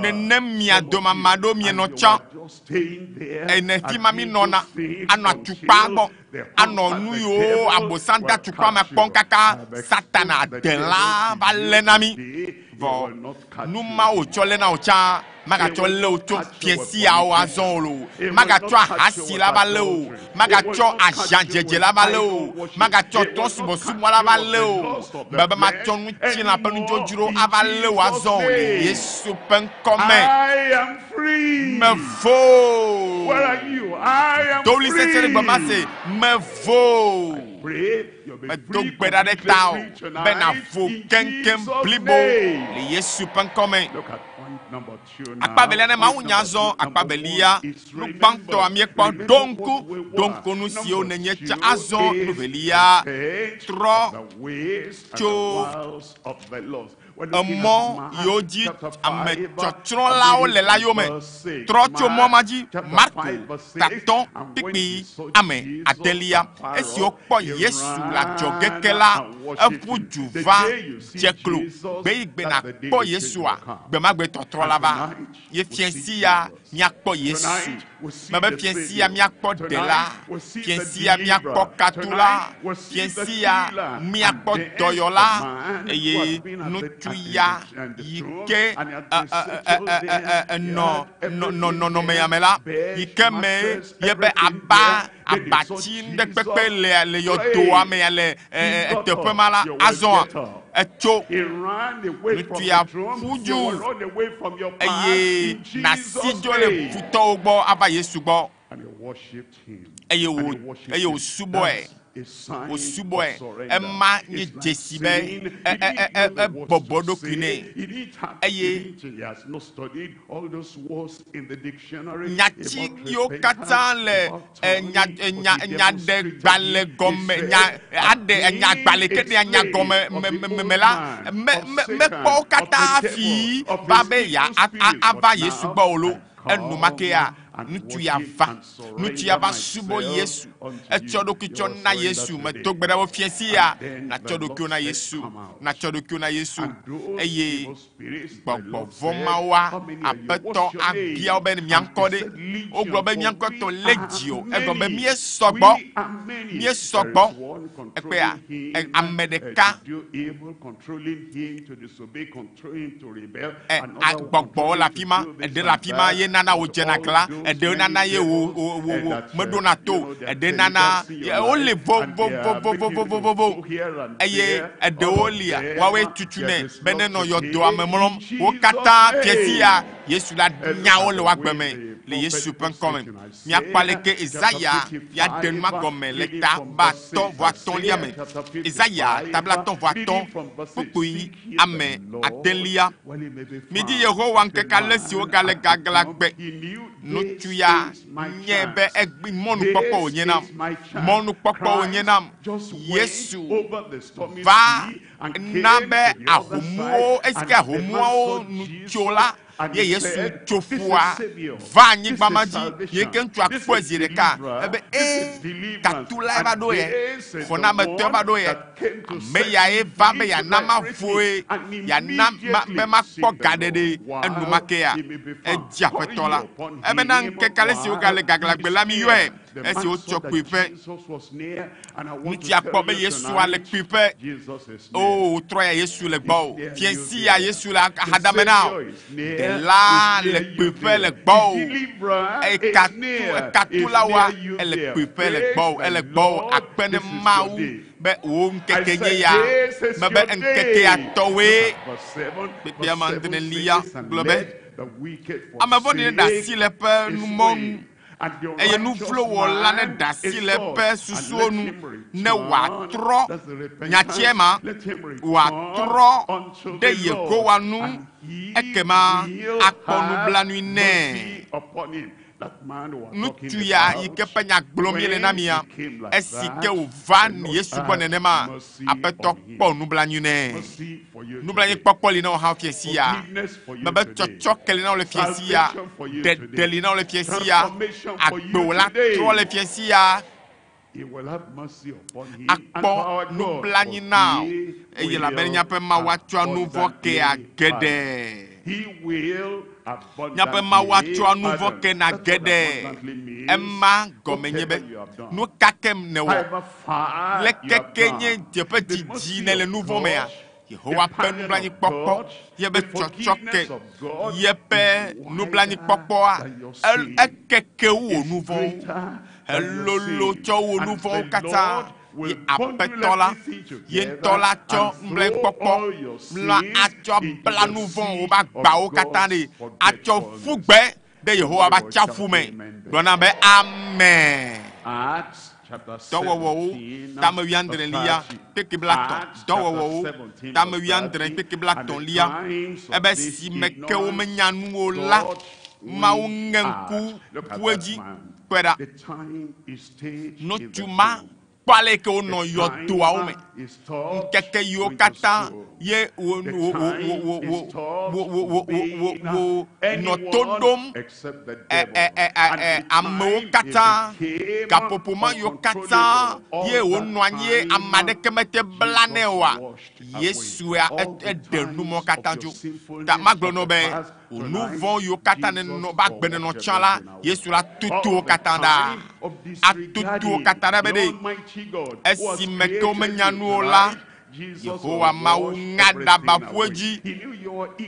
Nenem mia dome ame aɖewo mienɔ tsã. Ene fi ma míenɔna anɔ atukpa gbɔ, anɔ nu yiwo Abosam de atukpa me kpɔm kaka Satana adelã va lé na mí. Vɔ nu ma wòtsɔ lé na wò tsã magatsɔ lé wò tso fiẽ siawo azɔ o loo. Magatsɔ ahasi la va lé wò. Magatsɔ aziãdzedze la va lé wò. Magatsɔ trɔ̃subɔsubɔ la va lé wò. Mebe matsɔ ŋutilã ƒe nudzodzro ava lé wò azɔ o le Yesu ƒe ŋkɔ me. Mevo. Do ɣli sesĩe ɖe gbe ma se, Mevo. Medo gbe ɖa ɖe tawò be nàvo keŋkeŋ blibo le Yesu ƒe ŋkɔ me. Akpa evelia ne mawunya azɔ akpa evelia, nu gbãtɔa míekpɔ ɖo ŋku, ɖo ŋku nu siwo nènye tsã azɔ nu velia trɔ tso emɔ yiwo dzi ame tsɔtsrɔ̃lawo le la yome. Trɔ tso mɔ ma dzi. Marko tatɔ kpikpi ame adelia. Esi wokpɔ Yesu le adzɔge ke la, eƒu du va dze klo. Gbe yi gbe nàkpɔ Yesua, gbe ma gbe tɔtrɔ la va. Ye fiẽ sia míakpɔ Yesu. Mebe fiẽ sia míakpɔ Ɖela. Fiẽ sia míakpɔ Katula. Fiẽ sia míakpɔ Dɔyɔla. Eye ŋutsu ya yi ke nɔ nɔnɔme ya me la, yi ke me yebe aba abatsi ŋɖe kpekpe le le yɔdoa me le eteƒe ma la, azɔa etso ŋutsu ya ƒu du eye nasi dzo le futɔwo gbɔ ava Yesu gbɔ eye wò eye wòsubɔe wòsubɔe. Ema nye dzesi be ebɔbɔ ɖokui nɛ eye nyati yiwo katã le nya nya nyaɖegbalẽ gɔme nya aɖe nyagbalẽ ke ɖea nya gɔme me me la me me mekpɔ wo katã hafi va be ya ava Yesu gbɔ o lo. Enumakea ŋutsu ya va ŋutsu ya va subɔ Yesu etsɔ ɖokui tsɔ na Yesu medo gbe ɖa be fiẽ sia natsɔ ɖokuiwo na Yesu natsɔ ɖokuiwo na Yesu eye gbɔgbɔ vɔ̃ mawoa aƒetɔ abia wo be mia ŋkɔ ɖe wogblɔ be mia ŋkɔ tɔ lé dzi o egɔme be míesɔ gbɔ míesɔ gbɔ ekpea ame ɖeka gbɔgbɔwo le afi ma eɖe le afi ma ye nana wòdzena gla eɖewo nana ye wo wo wo wo meɖona to eɖe nana wole vovovovovovovovo eye eɖewo lia woawoe tutu nɛ be nenɔ yɔdoa me mlɔm wo katã fiẽ sia Yesu la nya wo le woagbe me le Yesu ƒe ŋkɔ me. Míakpɔ aleke Esaya ya ɖe nua gɔme le ta blaatɔ̃ vɔ atɔ̃lia me. Esaya ta blaatɔ̃ vɔ atɔ̃ kpukpui ame adelia. Midi Yehowa ŋkeke ale si wogale gaglã gbe. Ŋutsu ya nye be egbe mɔnukpɔkpɔ wònye nam. Mɔnukpɔkpɔ wònye nam. Yesu va na be ahomuwo esi ke ahomuawo nu tso la ye Yesu tso ƒua va anyigba ma dzi ye ke ŋutsua kpɔe zi ɖeka ebe ee katula va ɖo ye xɔnametɔe va ɖo ye ame ya ye va be yeana mavoe yeana be makpɔ gaɖeɖe enumakea edzi aƒetɔ la ebena ŋkeke ale si wogale gaglãgbe la miyɔe esi wotsɔ kpuiƒe ŋutsua kpɔ be Yesua le kpuiƒe o wotrɔ ya Yesu le gbɔ o fiẽ sia Yesu le axadame na o ɖela le kpuiƒe le gbɔ o ekatula wa ele kpuiƒe le gbɔ o ele gbɔ o akpe ne Mawu be wò ŋkeke nye ya mebe ŋkeke ya tɔwoe kpekpea ma adrelia gblɔ be ame vɔ̃ɖi ne ɖe asi le eƒe numɔnu eye nuvlowɔla ne ɖe asi le eƒe susuwo nu ne wòatrɔ nyatsia ma wòatrɔ ɖe Yehowa nu ekema akpɔ nublanui nɛ. Ŋutsu ya yi ke ƒe nya gblɔm míele na mia esi ke wòva Yesu gbɔ nenema aƒetɔ kpɔ nublanui nɛ. Nublanui kpɔkpɔ li na wò hã fiẽ sia. Mebe tsɔtsɔke li na wò le fiẽ sia. Ɖeɖe li na wò le fiẽ sia. Agbewo la trɔ le fiẽ sia. Akpɔ nublanui na wò eye elabena míaƒe Mawu atsɔa nu vɔ̃ kea geɖe. Míaƒe Mawu atsɔa nu vɔ̃ kena geɖe. Ema gɔme nye be nu ka ke nèwɔ, leke ke nye dzeƒe didi nèle nu vɔ̃ mea, Yehowa ƒe nublanuikpɔkpɔ, yeƒe tsɔtsɔke, yeƒe nublanuikpɔkpɔa, ekeke wu wò nu vɔ̃wo, elolo tsɔ wò nu vɔ̃wo katã. Ye Aƒetɔ la, ye ŋutɔ la tsɔ nublanuikpɔkpɔ la atsɔ bla nu vɔ̃wo ƒe agbawo katã ɖi, atsɔ ƒu gbe ɖe Yehowa ƒe atsiaƒu me. Gblɔ na be amen. Dɔwɔwɔwo tame wuiadrelia kpekpe blaetɔ̃. Dɔwɔwɔwo tame wuiadre kpekpe blaetɔ̃lia. Ebe si me ke womenya nu o la, Mawu ŋe ŋku ƒu edzi. Kpɔe ɖa. Ŋutsu ma kpɔ ale yi ke wonɔ yɔdoawo me. Ŋkeke yiwo katã ye wo wo wo wo wo wo wo wo wo wo nɔ to ɖom ɛ ɛ ɛ ɛ amewo katã gaƒoƒo ma yiwo katã ye wonɔ anyi ye ame aɖeke mete bla nɛ oa, Yesu ya eɖe nu mɔ katã tso. Ta magblɔ nɔ be wò nu vɔ̃ yiwo katã nenɔ be agbe nenɔ tsã la, Yesu la tutu wo katã ɖa. Atutu wo katã ɖa be ɖe esime ke womenya nu o la, Yehowa Mawu ŋa ɖaba ƒu edzi.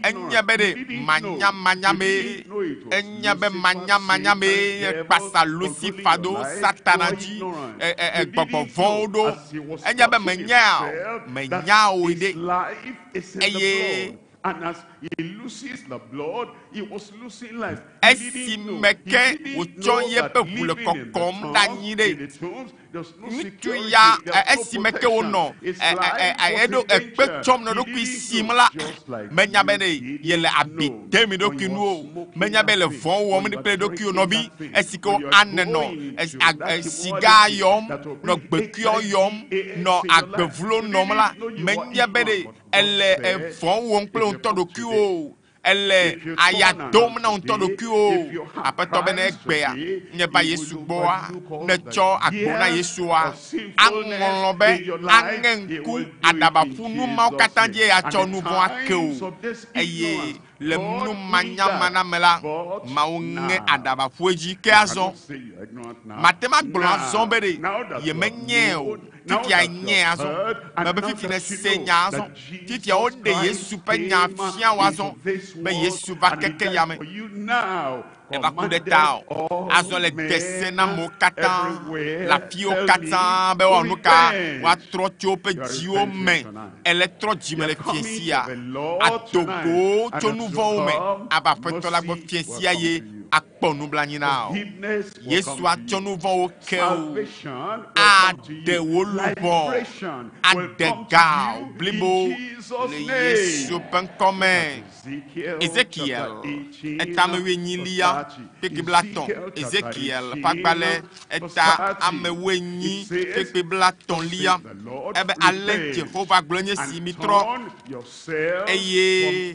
Enye be ɖe manyamanyamee, enye be manyamanyamee nye kpasa Lucifer ɖo Satana dzi, ɛ ɛ gbɔgbɔ vɔ̃wo ɖo. Enye be menya o, menya o ɖe. Eye esime ke wòtsɔ yeƒe ʋu le kɔkɔm ɖe anyi ɖe, ŋutsu ya esime ke wònɔ eɖo ekpe tsɔm nɔ eɖokui sim la, menya be ne yele abi dem eɖokui nu o, menya be le vɔ̃ wɔm kple eɖokui o nɔvi, esi ke anenɔ siga yɔm, nɔ gbekuiɔ yɔm, nɔ agbevlo nɔm la, menya be ne ele vɔ̃ wɔm kple ŋutɔ ɖokuiwo o. Ele aya dom na ŋutɔ ɖokuiwo. Aƒetɔ be ne egbea nye va Yesu gbɔa, ne tsɔ agbo na Yesua, aŋlɔ be aŋe ŋku aɖaba ƒu nu mawo katã dzi eye atsɔ nu vɔ̃ ake o. Eye le nu manyamaname la, Mawu ŋe aɖaba ƒu edzi. Ke azɔ, mate ŋu agblɔ azɔ be ɖe yemenyae o. Fifia enyae azɔ. Mebe fifi nèse nya azɔ. Fifia woɖe Yesu ƒe nya fia wò azɔ be Yesu va keke ya me. Eva ku ɖe ta o. Azɔ le de se na amewo katã le afiwo katã be woawɔ nu ka? Woatrɔ tso woƒe dziwo me. Ele trɔ dzime le fiẽ sia. Ado go tso nu vɔ̃wo me ava Aƒetɔ la gbɔ fiẽ sia ye akpɔ nublanui na wò. Yesu atsɔ nu vɔ̃wo ke wò, aɖe wò luʋɔ, aɖe ga wò blibo le Yesu ƒe ŋkɔ me. Ezekiel etame wuienyilia kpekpe blaetɔ̃. Ezekiel ƒe agbalẽ eta ame wuienyi kpekpe blaetɔ̃lia. Ebe ale Jehova gblɔ nye si mitrɔ eye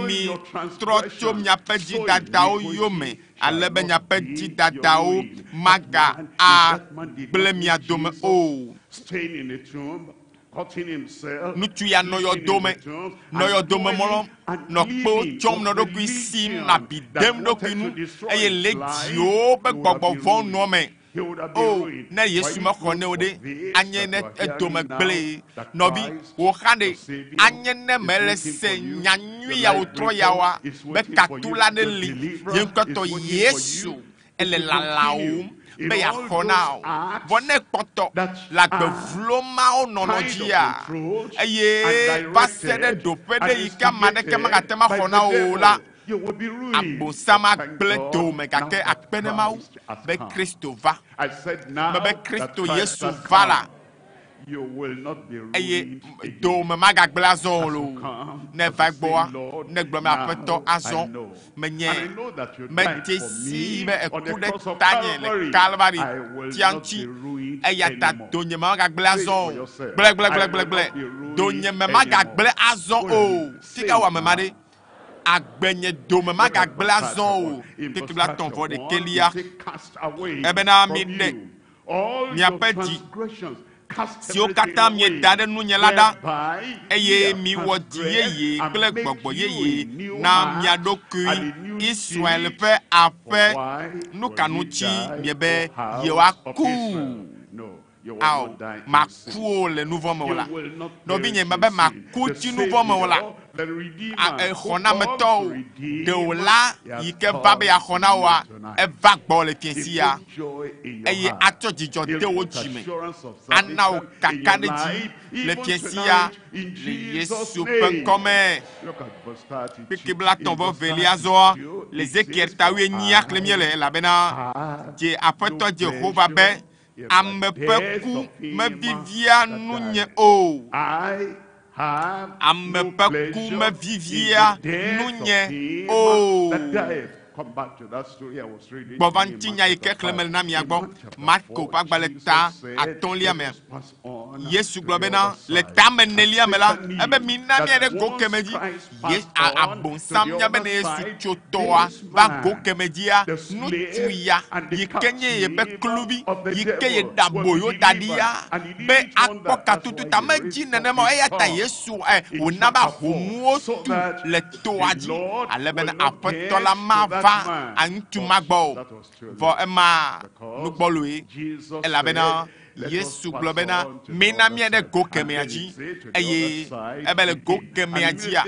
mitrɔ tso miaƒe dzidadawo yome ale be miaƒe dzidadawo maga agblẽ mia dome o. Ŋutsu ya nɔ yɔdome, nɔ yɔdome mlɔm, nɔ kpewo tsɔm nɔ ɖokui sim, nɔ abi dem ɖokui nu eye le dziwo ƒe gbɔgbɔ vɔ̃ nɔ eme. O, ne Yesu mexɔ nɛ o ɖe, anye ne edome gblẽe. Nɔvi, wò hã ɖe, anye ne mele se nya nyui ya wòtrɔ ya oa, be katula ɖe li, ye ŋutɔ Yesu ele lalawòm be yeaxɔ na wò. Vɔ ne kpɔtɔ le agbe vlo mawo nɔnɔ dzia, eye va se ɖe ɖoƒe ɖe yi ke ame aɖeke magate ŋu axɔ na wò o la, Abosam agblẽ dowòme gake akpe ne Mawu be Kristo va. Mebe Kristo Yesu va la, eye dowòme magagblẽ azɔ o loo. Ne eva egbɔa, ne gblɔ be Aƒetɔ azɔ menye medze sii be eku ɖe tanye le Kalvari tia ŋuti, eya ta donyeme magagblẽ azɔ o. Gblẽgblẽgblẽgblẽ, donyeme magagblẽ azɔ o. Fika wɔ ame ma ɖe? Agbe nye dome magagblẽ azɔ o. Kpekpe blaetɔ̃ vɔ ɖekɛlia. Ebena miɖe. Miaƒe dzi siwo katã mieda ɖe nunye la ɖa, eye miwɔ dzi yeye kple gbɔgbɔ yeye na mia ɖokui. Israel ƒe aƒe, nu ka ŋuti miebe yewoaku? Ao, maku o le nu vɔ̃ me o la. Nɔvinye, mebe maku tsi nu vɔ̃ me o la. Exɔnametɔwo, ɖewola yi ke va be yeaxɔ na woa, eva gbɔ le fiẽ ya eye atsɔ dzidzɔ de wo dzime, ana wo kakaɖedzi le fiẽ ya le Yesu ƒe ŋkɔme. Kpekpe 32 zɔ le Ezekiel ta wuienyia xlẽm míele elabena dze Aƒetɔ Jehova be ame ƒe ku mevivia nunye o. Ame ƒe ku mevivia nunye o. Gbɔ va ŋutinya yi ke xlẽm mele na mia gbɔ. Marko ƒe agbalẽ ta atɔ̃lia me. Yesu gblɔ bena le tame enelia me la, ebe mina mía ɖe go keme dzi. Ye abosam nya be ne Yesu tso tɔa va go keme dzia, ŋutsu ya yi ke nye yeƒe kluvi yi ke ye ɖe aboyo da ɖi ya be akpɔ katutu ta medzi nenema o. Eya ta Yesu wòna be ahomuwo tu le toa dzi ale bena aƒetɔ la mava ŋutsu ma gbɔ o. Vɔ ema nugbɔloe elabena Yesu gblɔ bena mina mía ɖe go kemea dzi eye ebe le go kemea dzia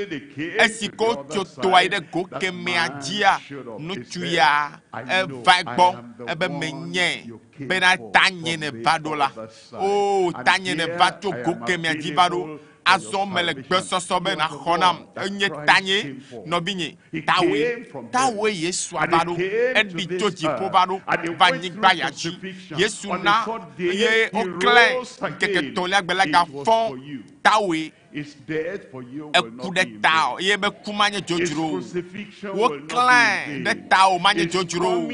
esi ko tso toa yi ɖe go kemea dzia ŋutsu ya eva egbɔ ebe menye bena tanye ne va ɖo la o tanye ne va tso go kemea dzi va ɖo azɔ mele gbesɔsɔ be naxɔ nam enye tanye nɔvinye tawoe tawoe Yesu ava ɖo eɖi tso dziƒo va ɖo va anyigba ya dzi Yesu na eye woklẽ ŋkeke etɔ̃lia gbe la gafɔ tawoe eku ɖe ta o eye be ku manye dzodzro o woklẽ ɖe ta o manye dzodzro o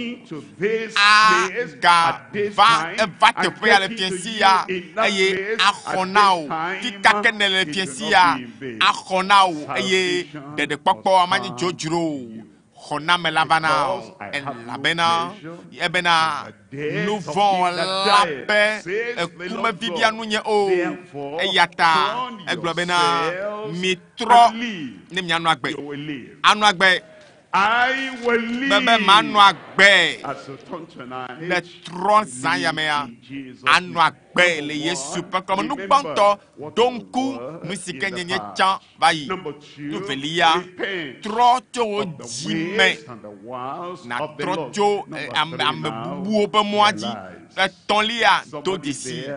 agava eva teƒe ya le fiẽ si ya eye axɔ na o fika ke ne le fiẽ si ya axɔ na o eye ɖeɖekpɔkpɔ manye dzodzro o xɔname la va na o elabena ebena nu vɔ̃ la ƒe eku mevivia nunye o eya ta egblɔ bena mitrɔ ne mianɔ agbe anɔ agbe bebe manɔ agbe le trɔ zã ya mea anɔ agbe le Yesu ƒe ŋkɔme. Nu gbãtɔ ɖo ŋku nu si ke nye nye tsã va yi. Nu velia trɔ tso wo dzi me natrɔ tso ame bubuwo ƒe mɔa dzi. Etɔ̃lia do dzesi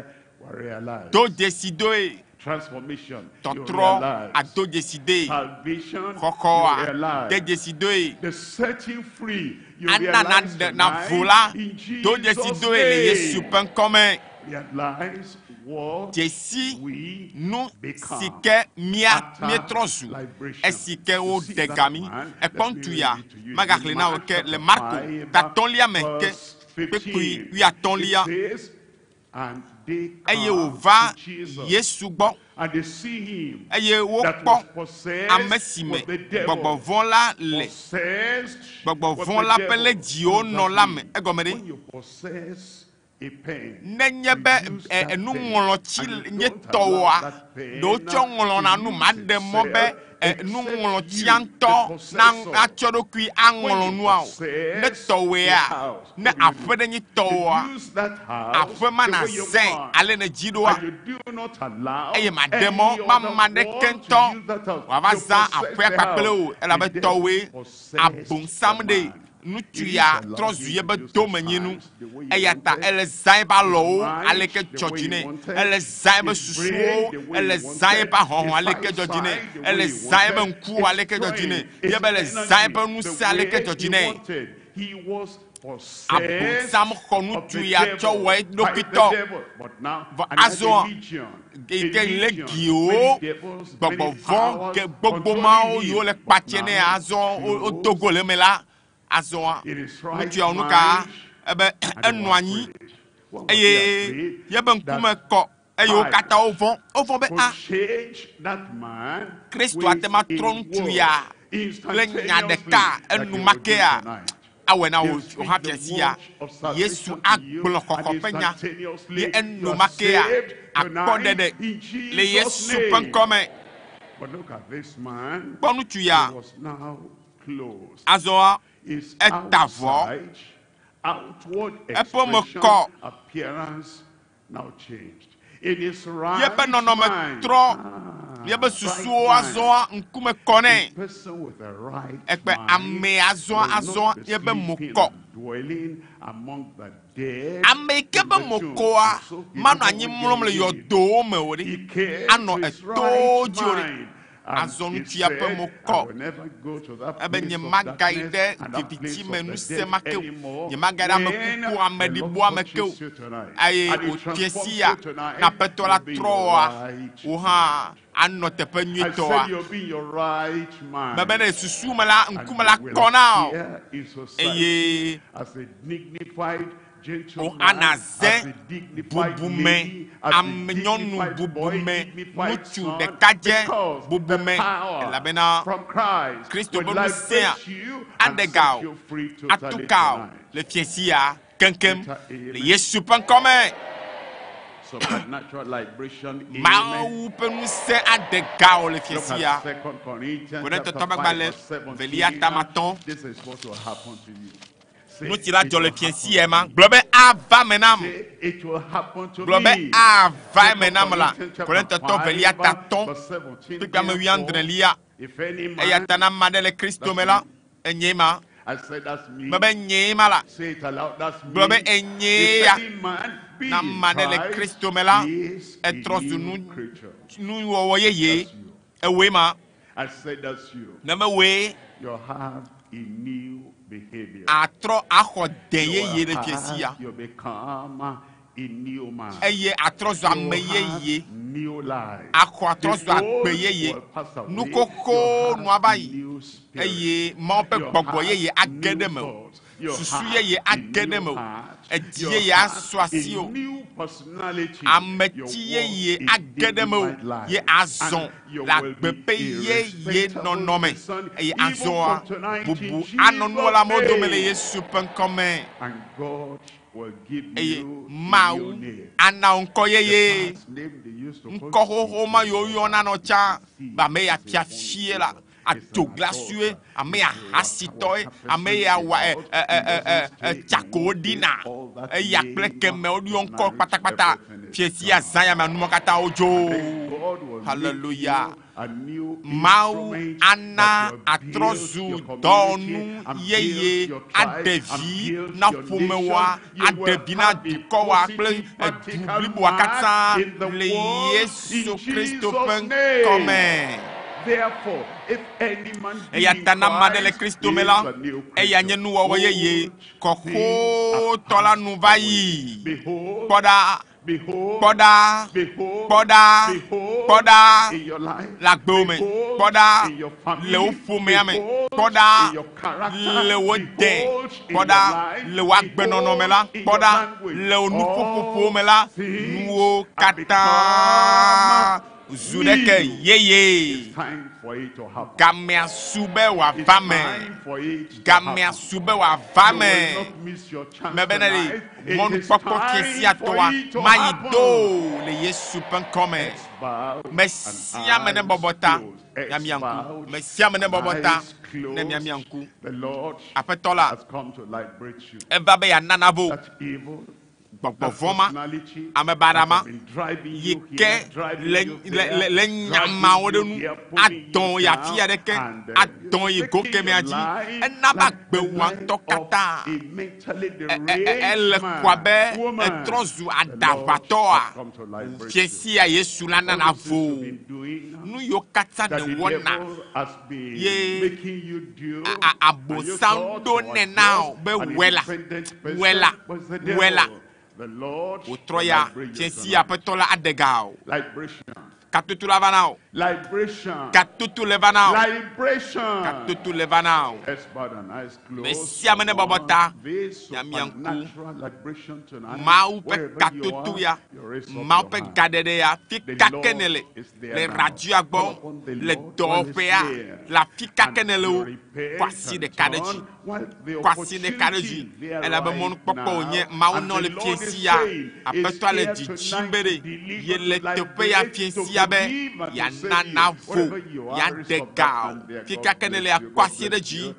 do dzesi doe. Tɔtrɔ ado dzesi doe. Xɔxɔa de dzesi doe. Ana navo la do dzesi doe le Yesu ƒe ŋkɔme. Dzesi nu si ke míetrɔ zu esi ke woɖe ga mí. Ekpɔ ŋutsu ya megaxlẽ na wo ke le Marko tatɔ̃lia me ke kpekpe wuiatɔ̃lia eye wòva Yesu gbɔ eye wokpɔ ame si me gbɔgbɔ vɔ̃ la le gbɔgbɔ vɔ̃ la ƒe le dziwo nɔ la me egɔme ɖe nenye be nuŋlɔtsi nye tɔwoa ɖewo tsɔ ŋlɔna nu maɖe mɔ be nuŋlɔtsia ŋutɔ natsɔ ɖokui aŋlɔ nua o. Ne tɔwoea ne aƒe ɖe nye tɔwoa aƒe ma nazãe ale ne dzi ɖoa eye maɖe mɔ be ame aɖeke ŋutɔ wòava zã aƒea kpakple o elabe tɔwoe abosam ɖe ŋutsu ya trɔ zu yebe domenyinu eya ta ele zã eƒe alɔwo aleke dzɔ dzi nɛ ele zã eƒe susuwo ele zã eƒe ahɔhɔ̃ aleke dzɔ dzi nɛ ele zã eƒe ŋkuwo aleke dzɔ dzi nɛ yebe ele zã eƒe ŋusẽ aleke dzɔ dzi nɛ. Abosam xɔ ŋutsu ya tsɔ wɔ eɖokuitɔ vɔ azɔ yi ke le giwo gbɔgbɔ vɔ̃ ke gbogbo mawo yiwo le kpatse nɛ azɔ wodo go le eme la azɔ ŋutsu yawo nu ka ebe enɔ anyi eye yebe ŋkume kɔ eye wo katã wovɔ̃ wovɔ̃ be a Kristo ate ma trɔ ŋutsu ya kple nya ɖeka enumakea. awɔe na He'll wò speak hã the fia sia word of salvation Yesu to you, agblɔ and xɔxɔ ƒe nya instantaneously ye you are enumakea saved akpɔ tonight ɖeɖe in le Jesus' Yesu ƒe name. ŋkɔme. But look at this man. Kpɔ ŋutsu ya. He was now closed. Azɔa His eta vɔ. outside, outward Eƒe me expression, kɔ. appearance now changed. In his right Yeƒe nɔnɔme mind, trɔ. Yeƒe right susuwo mind. azɔa ŋkume kɔ nɛ. A person with a right Ekpe mind ame azɔa will not azɔa be yeƒe mo sleeping kɔ. and dwelling among the dead Ame yi ke in be the mo tomb. kɔa And so he manɔ never anyi will mlɔm le again. yɔdowo me o ɖe. He came Anɔ to his etowo right dzi o ɖe. mind. And Azɔ he ŋutsu ya ƒe said, mo I kɔ. will never go to that Ebe place nye of magayi darkness ɖe and that place viviti me of the ŋusẽ dead ma ke o. anymore. Nye magayi ɖe ame When kuku, ame the Lord ɖibo ame ke o. touches you tonight Eye and he wòtie transforms si ya you tonight, na aƒetɔ la you'll be in trɔ your woa, right wò hã anɔ teƒe I nyuitɔa. said you'll be in your right mind. Mebe ne susu me la, And ŋkume la you will kɔ na wo. appear in society Eye as a dignified gentleman, wò ana as ze a dignified bubume, lady, as a ame nyɔnu dignified boy, bubume, dignified ŋutsu son, ɖekadze because the bubume power elabena from Christ Kristo will ƒe ŋusẽa liberate you and aɖe ga set wo, you free totally atu ka wo tonight. le fiẽ ya keŋkeŋ Better le amen. Yesu ƒe ŋkɔme. Supernatural liberation, amen. Mawu ƒe ŋusẽ aɖe ga wo le fiẽ Look sia. at 2 Corinthians Korintotɔ chapter ƒe 5 agbalẽ verse 17. velia tamatɔ̃. This is what will happen to you. Say, Nu si la it dzɔ le will fiẽ happen sia to ma. me. Gblɔ be ava me nam. Say, it will happen to Gblɔ be me. ava me nam la. Corinthians chapter Korintotɔ velia 5 tatɔ̃ verse 17. kpekpe ame Therefore, wuiadrelia. if any Eya man, ta na ame aɖe le Kristo me la, enyee ma. I said that's me. Mebe nyee ma la. Say it aloud, that's me. Gblɔ be enyee If ya. any man be Na in ame aɖe le Christ, Kristo me la, he is a etrɔ zu new nu creature. nuwɔwɔ yeye. That's you. Ewoe ma. I said that's you. Ne mewoe You have a new behavior. atrɔ axɔ de You yeye will le fiẽ sia. have, you become a new man. Eye atrɔ zu You ame have yeye. new life. Axɔ atrɔ The zu agbe old yeye. will pass away. Nu You xoxo have nu ava yi. new spirit. Eye Mawu ƒe You gbɔgbɔ have yeye age new ɖe me o. thoughts. You Susu have yeye a age ɖe new me o. heart. Edzi You yeye have asu a asi o. new personality. Ameti You walk yeye a age ɖe me o. dignified life. Ye azɔ And you le will agbe be ƒe a yeye respectable nɔnɔme. person Eye even azɔa from tonight in bubu anɔ nuwɔlamewo Jesus' dome le name. Yesu ƒe ŋkɔme. And God will give Eye you a new Mawu name. ana wo ŋkɔ The yeye. past name they used to call Ŋkɔ xoxo ma yiwo woyɔna nɔ tsã be ame ya fia fie la adzoglasue ame ya hasitɔe ame ya wa ɛ ɛ ɛ ɛ ɛ tsakowo ɖina eya kple kemewo ɖo ŋkɔ kpatakpata fie sia zã ya me numɔ katã wodzo God will make hallelujah you a new Mawu instrument ana that will atrɔ build zu your dɔwɔnu community and yeye build your tribe aɖe and vi build na your ƒomewoa nation. You aɖe will vi na have a dukɔwoa kple positive edu practical bliboa mark katã in the le world Yesu in Kristo ƒe Jesus' name. ŋkɔme. Therefore, if any man be Eya in ta na ame aɖe le Christ, Kristo he me is la, a new eya nye creature. nuwɔwɔ yeye. Old things are Kɔxotɔ la passed nu va away. yi. Behold, Kpɔ ɖa, behold, kpɔ ɖa, behold, kpɔ ɖa, behold kpɔ ɖa in your life, le agbewo me. behold Kpɔ ɖa in your family, le wò ƒomea me. behold Kpɔ ɖa in your character, le wò de. behold in Kpɔ your ɖa life, le wò agbenɔnɔ me la. behold in Kpɔ your ɖa language. le wò nuƒoƒoƒo All me la. things Nuwo have katã become zu ɖeke new. yeye. It's time for it to happen. Gamea su be It's wòava me. time for it to Gamea happen. su be wòava You me. will not miss your chance Mebe ne ɖe tonight. It is mɔnukpɔkpɔ fie sia time for tɔa it to mayi happen. do le Yesu ƒe ŋkɔme. Bowed Me and sia me ne eyes bɔbɔ ta closed. ne mia Heads ŋku. bowed Me sia me ne and bɔbɔ ta eyes ne mia mia closed. ŋku. The Lord Aƒetɔ la has come to liberate you. eva be yeana navo That evil, gbɔgbɔ that vɔ̃ ma personality ame that baɖa has ma been driving yi you ke here, driving le you le there, le le nyamawo dragging ɖe you nu here, pulling you adɔn yi afi down, aɖeke and adɔn yi go taking kemɛa your dzi life ena be like the agbe wòa life ŋutɔ of katã a mentally ɛ ɛ ɛ deranged ele man, kɔ abe woman. etrɔ zu The Lord aɖaʋatɔa has come to liberate fie you. sia Yesu la All nana the things vo you've been doing nu yiwo katã that the nèwɔna devil has been ye making you do, a- a- and you abosam thought ɖo you nɛ were na wò just be an wɔe la independent wɔe la person, but it's the wɔe la devil. The Lord wòtrɔ will ya liberate you fie sia tonight. aƒetɔ la aɖe ga o Liberation. Katoto la va na wo. Liberation. Katoto le va na wo. Liberation. Katoto le va na wo. Heads bowed and eyes Me closed. sia me ne bɔbɔ ta. This Miamia ŋku. supernatural liberation tonight. Mawu ƒe Wherever you katoto are, ya. you raise up Mawu your ƒe hand. gaɖeɖe ya. Fi The ka ke Lord ne le. is there Le now. radioa gbɔ. Call upon the Le Lord while he's dɔwɔƒea. near. Le afi ka ke And ne le wo. you repent Kɔ asi and ɖeka ɖe dzi. turn while the Kɔ asi ɖeka ɖe dzi. opportunity there Elabe right mɔnukpɔkpɔ wònye. now. Mawu And nɔ the le Lord fie is si ya. saying, is Aƒetɔa le here dzidzim tonight be to ɖe deliver, ye le to teƒe ya liberate, fie to si ya be forgive and to yeana save you. na vo Wherever you are, raise yeaɖe up ga that o. hand there. Fi God ka ke ne le bless ya you. kɔ God asi ɖe bless dzi. you.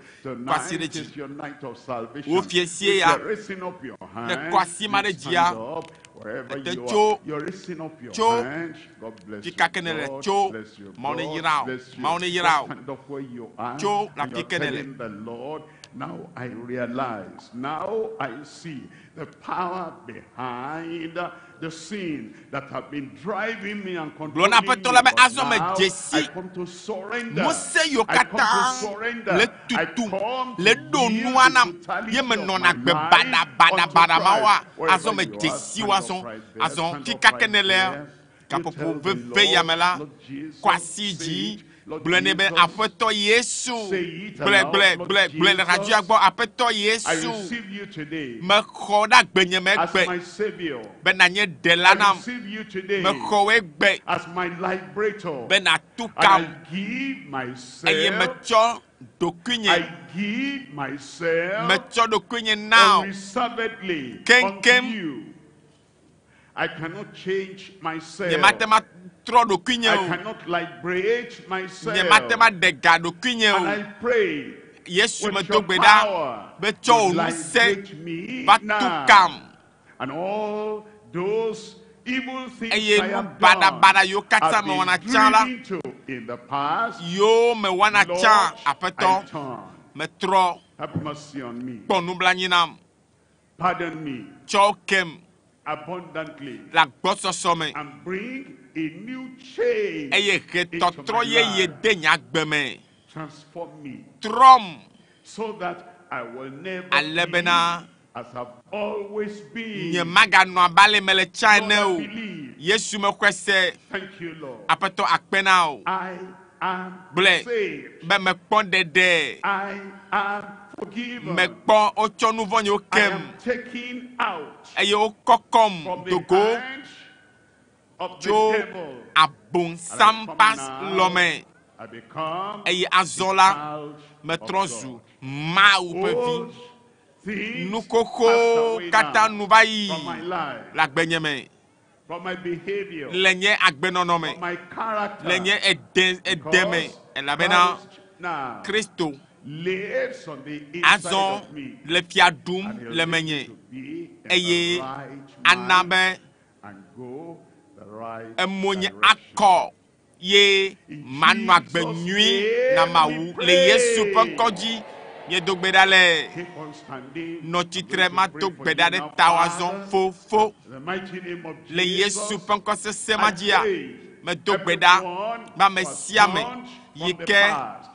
Kɔ asi ɖe Tonight dzi. is your night of salvation. Wo fie sie If ya. you're raising up your Ne hand, kɔ asi ma you ɖe stand dzia. up. Wherever Ete you tso. are, you're raising up your Tso. hand. God bless Fi you. ka ke ne le. God Tso. bless you. Mawu ne God yra wo. bless you. Mawu ne yra Just wo. stand up where you are. Tso le and afi you're ke ne le. telling the Lord, now I realize, now I see the power behind the sin that have been driving me and Gblɔ controlling na me. Aƒetɔ la be But azɔ me now dze si. I come to surrender. Ŋusẽ yiwo I come to katã surrender. le I tutum come to le ɖo yield nua the nam totality ye of menɔna my agbe life baɖabaɖabaɖa unto mawoa Christ. Wherever azɔ me you dze are, si wo stand azɔ up right there, azɔ stand fi up ka ke right ne le there. You gaƒoƒo tell the veve ya me la Lord, Lord Jesus, kɔ asi say dzi it. Lord gblɔe nɛ be Jesus, aƒetɔ Yesu say it gblɔe aloud, gblɔe Lord gblɔe gblɔe le radioa Jesus, gbɔ aƒetɔ I Yesu receive you today mexɔ ɖe agbenye me as gbe my savior. be nanye ɖela I nam receive you today mexɔ woe gbe as my liberator. be nàtu And kam I give eye myself, metsɔ ɖokuinye I give myself metsɔ ɖokuinye na wò unreservedly Keŋkeŋ. unto you. I cannot change myself. nyemate ma trɔ ɖokuinye I o cannot liberate myself. nyemate ma ɖe ga ɖokuinye And o I pray Yesu with medo your gbe ɖa power, be tsɔ wò you ŋusẽ liberate me va tu now. kam And all those evil things eye I nu have done, baɖabaɖa yiwo katã I've mewɔna been tsã la driven to in the past, yiwo mewɔna Lord, tsã I aƒetɔ turn. metrɔ Have mercy on me. kpɔ nublanui nam Pardon me tsɔ kem abundantly le agbɔsɔsɔ me and bring a new change eye he into tɔtrɔ my yeye life. de nye agbe me Transform me trɔm so that I will never ale be bena as I've always been. nye maganɔ abe ale mele tsã Lord, ene I o believe. Yesu mexɔe se Thank you, Lord. aƒetɔ akpe na wò I am gblɔe saved. be mekpɔ ɖeɖe I am forgiven. mekpɔ wotsɔ nu vɔ̃ nyewo I kem am taken out eye wokɔkɔm from the dogo hand of the tso devil. abonsam And I ƒe come lɔme now, I become eye azɔ a la child metrɔ of zu God. Mawu ƒe vi Old things nu passed xoxowo away katã now nu va yi from my life, le agbenye me from my behavior, le nye agbenɔnɔ me from my character. le nye ede ede me Because elabena Christ now Kristo lives on the inside azɔ of me. le fia ɖum And he'll le make me menye to be in the eye right ana mind be and go the right emonye direction. akɔ ye In manɔ agbe Jesus' nyui na name Mawu we le Yesu ƒe pray. ŋkɔ dzi míedo gbe ɖa le Keep on standing. nɔ I'm going tsitre to pray mato for gbe you ɖa ɖe now, ta wò azɔ Father. fofo In the mighty name of le Yesu Jesus, ƒe ŋkɔ sesẽ ma I dzia pray medo gbe ɖa everyone be ame who has sia ame turned yi from the ke past,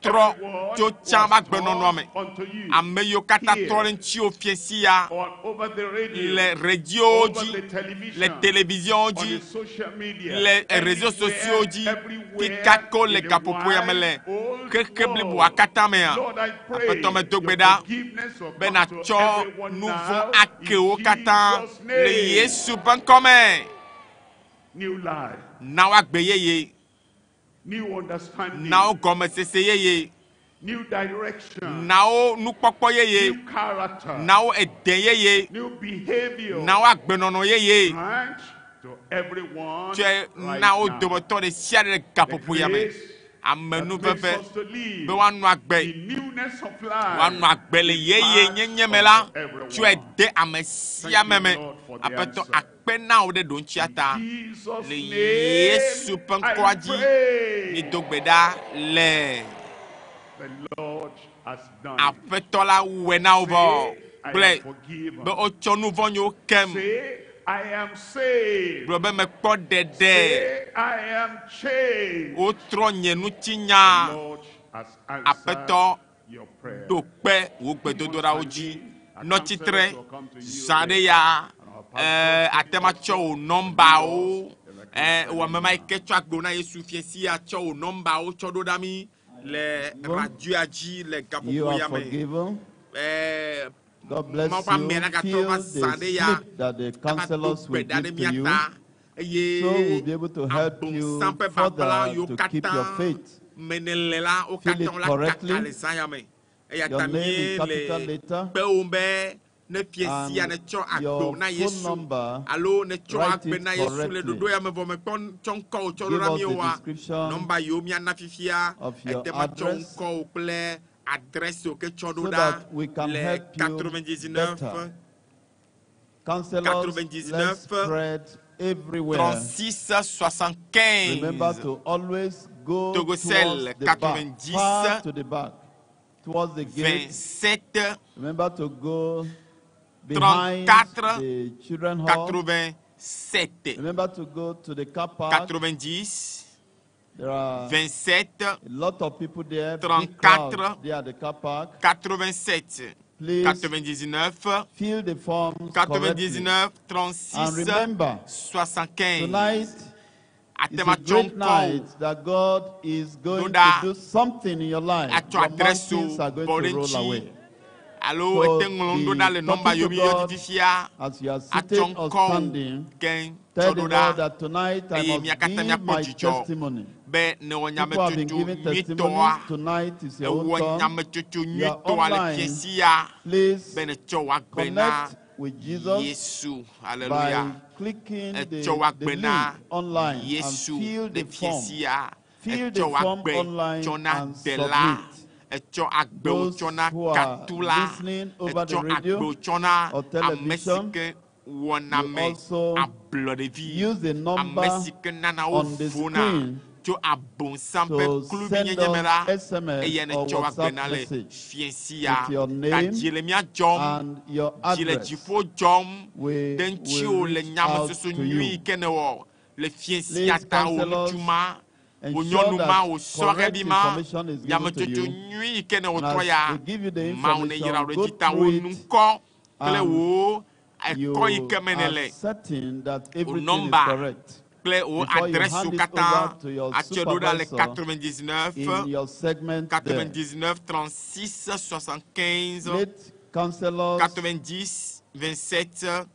trɔ everyone tso who tsã has ƒe agbenɔnɔ me turned unto you ame yiwo katã here trɔ ɖe ŋutiwò fie sia or over the radio, le radiowo over dzi the le television, televisionwo on dzi the social media, le réseaux sociaux anywhere, dzi everywhere, fi ka le in the gaƒoƒo ya me le wide old xexe bliboa world. katã mea Lord, I pray aƒetɔ medo gbe your ɖa forgiveness will be come to nàtsɔ everyone nu vɔ̃ now ake wo in katã Jesus' le name. Yesu ƒe ŋkɔ me New life, na wo agbe yeye new understanding, na wo gɔmesese yeye new direction, na wo nukpɔkpɔ yeye new character, na wo ede yeye new behavior. na wo agbenɔnɔ yeye Grant to everyone tsɔe right na wo now dometɔ ɖe sia ɖe le the gaƒoƒo ya me grace that makes amenuveve us to live be woanɔ agbe the newness of life woanɔ agbe le yeye impart nyenye me la unto everyone. tsɔe de ame sia Thank ame you, me Lord, for the aƒetɔ answer. akpe na wo ɖe ɖoŋtsia ta Jesus' le name Yesu ƒe I ŋkɔa dzi pray. míedo gbe ɖa le The Lord has done it. aƒetɔ la wɔe na wo vɔ Say, I gblɔe am forgiven. be wotsɔ nu vɔ̃ nyewo kem Say, I am saved. gblɔ be mekpɔ ɖeɖe Say, I am changed. wotrɔ nye The ŋutinya Lord has answered aƒetɔ your prayer. ɖo kpe wò gbedodoɖawo dzi nɔ tsitre zã ɖe ya ɛɛ ate ma tsɔ wò nɔmbawo Ɛ wɔ ame ma yi ke tsɔ agbo na Yesu fie sia tsɔ wò nɔmbawo tsɔ ɖo ɖa mi le radioa dzi le You gaƒoƒo are ya me. forgiven. Ɛ God bless Mawu ƒe you. ame la gatrɔ Feel va the zã ɖe ya slip that the eva do counselors gbe will ɖa ɖe give mía to you. ta eye So we'll be able to help you abosam ƒe babla further yiwo to keep your katã faith. me nele la wo Fill katã it la kaka correctly. le zã ya me. Eya Your ta name in mí capital le letter kpewò be ne fie sia and netsɔ agbo your na phone Yesu number. alo netsɔ Write agbe it na Yesu le correctly. ɖoɖo ya me vɔ me kpɔ tsɔ ŋkɔwò tsɔ ɖo Give ɖa us mí the oa description nɔmba yiwo míana fifia of your ete ma tsɔ address ŋkɔwò kple adresse yiwo ke tsɔ ɖo so ɖa that we can le help you 99 better. Counselors, 99 let's spread everywhere. 36 75 Remember to always go Togocel, towards the back, 90 far to the back, towards the gate. 27 Remember to go behind 34 the children hall. 87 Remember to go to the car park. 90 There are 27 a lot of people there. 34 Big crowd there at the car park. 87 Please 99 fill the forms correctly. 99 And 36 remember, 75 tonight is Ate ma a tsɔ great ŋkɔwò night that God is going ɖo ɖa to do something in your life. atsɔ Your adresse mountains are bɔ going ɖe to roll ŋuti away. alo So ete ŋlɔ nu ɖo be ɖa le nɔmba talking yiwo to mi yɔ God dzi fifia as you are atsɔ seated or ŋkɔwò standing. keŋ Tell tsɔ the ɖo Lord ɖa that tonight I eye must mía katã give míakpɔ my dzidzɔ testimony. be newɔ People have been nyametsotso giving nyuitɔa testimonies. Tonight is your own ewɔ turn. nyametsotso You are nyuitɔa le online. fiesia Please be netsɔ wò agbe na connect with Jesus Yesu by hallelujah clicking etsɔ the, wò the agbe link na online and Yesu fill le the form. fiesia Fill the etsɔ wò form agbe online tsɔ na and dela submit. etsɔ agbewo Those tsɔ na who are katula listening over the etsɔ radio agbewo tsɔ na or ame si television, ke wɔna you me also ablɔɖevi use the number ame si ke nana wo on the vona screen tso abosam ƒe to send kluvinyenye me la us SMS eye or netsɔ wò agbe WhatsApp na le message fiesia with your ta name dzi le mía dzɔm and your dzi le address. dziƒo dzɔm We ɖe ŋutiwò will le reach out nyamesoso to nyui you. yi ke newɔ le fiesia Please, ta wò counselors, ŋutsu ma wò ensure nyɔnu ma that wò sɔhɛ correct bi ma information is given to nyametsotso you. nyui yi ke ne And wòtrɔ as ya they give you the Mawu ne yra information, wò ɖe go dzi ta wò through it ŋkɔ kple and wò ɛkɔ yi you ke me are nele certain that wò everything is nɔmba correct kple wò before you adresse hand wo it katã over to your atsɔ ɖo ɖa le supervisor 99 in your segment there. 99 36 75 Let counselors 90 27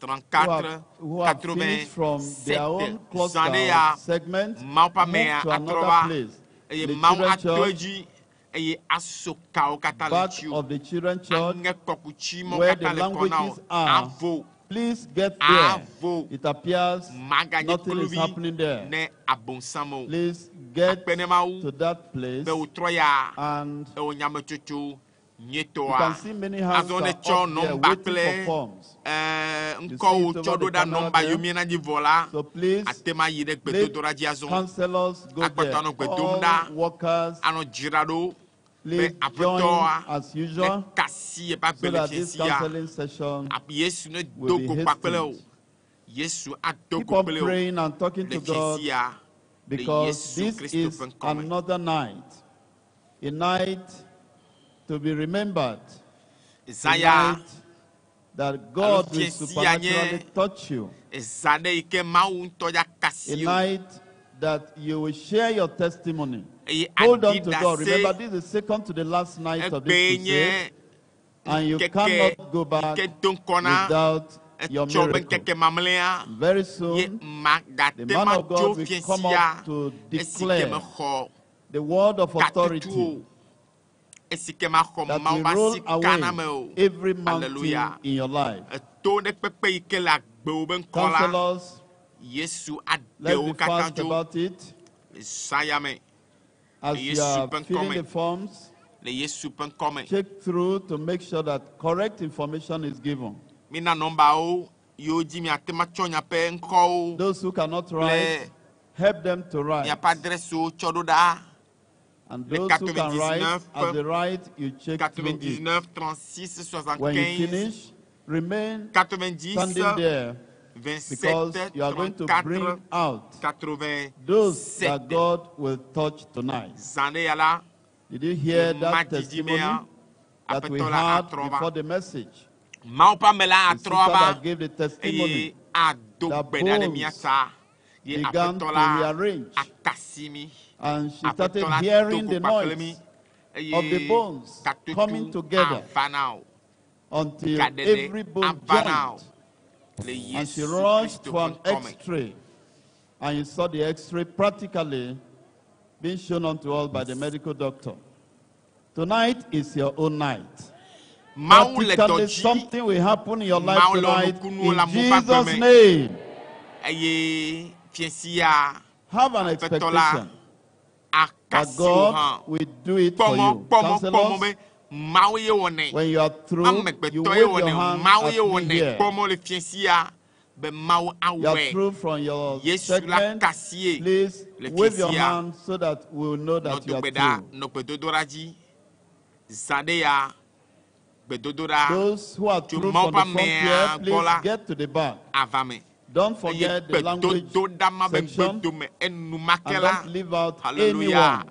who 34 have, who have finished from their own 87 cluster zã ɖe ya or segment Mawu ƒe move amea to atrɔ another va place. eye The Mawu children ato church, edzi eye aso kawo katã le back ŋutiwò of the children church, aŋe kɔkutsi mɔwo where katã the le kɔ na wò languages are. avo Please get there. avo It appears maganye nothing is kluvi happening there. ne abosam o Please get akpe ne Mawu to that place be wòtrɔ ya and ewɔ nyametsotso you nyuitɔa can see many hands azɔ are ne up tsɔ there nɔmba waiting kple for forms. ɛɛ You see ŋkɔwo it tsɔ over ɖo the ɖa camera nɔmba there. yiwo míena dzi vɔ la So please ate ma yi ɖe let gbedodoɖa dzi azɔ counselors go akpɔtɔ there. anɔ gbe dom All ɖa workers, anɔ dzra ɖo be please join aƒetɔa as ne usual kasi yeƒe agbe so le that this fiesi ya counseling session Yesu ne will do be go kpakple o hastened. Yesu ado Keep go on kple o praying and talking le to God fiesi ya le because Yesu this Kristo is ƒe ŋkɔme. another night, a night to be remembered, a Zã ya night that God will fiesi ya nye supernaturally touch you, zã ɖe yi ke Mawu ŋutɔ ya a kasi o night that you will share your testimony. eye Hold aɖi on to God. Remember, ɖase this is the second to the last night of egbee this nye crusade, and you ŋkeke cannot go yi back ke do ŋkɔ na without your etsɔ be miracle. ŋkeke mamlɛa Very ye soon, the magate man ma of tso God will come fiesi ya up to esi ke declare mexɔ the word of katutu authority o esi ke maxɔ that Mawu will ƒe roll asi ka na me away o every mountain Hallelujah. in your life. eto ɖe kpekpe yi ke le agbewo be ŋkɔ la Counselors, Yesu aɖe let's wo be katã fast dzo about it. le zã ya me As le you Yesu are ƒe ŋkɔ filling me the forms, le Yesu ƒe ŋkɔ me check through to make sure that correct information is given. mina nɔmbawo yiwo dzi miate ma tsɔ miaƒe ŋkɔwo Those who cannot kple write, help them to write. miaƒe adrɛsiwo tsɔ ɖo ɖa And le those who can write, 99 as they write, you check through it. 99 36 When you 75 finish, remain 90 standing there because 27 you are going to 34 bring out those 87 that God will touch tonight. zã ɖe ya la Did you hear le that madidi testimony mea that we aƒetɔ la had atrɔ va before the message? Mawu ƒe ame la The atrɔ sister va that gave the testimony eye ado that gbe ɖa ɖe mía bones ta Ye began to aƒetɔ la rearrange. akasi mi. And she started Aƒetɔ la hearing do the go kpakple mi noise of the eye bones coming katutu together ava na wò. until Gaɖeɖe every bone ava na wò joined. le And she Yesu rushed Kristo for ƒe an ŋkɔme. x-ray. And you saw the x-ray practically being shown unto us by the medical doctor. Tonight is your own night. Mawu le dɔ Practically dzi. something will happen in your life Mawu le tonight nukunuwo le in amewo ƒe agbe Jesus' me. name. Eye fiasia Have an aƒetɔ la expectation that akasi wò God hã. will do it for Kpɔmɔ you. kpɔmɔ kpɔmɔ Counselors, be Mawu ye wɔnɛ. when you are through, you Amegbetɔ wave ye your wɔnɛ o. hand Mawu at ye me wɔnɛ. here. Kpɔmɔ le fiasia be Mawu You are awɔe. through from your Yesu la segment. kasi ye Please le wave your fiasia. hand so that we will know Nɔ that you do are gbe ɖa, through. nɔ gbedodoɖa dzi. Zã ɖe ya gbedodoɖa Those who are tso through Mawu from the ƒe front here, amea gbɔ please la get to the back. ava me. Don't Eye forget the language gbedodoɖa ma be section gbedome enumake and la don't leave out hallelujah anyone.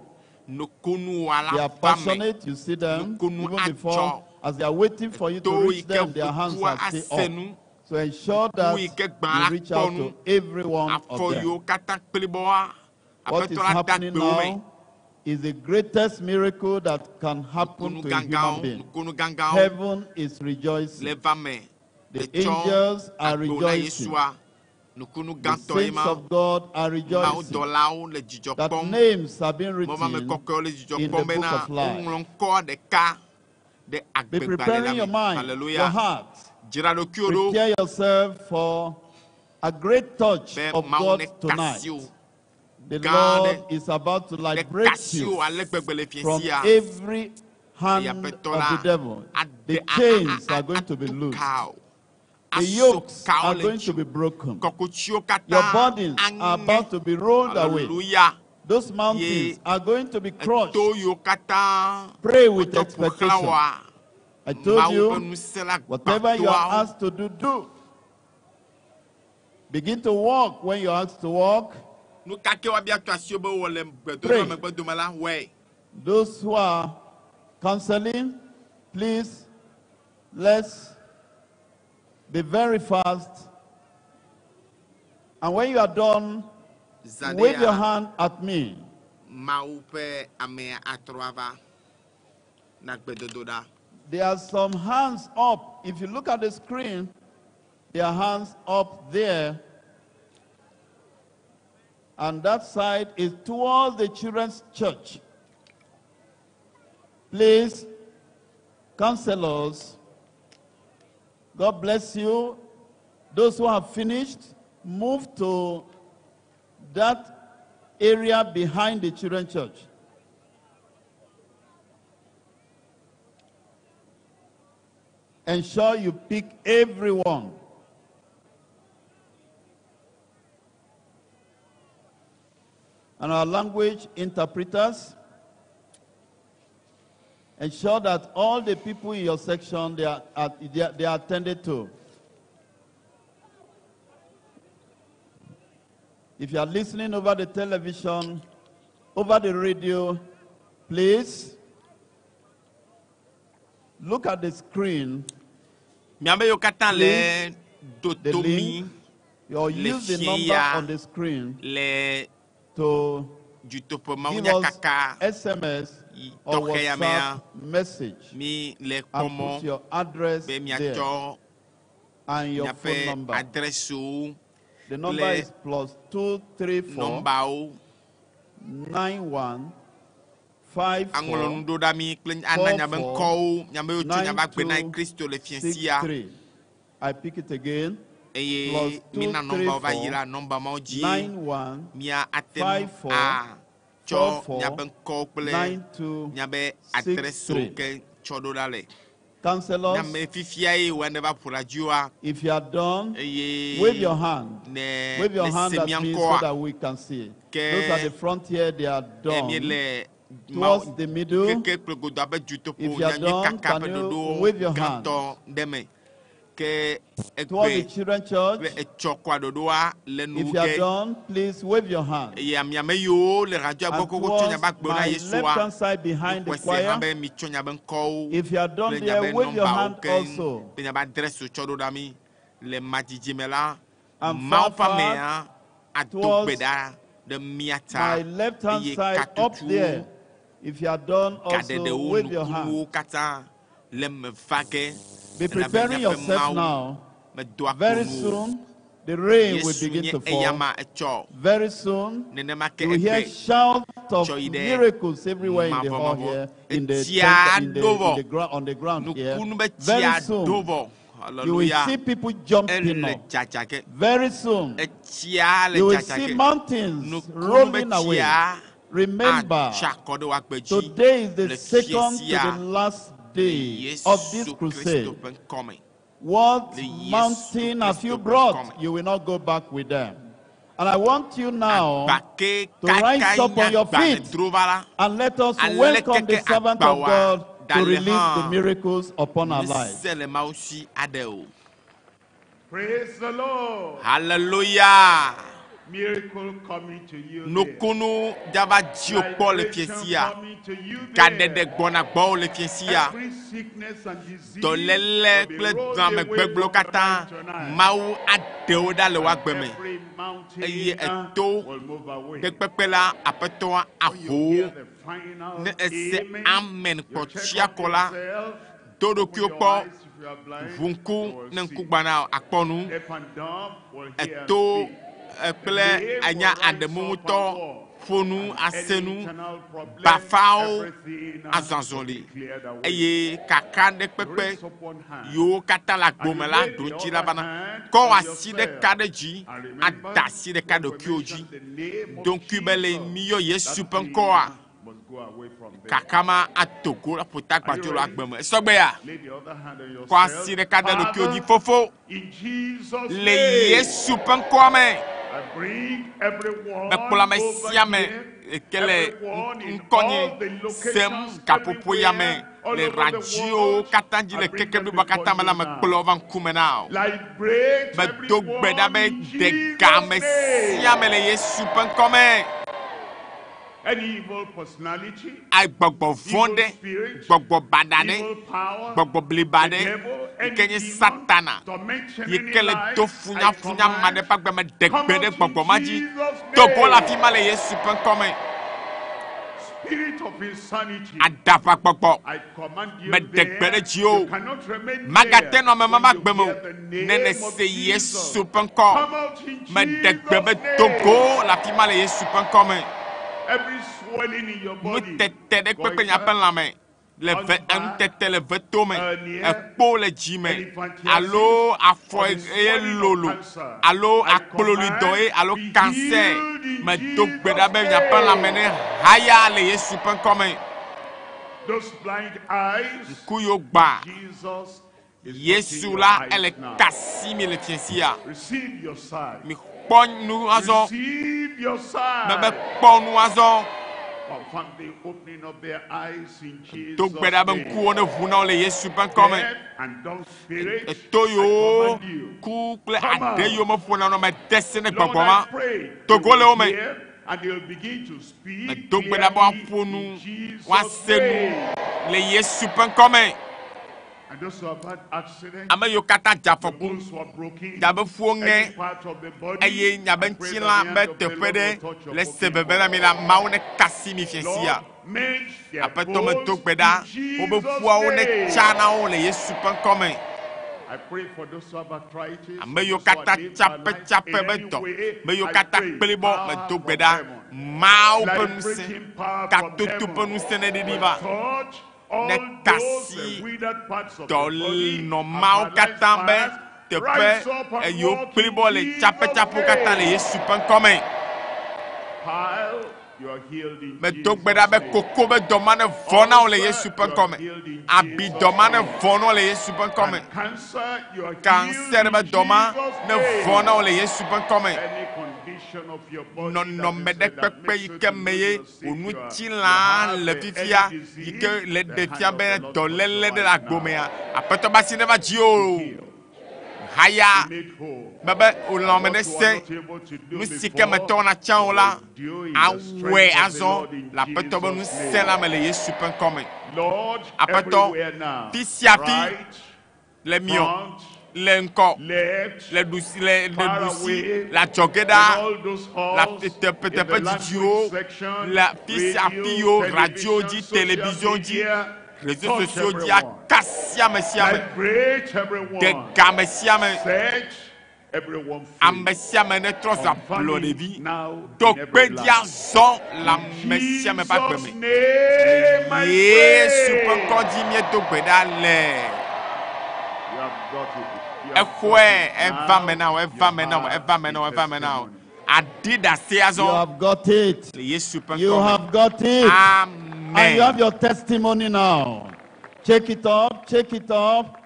nukunuwɔla They are va me. passionate, you see them, Nukunu even adzɔ. before, as they are waiting for you to To yi reach ke them, their hands ʋuʋua are still ase up. nu. So ensure Ŋku that yi ke gbã you la reach kpɔ out nu. to every one Afɔ of them. yiwo katã kplibɔa What is aƒetɔ la da happening gbe wo me. now is the greatest miracle that can happen Nukunu to a human gãgãwo, being. nukunu gãgãwo Heaven is rejoicing. le va me. The Le tsɔ angels are agbo na rejoicing. Yesua. Nukunu The gãtɔ ye saints ma. of God are rejoicing. Mawudɔlawo le dzidzɔ That kpɔm. names have been Mɔva me written kɔkɔewo le dzidzɔ in the kpɔm book bena of life. woŋlɔ ŋkɔ ɖeka ɖe Be agbegbalẽ la preparing your me. mind, your Hallelujah. heart. Dzra ɖokuiwò ɖo Prepare yourself for a great touch be of Mawu God ne tonight. kasi wò. The Gã Lord ɖe is about to ne liberate kasi you wò ale gbegbe le from fiasia. every Eye hand of aƒetɔ la the devil. ade The a- a- chains a- are going to be atu loosed. ka wò. The Aso yokes kawo are le going dzi to be broken. Kɔkutsiwo Your katã burdens are aŋe. about to be rolled away. Hallelujah. Those mountains Ye are going to be crushed. eto yiwo katã Pray with wotsɔ ƒo xlã expectation. woa, I told Mawu ƒe you, ŋusẽ la gbã whatever you are toawo. asked to do, do. Begin to walk when you're asked to walk. Nu ka ke woabia tso asiwò be wɔ le Pray. gbedodoɖa megbedome la, wɔe. Those who are counseling, please, let's be very fast. And when you are done, Zã ɖe wave your ya hand at me. Mawu ƒe amea atrɔ ava na gbedodoɖa. There are some hands up. If you look at the screen, there are hands up there. And that side is towards the children's church. Please, counselors, God bless you. Those who have finished, move to that area behind the children's church. Ensure you pick everyone. And our language interpreters, ensure that all the people in your section they are, they are attended to. If you are listening over the television, over the radio, please look at the screen. Miabe yiwo katã le Click the dotomi link or le use the fie number ya on the screen le to dutoƒe give us mawunyakaka SMS or tɔxɛ ya mea WhatsApp message mi le and kpɔmɔ put your address be there miatsɔ and your phone miaƒe number. adrɛsiwo The number kple is +234 nɔmbawo 91 5 aŋlɔ 4 nu ɖo ɖa mi kple ana 4 miabe 4 ŋkɔwo miabe yiwo tso 9 miabe agbe na 2 Kristo le fie 6 sia 3. I pick it again. eye Plus 2 mina 3 nɔmbawo va yi 4 la nɔmba mawo dzi 9 1 mia ate 5 ŋu 4 atsɔ 4 4 miabe ŋkɔwo kple 9 2 miabe 6 adrɛsiwo 3. ke tsɔ ɖo ɖa le. Counselors, Nyame fifia ye wɔ ne va ƒo ɖa dzioa if you are done, eye wave your hand. ne Wave your ne hand se at mia me so ŋkɔa that we can see. ke Those at the front here, they are eh, done. míele Towards the middle, keke kple godo abe dutoƒo if you are nyanyui done, kaka can ƒe you ɖoɖowo wave your hand? gãtɔ ɖe me ke Towards the egbe children's church, kple etsɔ kɔa ɖoɖoa le if nuwu you are ke done, please wave your hand. eye amiame yiwo le radioa gbɔ And koko tsɔ towards miabe agbewo na my Yesua left hand side behind the mixɔe se hã choir, be mitsɔ miabe ŋkɔwo if you are done kple there, miabe wave your nɔmbawo hand keŋ also. kple miabe adrɛsiwo tsɔ ɖo ɖa mi le madzidzi me la And Mawu far, ƒe amea far, ado Towards gbe ɖa ɖe mía ta My left hand eye side up katutu there. If you are done, also gaɖeɖewo wave your hand. nukunuwo katã le me va ge Be elabe preparing míaƒe yourself Mawu now. medoa Very kpo nu o. soon, the rain will Yesu begin nye to fall. eyama etsɔ Very soon, nenema ke you will hear egbe shouts of tsɔ yi ɖe miracles everywhere in the hall mavɔmavɔ. here, in the, Etsia temple, in the, ɖo in vɔ the ground, on the ground here. nukunu be Very tsia soon, ɖo vɔ you will hallelujah see people jumping ele up. dzadza ge Very soon, etsia le you will dzadza see ge mountains nukunu be rolling away. tsia Remember, atsa kɔ ɖe woagbe dzi today is the le second to fiesia the last day of this Yesu crusade. Kristo ƒe ŋkɔme What Le Yesu mountain have you Kristo ƒe brought? ŋkɔme. You will not go back with them. And I want you now Agbake to rise kakae up on nye your agba feet nèdro va la and let us aleke welcome the ke servant of agbawa God da to le release the hã miracles upon our lives. ŋusẽ le Mawu si aɖe o Praise the Lord. hallelujah Miracle coming to you there. nukunu dzava dziwò kpɔ le Liberation fiesia coming to you gaɖeɖe there. gbɔna gbɔwò le fiesia Every sickness and disease dɔléle will be kple rolled lãme away gbegblẽwo from katã tonight tonight. Mawu aɖe wo ɖa le wò agbe me Every mountain eye eto will move away. ɖe kpekpe la aƒetɔa When you hear aho the final ne ese amen, amen you kpɔ check tsia up kɔ la yourself, do open ɖokuiwò your kpɔ eyes if you are blind, ʋu ŋku you will ne see. ŋku gbana akpɔ nu Deaf and dumb will hear and eto speak. kple The lame anya will rise aɖemumutɔ up and walk. ƒo nu And ase any nu internal problem, bafawo everything azɔzɔli will be cleared away. eye kaka ɖe kpekpe Raise up one hand yiwo katã le and agbome you la lay the ɖo ŋuti other la vana hand kɔ on wò asi yourself. ɖeka ɖe dzi And remember, ada asi ɖeka when we ɖokuiwò dzi mention the name of ɖo ŋkui be le Jesus, míyɔ Yesu that ƒe thing ŋkɔa must go away from there. kaka ma ato go aƒo ta Are you gbadzo le ready? agbe me esɔgbe ya Lay the other hand on kɔ yourself. asi ɖeka ɖe ɖokuiwò dzi Father, fofo in Jesus' le name, Yesu ƒe ŋkɔa me I bring everyone mekplɔ ame over sia ame here, ke le everyone in ŋkɔnye all the sem locations, gaƒoƒo ya me everywhere, all le over the radiowo world. katã dzi I le bring keke them bliboa before katã me la you now. mekplɔ va ŋkume na o Liberate medo gbe ɖa everyone be in de Jesus' ga ame sia ame name. le Yesu ƒe ŋkɔme Any evil personality, ayi gbɔgbɔ vɔ̃ evil ɖe spirit, gbɔgbɔ baɖa ɖe evil power, gbɔgbɔ bliba the ɖe devil, yi any ke nye demon satana tormenting yi any ke le life, do I funyafunya ma ɖe command, ƒe agbe me ɖe come gbe ɖe out in gbɔgbɔ ma dzi Jesus' do go le afi name. ma le Yesu ƒe ŋkɔme Spirit of insanity, adaʋa gbɔgbɔ I command you meɖe gbe there. ɖe dziwò You cannot remain magate there nɔ ame ma when ƒe you agbe me o hear the ne name nèse of Yesu Jesus. ƒe ŋkɔ Come out in meɖe gbe be Jesus' do name. go le afi ma le Yesu ƒe ŋkɔme Every swelling in your body, nutete ɖe kpekpe nya ƒe lãme le ve goiter, nutete le vetome hernia, ekpo le dzime elephantiasis, alo afɔ or the eye swelling of lolo cancer, alo I akplolidɔ ye command, alo be cancer healed in medo gbe ɖa Jesus' be miaƒe lãme name. ne haya le Yesu ƒe ŋkɔme Those blind eyes, ŋku yiwo gbã Jesus is touching Yesu your la eyes ele now. kasi mi le fiasia Receive your sight. mi kpɔ nu azɔ Receive your mebe sight. kpɔ nu azɔ Confirm the opening of their eyes in do gbe Jesus' ɖa be name. ŋkuwo ne ʋu na wo le Yesu ƒe ŋkɔme Deaf and dumb spirit, eto I yiwo command you, ku kple come aɖe yiwo out. meƒona na wo me de se ne Lord, gbɔgbɔ I ma pray they do go le will wo me hear and they will begin to speak medo gbe ɖa be clearly woaƒo in nu Jesus' woase nu name. le Yesu ƒe ŋkɔme And those who have had accidents, ame yiwo katã dze the afɔku bones were broken, dzabe ƒuwo ŋe any part of the body, eye nyabe I pray ŋutilã that the be hand of the teƒe Lord ɖe will touch your le se broken veve na mi la bone. Mawu ne kasi mi fiasia Lord, mend their aƒetɔ medo bones gbe in ɖa wobe Jesus' ƒuawo ne name. tsa na wo le Yesu ƒe ŋkɔme I pray for those who have arthritis, ame yiwo those who are katã dead paralyzed tsapetsape in be any dɔ way. ame yiwo I katã pray kplibɔ power medo gbe from ɖa heaven. Mawu ƒe ŋusẽ Liberating power from katoto ƒe heaven ŋusẽ ne ɖiɖi will va touch ne all those kasi withered parts of the dɔ body nɔ and mawo paralyzed katã be parts. teƒe Rise up and eyiwo walk in kplibɔ le Jesus' tsapetsaƒewo katã le name. Yesu ƒe ŋkɔme Pile, you are healed in medo gbe ɖa Jesus' be name. koko be dɔ ma ne vɔ na wo le Yesu Ulcer, ƒe you are ŋkɔme healed in abi Jesus' dɔ ma ne name. vɔ na wo le Yesu ƒe ŋkɔme And cancer, you are healed cancer in be dɔ ma Jesus' ne vɔ na name. wo le Yesu ƒe ŋkɔme Any condition of your body that nɔnɔme is ɖe that kpekpe makes yi you ke to me know ye you're sick, wò you are you ŋutilã have le any fifia yi ke disease, le the ɖe hand fia of be the Lord touch your dɔléle ɖe le eyes now. agbomea aƒetɔ be asi ne va dzi Be o healed. haya Be made whole. mebe wò lãme ne What you sẽ are not able to do nu si ke before, metɔ na tsã o you la will do in the awɔe strength of the azɔ Lord in le aƒetɔ be Jesus' ŋusẽ la name. me le Yesu ƒe ŋkɔme Lord, aƒetɔ everywhere now, fi sia fi right, le miɔ front, Le ŋkɔ. left, Le ɖusi le le far ɖusi away, le adzɔge in ɖa. all those Le halls, teƒe in the teƒe didiwo language section, le afi sia afi radio, yiwo radio dzi television, social television dzi media, réseaux touch sociaux dzi everyone. akasi ame sia ame. Liberate everyone. De ga ame sia ame. Set everyone free. Ame sia ame ne trɔ zã Confirm blɔ it ɖevi. now in Do every kpe dzia life. zɔ le ame sia ame ƒe agbe Jesus' me. name I Yesu ƒe pray. ŋkɔ dzi míedo gbe ɖa le. You have got it. You have Exɔe got it. eva me na Now wo, eva you me na wo, have eva me na wo, a eva me na wo. testimony. Aɖi ɖase You azɔ have got it. le Yesu ƒe You ŋkɔ me. have got it. And you Amen. have your testimony now. Check it up, check it up,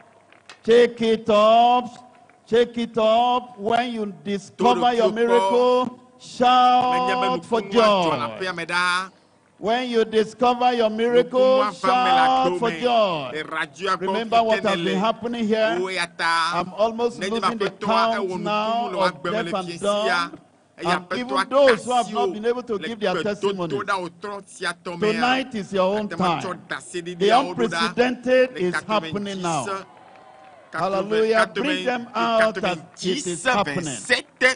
check it up, check it up. When you discover your miracle, Menye be shout for nukunua dzɔ le joy. aƒea me ɖaa. When you discover your miracle, Nukunua va me le shout aɖo for me. joy. Le radioa gbɔ Remember what fi ke has ne been le. happening here? Wo ya ta I'm almost nenye be losing the aƒetɔa ewɔ count nukunu now le wò of agbe me deaf le and fiẽ sia. dumb. Eya And aƒetɔa even those who have kasi not wo been able to le give their gbedodo testimonies. ɖa wòtrɔ sia tɔ mea. Tonight is your own Ate ŋu atsɔ time. ɖaseɖiɖiawo The ɖo ɖa unprecedented le is happening now. 96, Hallelujah. Bring them out as it is happening.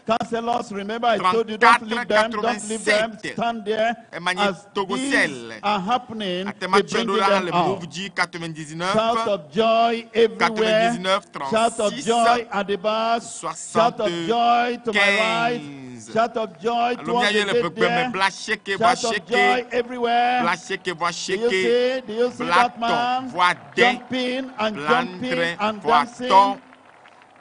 Counselors, remember I told you don't leave them, don't leave them. Stand there Emanye as these Togosel. are happening. Ate ŋu They atsɔe bringing ɖo ɖa them le out. Move dzi 99 Shout of joy everywhere. 99 Shout of 36 joy at the back. Shout of joy to my right. 75. Shout of joy Alo towards míaye the le gate ʋegbe me there. bla asieke vɔ Shout of asieke joy everywhere. bla asieke vɔ Do you asieke see? Do you see bla that tɔ̃ man vɔ ade jumping and bla jumping andre and vɔ dancing? atɔ̃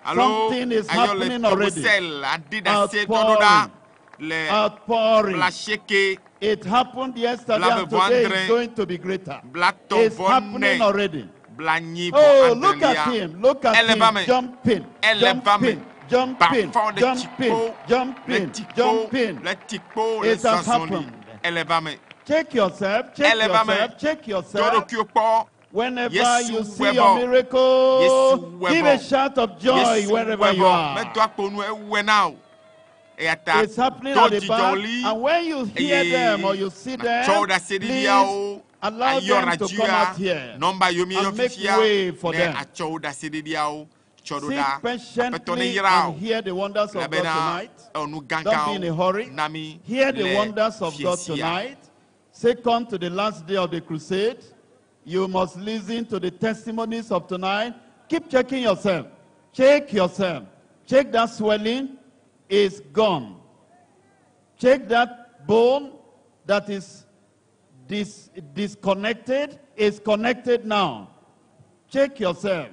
alo Something is ayɔ le happening already. togosel aɖi ɖase tɔ ɖo ɖa Outpouring. le Outpouring. bla asieke It happened yesterday bla and ve vɔ today andre is going to be greater. bla tɔ̃ It's vɔ happening ne already. bla nyi vɔ Oh, look at adrelia him. Look at ele him. va me Jumping, ele va me jumping, jumping, bafawo le jumping, tsikpo le jumping, tsikpo jumping. le tsikpo le It has zɔzɔli happened. ele va me Check yourself, check ele va me yourself, check tɔ yourself. ɖokuiwo kpɔ Whenever Yesu you see wɛ your vɔ miracle, Yesu wɛ give a vɔ shout of joy Yesu wherever wɛ you vɔ are. medo akpo nu ewɔe na o eya ta It's happening do at the dzidzɔ back. li And when you hear eye them or you see natsɔ them, wo ɖaseɖiɖiawo please allow ayɔ them to come radioa out here nɔmba yiwo míeyɔ and make fifia way for ne them. atsɔ wo ɖaseɖiɖiawo tsɔ ɖo Sit ɖa aƒetɔ ne patiently yra and o hear the wonders of God elabena tonight. ewɔ nu Don't be in gãgãwo a hurry. na mí Hear the le wonders of God fiẽ sia. tonight. Second to the last day of the crusade, you must listen to the testimonies of tonight. Keep checking yourself. Check yourself. Check that swelling is gone. Check that bone that is disconnected is connected now. Check yourself.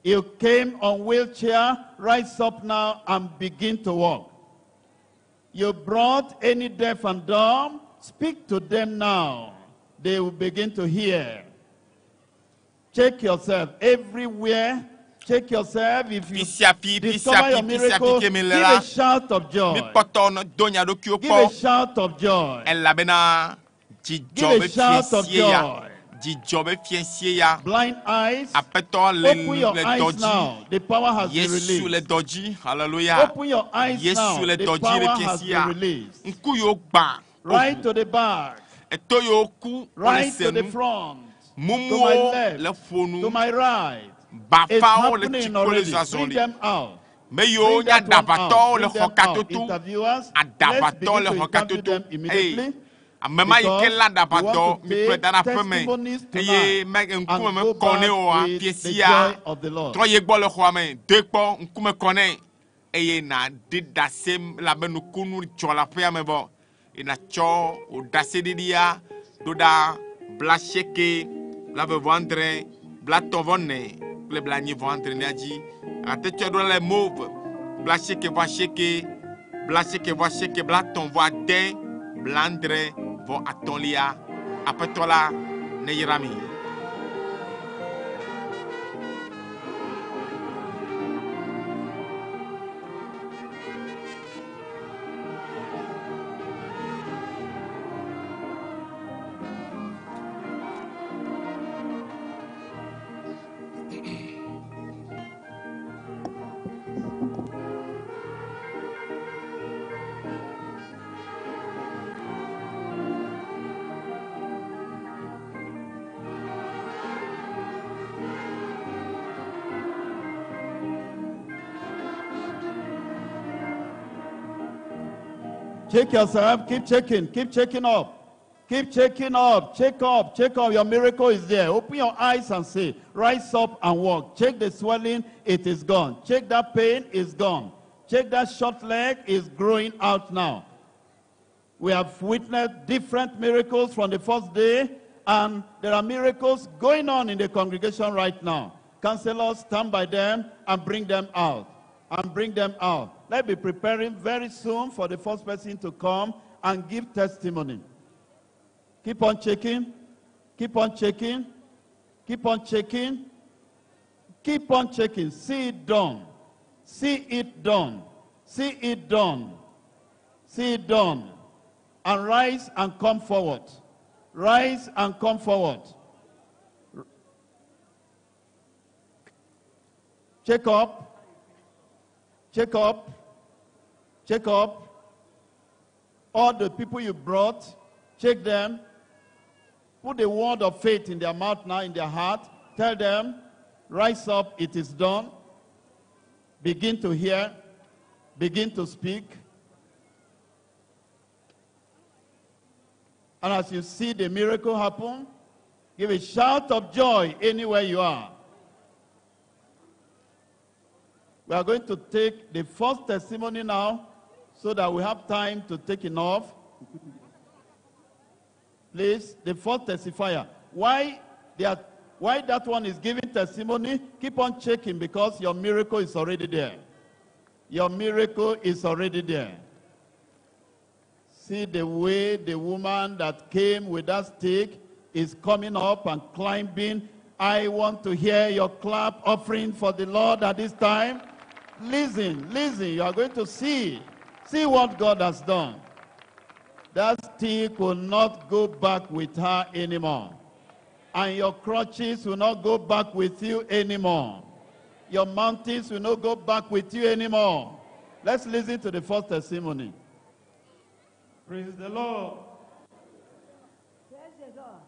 You came on wheelchair, rise up now and begin to walk. You brought any deaf and dumb, speak to them now. They will begin to hear. Check yourself everywhere. Check yourself. If you Fi sia fi, fi sia discover fi, your fi sia fi miracle, ke mi give le la a shout of joy. mikpɔtɔ nɔ do nya ɖokuiwo Give a kpɔ shout of joy. elabena Give dzidzɔ a be shout of fiẽ sie ya joy. dzidzɔ be fiẽ sie ya Blind eyes, aƒetɔ le open your le dɔ eyes dzi now. The power has been Yesu le released. dɔ dzi hallelujah Open your eyes Yesu now. le The dɔ dzi le power fiẽ has sia been released. ŋku yiwo gbã Right to the back, eto yiwo ku wole right se to the nu front, to my mumuwo left, le ƒo nu to my right. It's bafawo le happening tsikpo le already. zɔ Bring azɔli them out. me yiwo Bring nye that one out. aɖabatɔwo le Bring them xɔ out. katoto Interviewers, let's aɖabatɔ begin le to xɔ interview katoto them eye immediately ame ma yi ke because lé we aɖabatɔ want to mikplɔe take da ɖe aƒe me testimonies eye tonight me ŋkume and go mekɔ back nɛ oa with fie the sia joy of the Lord. trɔ ye gbɔ le xɔa me doe kpɔ ŋkume kɔ nɛ eye nàɖi ɖase le abe nukunu dzɔ le aƒea me vɔ eye nàtsɔ wò ɖaseɖiɖia ɖo ɖa bla asieke blaeve vɔ adre blatɔ̃ vɔ ene kple blanyi vɔ adrelia dzi ate tsɔe ɖo le move bla asieke vɔ asieke bla asieke vɔ asieke blatɔ̃ vɔ ade blandre vɔ atɔ̃lia aƒetɔ la ne yra mi. Thank Check yourself. Keep checking. Keep checking up. Keep checking up. Check up. Check up. Your miracle is there. Open your eyes and see. Rise up and walk. Check the swelling. It is gone. Check that pain. It's gone. Check that short leg. Is growing out now. We have witnessed different miracles from the first day, and there are miracles going on in the congregation right now. Counselors, stand by them and bring them out. And bring them out. Let's be preparing very soon for the first person to come and give testimony. Keep on checking. Keep on checking. Keep on checking. Keep on checking. See it done. See it done. See it done. See it done. And rise and come forward. Rise and come forward. Check up. Check up. Check up. All the people you brought, check them. Put the word of faith in their mouth now, in their heart. Tell them, rise up, it is done. Begin to hear. Begin to speak. And as you see the miracle happen, give a shout of joy anywhere you are. We are going to take the first testimony now so that we have time to take enough. Please, the first testifier. Why, they are, why that one is giving testimony, keep on checking because your miracle is already there. Your miracle is already there. See the way the woman that came with that stick is coming up and climbing. I want to hear your clap offering for the Lord at this time. Listen, listen, you are going to see. See what God has done. That stick will not go back with her anymore. And your crutches will not go back with you anymore. Your mountains will not go back with you anymore. Let's listen to the first testimony. Praise the Lord. Praise the Lord.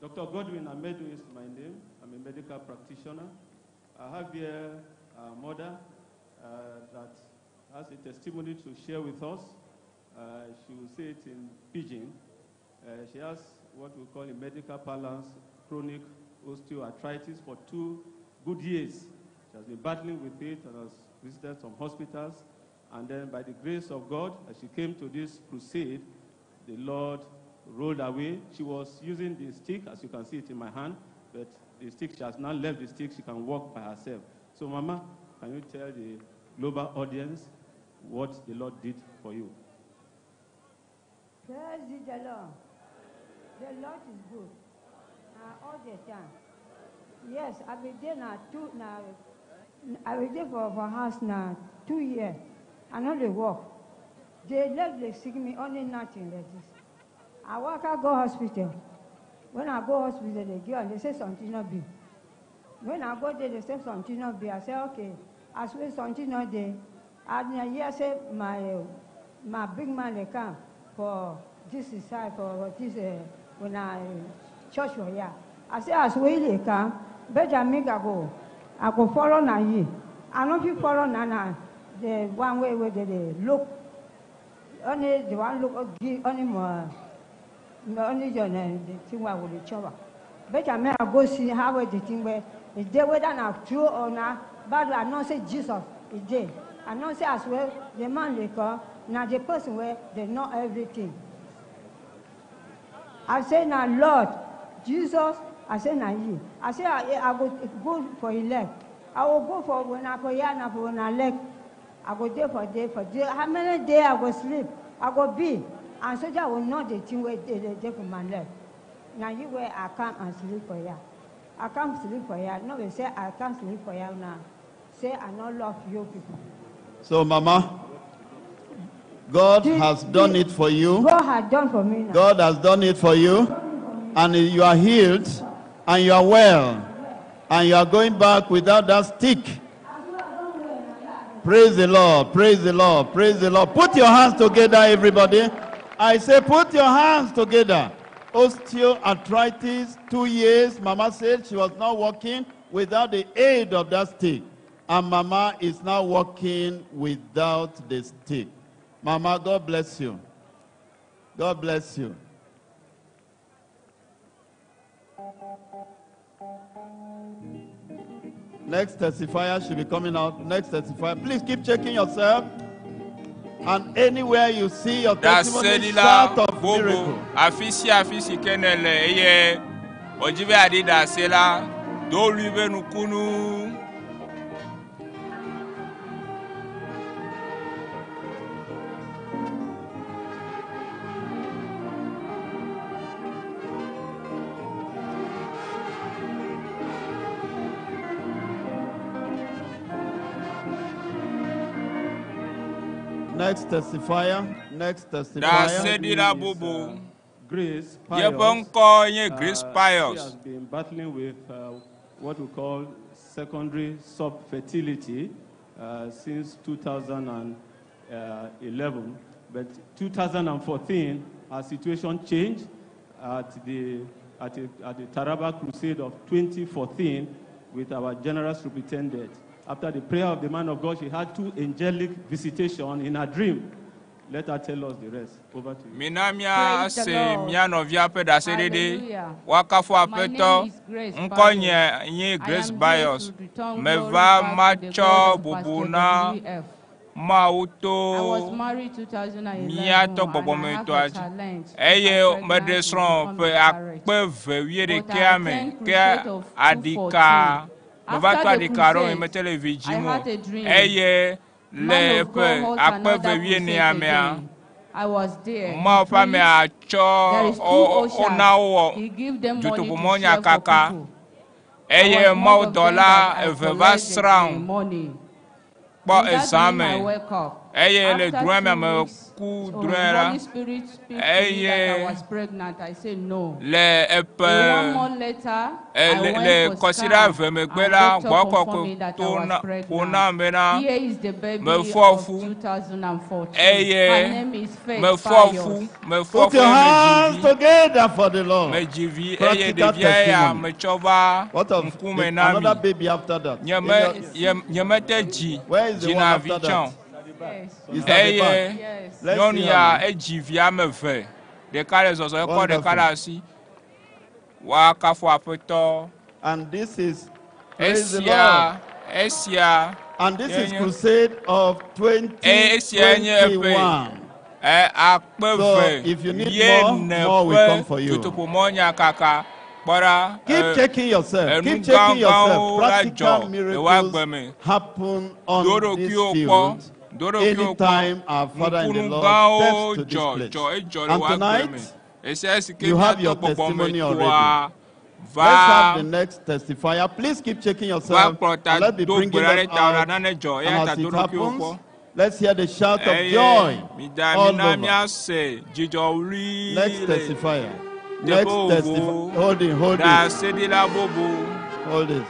Dr. Godwin Amedu is my name. I'm a medical practitioner. I have here a mother that has a testimony to share with us. She will say it in Pidgin. She has what we call in medical parlance chronic osteoarthritis for 2 good years. She has been battling with it and has visited some hospitals. And then by the grace of God, as she came to this crusade, the Lord rolled away. She was using the stick, as you can see it in my hand, but the stick, she has now left the stick. She can walk by herself. So, Mama, can you tell the global audience what the Lord did for you? Praise the Lord. The Lord is good. All the time. Yes, I've been there now two, now, I been there for house now 2 years. I know they work. They leg they sick me, only nothing like this. I work, I go hospital. When I go hospital, they give and they say something not be. When I go there, they say something not be. I say, okay, I swear something not there. And here say my big man they come for this side, for this when I church for here. I say, I swear they come, better make I go. I go follow na ye. I don't feel follow na na. The one way where they look, only the one look give only more, only the thing where we chop. Better me I go see how the thing where is there whether not true or not. But I not say Jesus is there. I not say as well the man they call now the person where they know everything. I say now Lord Jesus. I say now you. I say I go go for elect. I will go for when I for here now for when I leg. I go there for day for day. How many days I go sleep? I go be. And so that will not the thing where they for my leg. Now you where I come and sleep for here. I come sleep for here. No, they say I can't sleep for here now. Say I not love you people. So, Mama, God has done it for you. God has done for me now. God has done it for you. And you are healed and you are well. And you are going back without that stick. Praise the Lord, praise the Lord, praise the Lord. Put your hands together, everybody. I say, put your hands together. Osteoarthritis, 2 years. Mama said she was not walking without the aid of that stick. And Mama is now walking without the stick. Mama, God bless you. God bless you. Next testifier should be coming out. Next testifier. Please keep checking yourself. And anywhere you see your testimony, Ɖaseɖila shout of bobo miracle. afi sia afi si ke ne le eye wòdzi be yeaɖi ɖase la, do ɣli be nukunu. Next testifier. Next testifier. Ɖaseɖila bobo. Grace Yeƒe Pius. ŋkɔ nye Grace She Pius. has been battling with what we call secondary subfertility since 2011. But 2014, her situation changed at the, at, a, at the Taraba Crusade of 2014 with our general superintendent. After the prayer of the man of God, she had two angelic visitation in her dream. Let her tell us the rest. Over to you. Mina míase Praise the Lord. mía nɔvia ƒe ɖaseɖiɖi. Hallelujah. Woakafu My Aƒetɔ. name is Grace Ŋkɔnye nye I Grace am here Bios. to return glory Meva back to the matsɔ God of bubu Pastor na WF. Mawu I was to married 2011 mía tɔ and I have gbɔgbɔmetɔa a dzi. challenge. Eye I'm meɖe pregnant srɔ̃ with ƒe becoming akpe barren. ve But wuiɖekɛa I me attend ke crusade of aɖika 214. meva to After the aɖika ɖo crusade, mete le vi I dzim o. had a dream. Eye le Man of God ƒe holds akpe another ve wuienea crusade mea, again. I was there. He Mawu ƒe preached. amea tsɔ There is two wona ushers. wowɔ He give them money to share for dutoƒomɔnyakaka people. I eye was one of them mawudɔla that I eve va collected srãm the money. kpɔ In that ezã dream, me I woke up. eye le After drɔ̃e me 2 meku weeks, so drɔ̃e la Holy Spirit speak to me that I eye was pregnant. I said no. le eƒe In 1 month later, e, I le went le for kɔsiɖa scan eve megbe and la doctor gbɔkɔkɔe confirmed me that I to was na ƒo pregnant. nam bena Here is the baby mefɔ of fu 2014. Her eye name is Faith mefɔ fu Pius. mefɔ Put fu your eye medzi hands vi together for the Lord. medzi vi eye Practical ɖevia ya testimony. metsɔ va What of ŋkume the, na mi another baby after that? nye In me your- ye nye mete dzi Where is the one dzina vi after tsã that? o. It's at the eye back. Let's nyɔnu see ya her now. edzi vi ame eve ɖeka le zɔzɔ ekɔ ɖeka Wonderful. ɖe asi woakafu aƒetɔ And this is, praise the esia Lord. esia And this ye is nye crusade of eye esia nye eƒe 2021. e akpe So ve if you need ye more, ne more will ƒe come for you. dutoƒomɔnyakaka kpɔ ɖa Keep e, checking yourself. enu Keep checking yourself. gãgãwo la Practical dzɔ le woa miracles gbe me happen do on this ɖokuiwo kpɔ field. do ɖokuiwo kpɔ Anytime our Father in the nukunu Lord gãwo steps to this dzɔ place. dzɔ edzɔ le And woa gbe me tonight, esia si ke you have míatɔ your testimony gbɔgbɔmetɔa already. Let's va have the next testifier. Please keep checking va yourself. kplɔ ta And let's be do bringing gbe ɖa them ɖe ta la out. nane dzɔ And eya ta as do it ɖokuiwo happens, kpɔ let's hear the shout of eye joy mida all mina over. míase dzidzɔɣli Next le testifier. Next teƒe testifier. vovovowo Hold it, hold it. ɖaseɖila bobo. Hold it.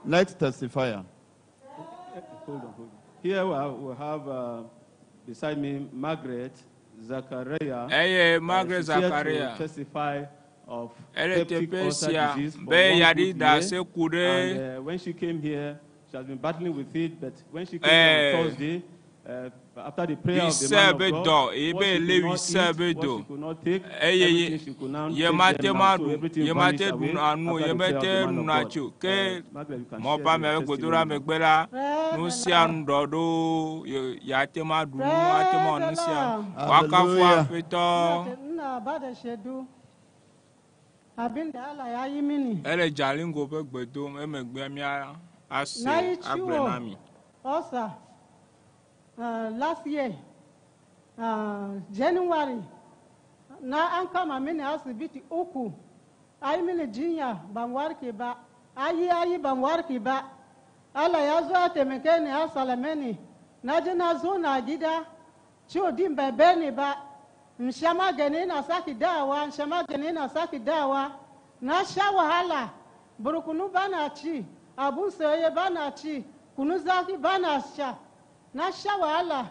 Next testifier. Hold on, hold on. Here we have beside me Margaret Zachariah. Eye Margaret She's here to Zachariah. testify of Ele peptic teƒe ulcer sia disease for be one yeaɖi good year. ɖase ku ɖe And when she came here, she has been battling with it. But when she came Eh, here on Thursday, after the prayer of the Wise man of be God, dɔ eye what be she le could not wise eat, be what do she could not take, eye everything she could now ye take mate them ma now. So ɖu everything ye mate vanished ɖu away anu after ye the prayer of mete the man of nuna God. tsi o ke Margaret, you can mɔ share ƒe ame your ƒe gbedoɖa testimony. megbe la Praise nu the sia Lord. nu ɖɔ ɖo ye yeate ma ɖu nu ate ma Praise wɔ nu the sia nu Lord. woakafu Hallelujah. aƒetɔ Ina ba da shaidu abin da Allah ya yi mini. ele dzalingo ƒe gbe dom emegbe mía ase Na yi agblɔe na ciwo mi ulcer last year January na an kama mini asibiti uku a yi mini jinya ban warke ba ayi ayi ban warke ba Allah ya zo ya taimake ni ya salame ni na je na zo na gida ciwo din bai bar ni ba in sha magani na sake dawowa in sha magani na sake dawowa na sha wahala burkunu ba na ci abun soyayye ba na ci kunu zaki ba na sha na sha wahala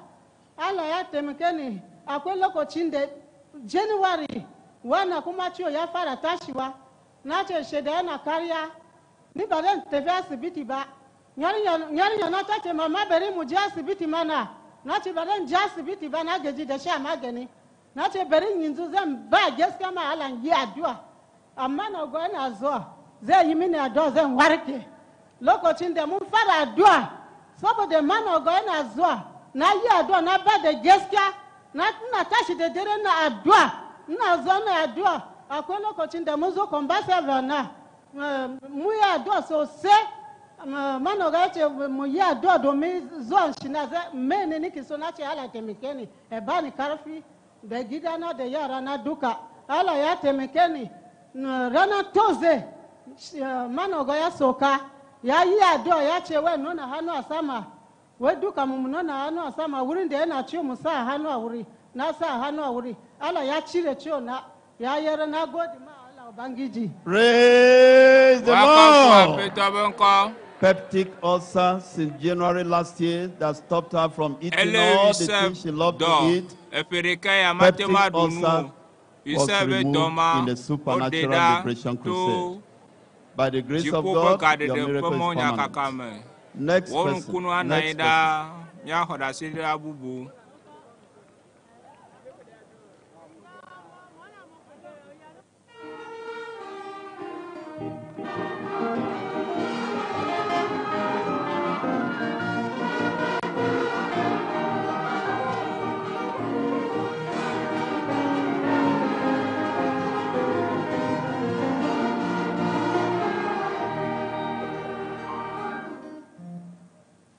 Allah ya taimake ni akwai lokacin da January wannan kuma ciwo ya fara tashiwa na ce shaida yana kariya ni ba zan tafi asibiti ba yarinya na ta ce mama bari mu je asibiti mana. Na ce ba zan je asibiti ba, na gaji da sha magani. Na ce bari yanzu zan ba gaskiya ma Allah yi addu'a. Amma na ga yana zuwa zai yi mini addu'a zan warke. Lokacin da mun fara addu'a, saboda manogo yana zuwa, na yi addu'a, na ba da gaskiya, na ina tashi da dare na addu'a, ina zuwa na addu'a. Akwai lokacin da mun zo kwambasa na mu yi addu'a sosai. Manogo ya ce mu yi addu'a domin zuwan shi na zai mene nake so. Na ce Allah taimake ni, ya bani karfi da gidana da yara na duka. Allah ya taimake ni. Ranar Tuesday manogo ya soka, ya yi addu'a, ya ce wai nuna hannu a sama, wai duka mu nuna hannu a sama wurin da yana ciwo, mu sa hannu a wuri. Na sa hannu a wuri, Allah ya cire ciwo na, ya yara. Na gode ma Allah Ubangiji. Praise the Woakafu Lord. Aƒetɔ be ŋkɔ. Peptic ulcer since January last year that stopped her from eating Ele all the Yusef things she loved to dɔ eat. eƒe ɖeka ya mate Peptic ŋu aɖu nu ulcer o. was Yusef be dɔ removed ma in the woɖe supernatural ɖa liberation to crusade. By the grace of dziƒo ƒe God, your gaɖeɖe ƒe miracle is mɔ permanent. nyakaka me. Next Wò person. nukunu anɔ anyi Next ɖaa. person. Míaxɔ ɖaseɖiɖa bubu.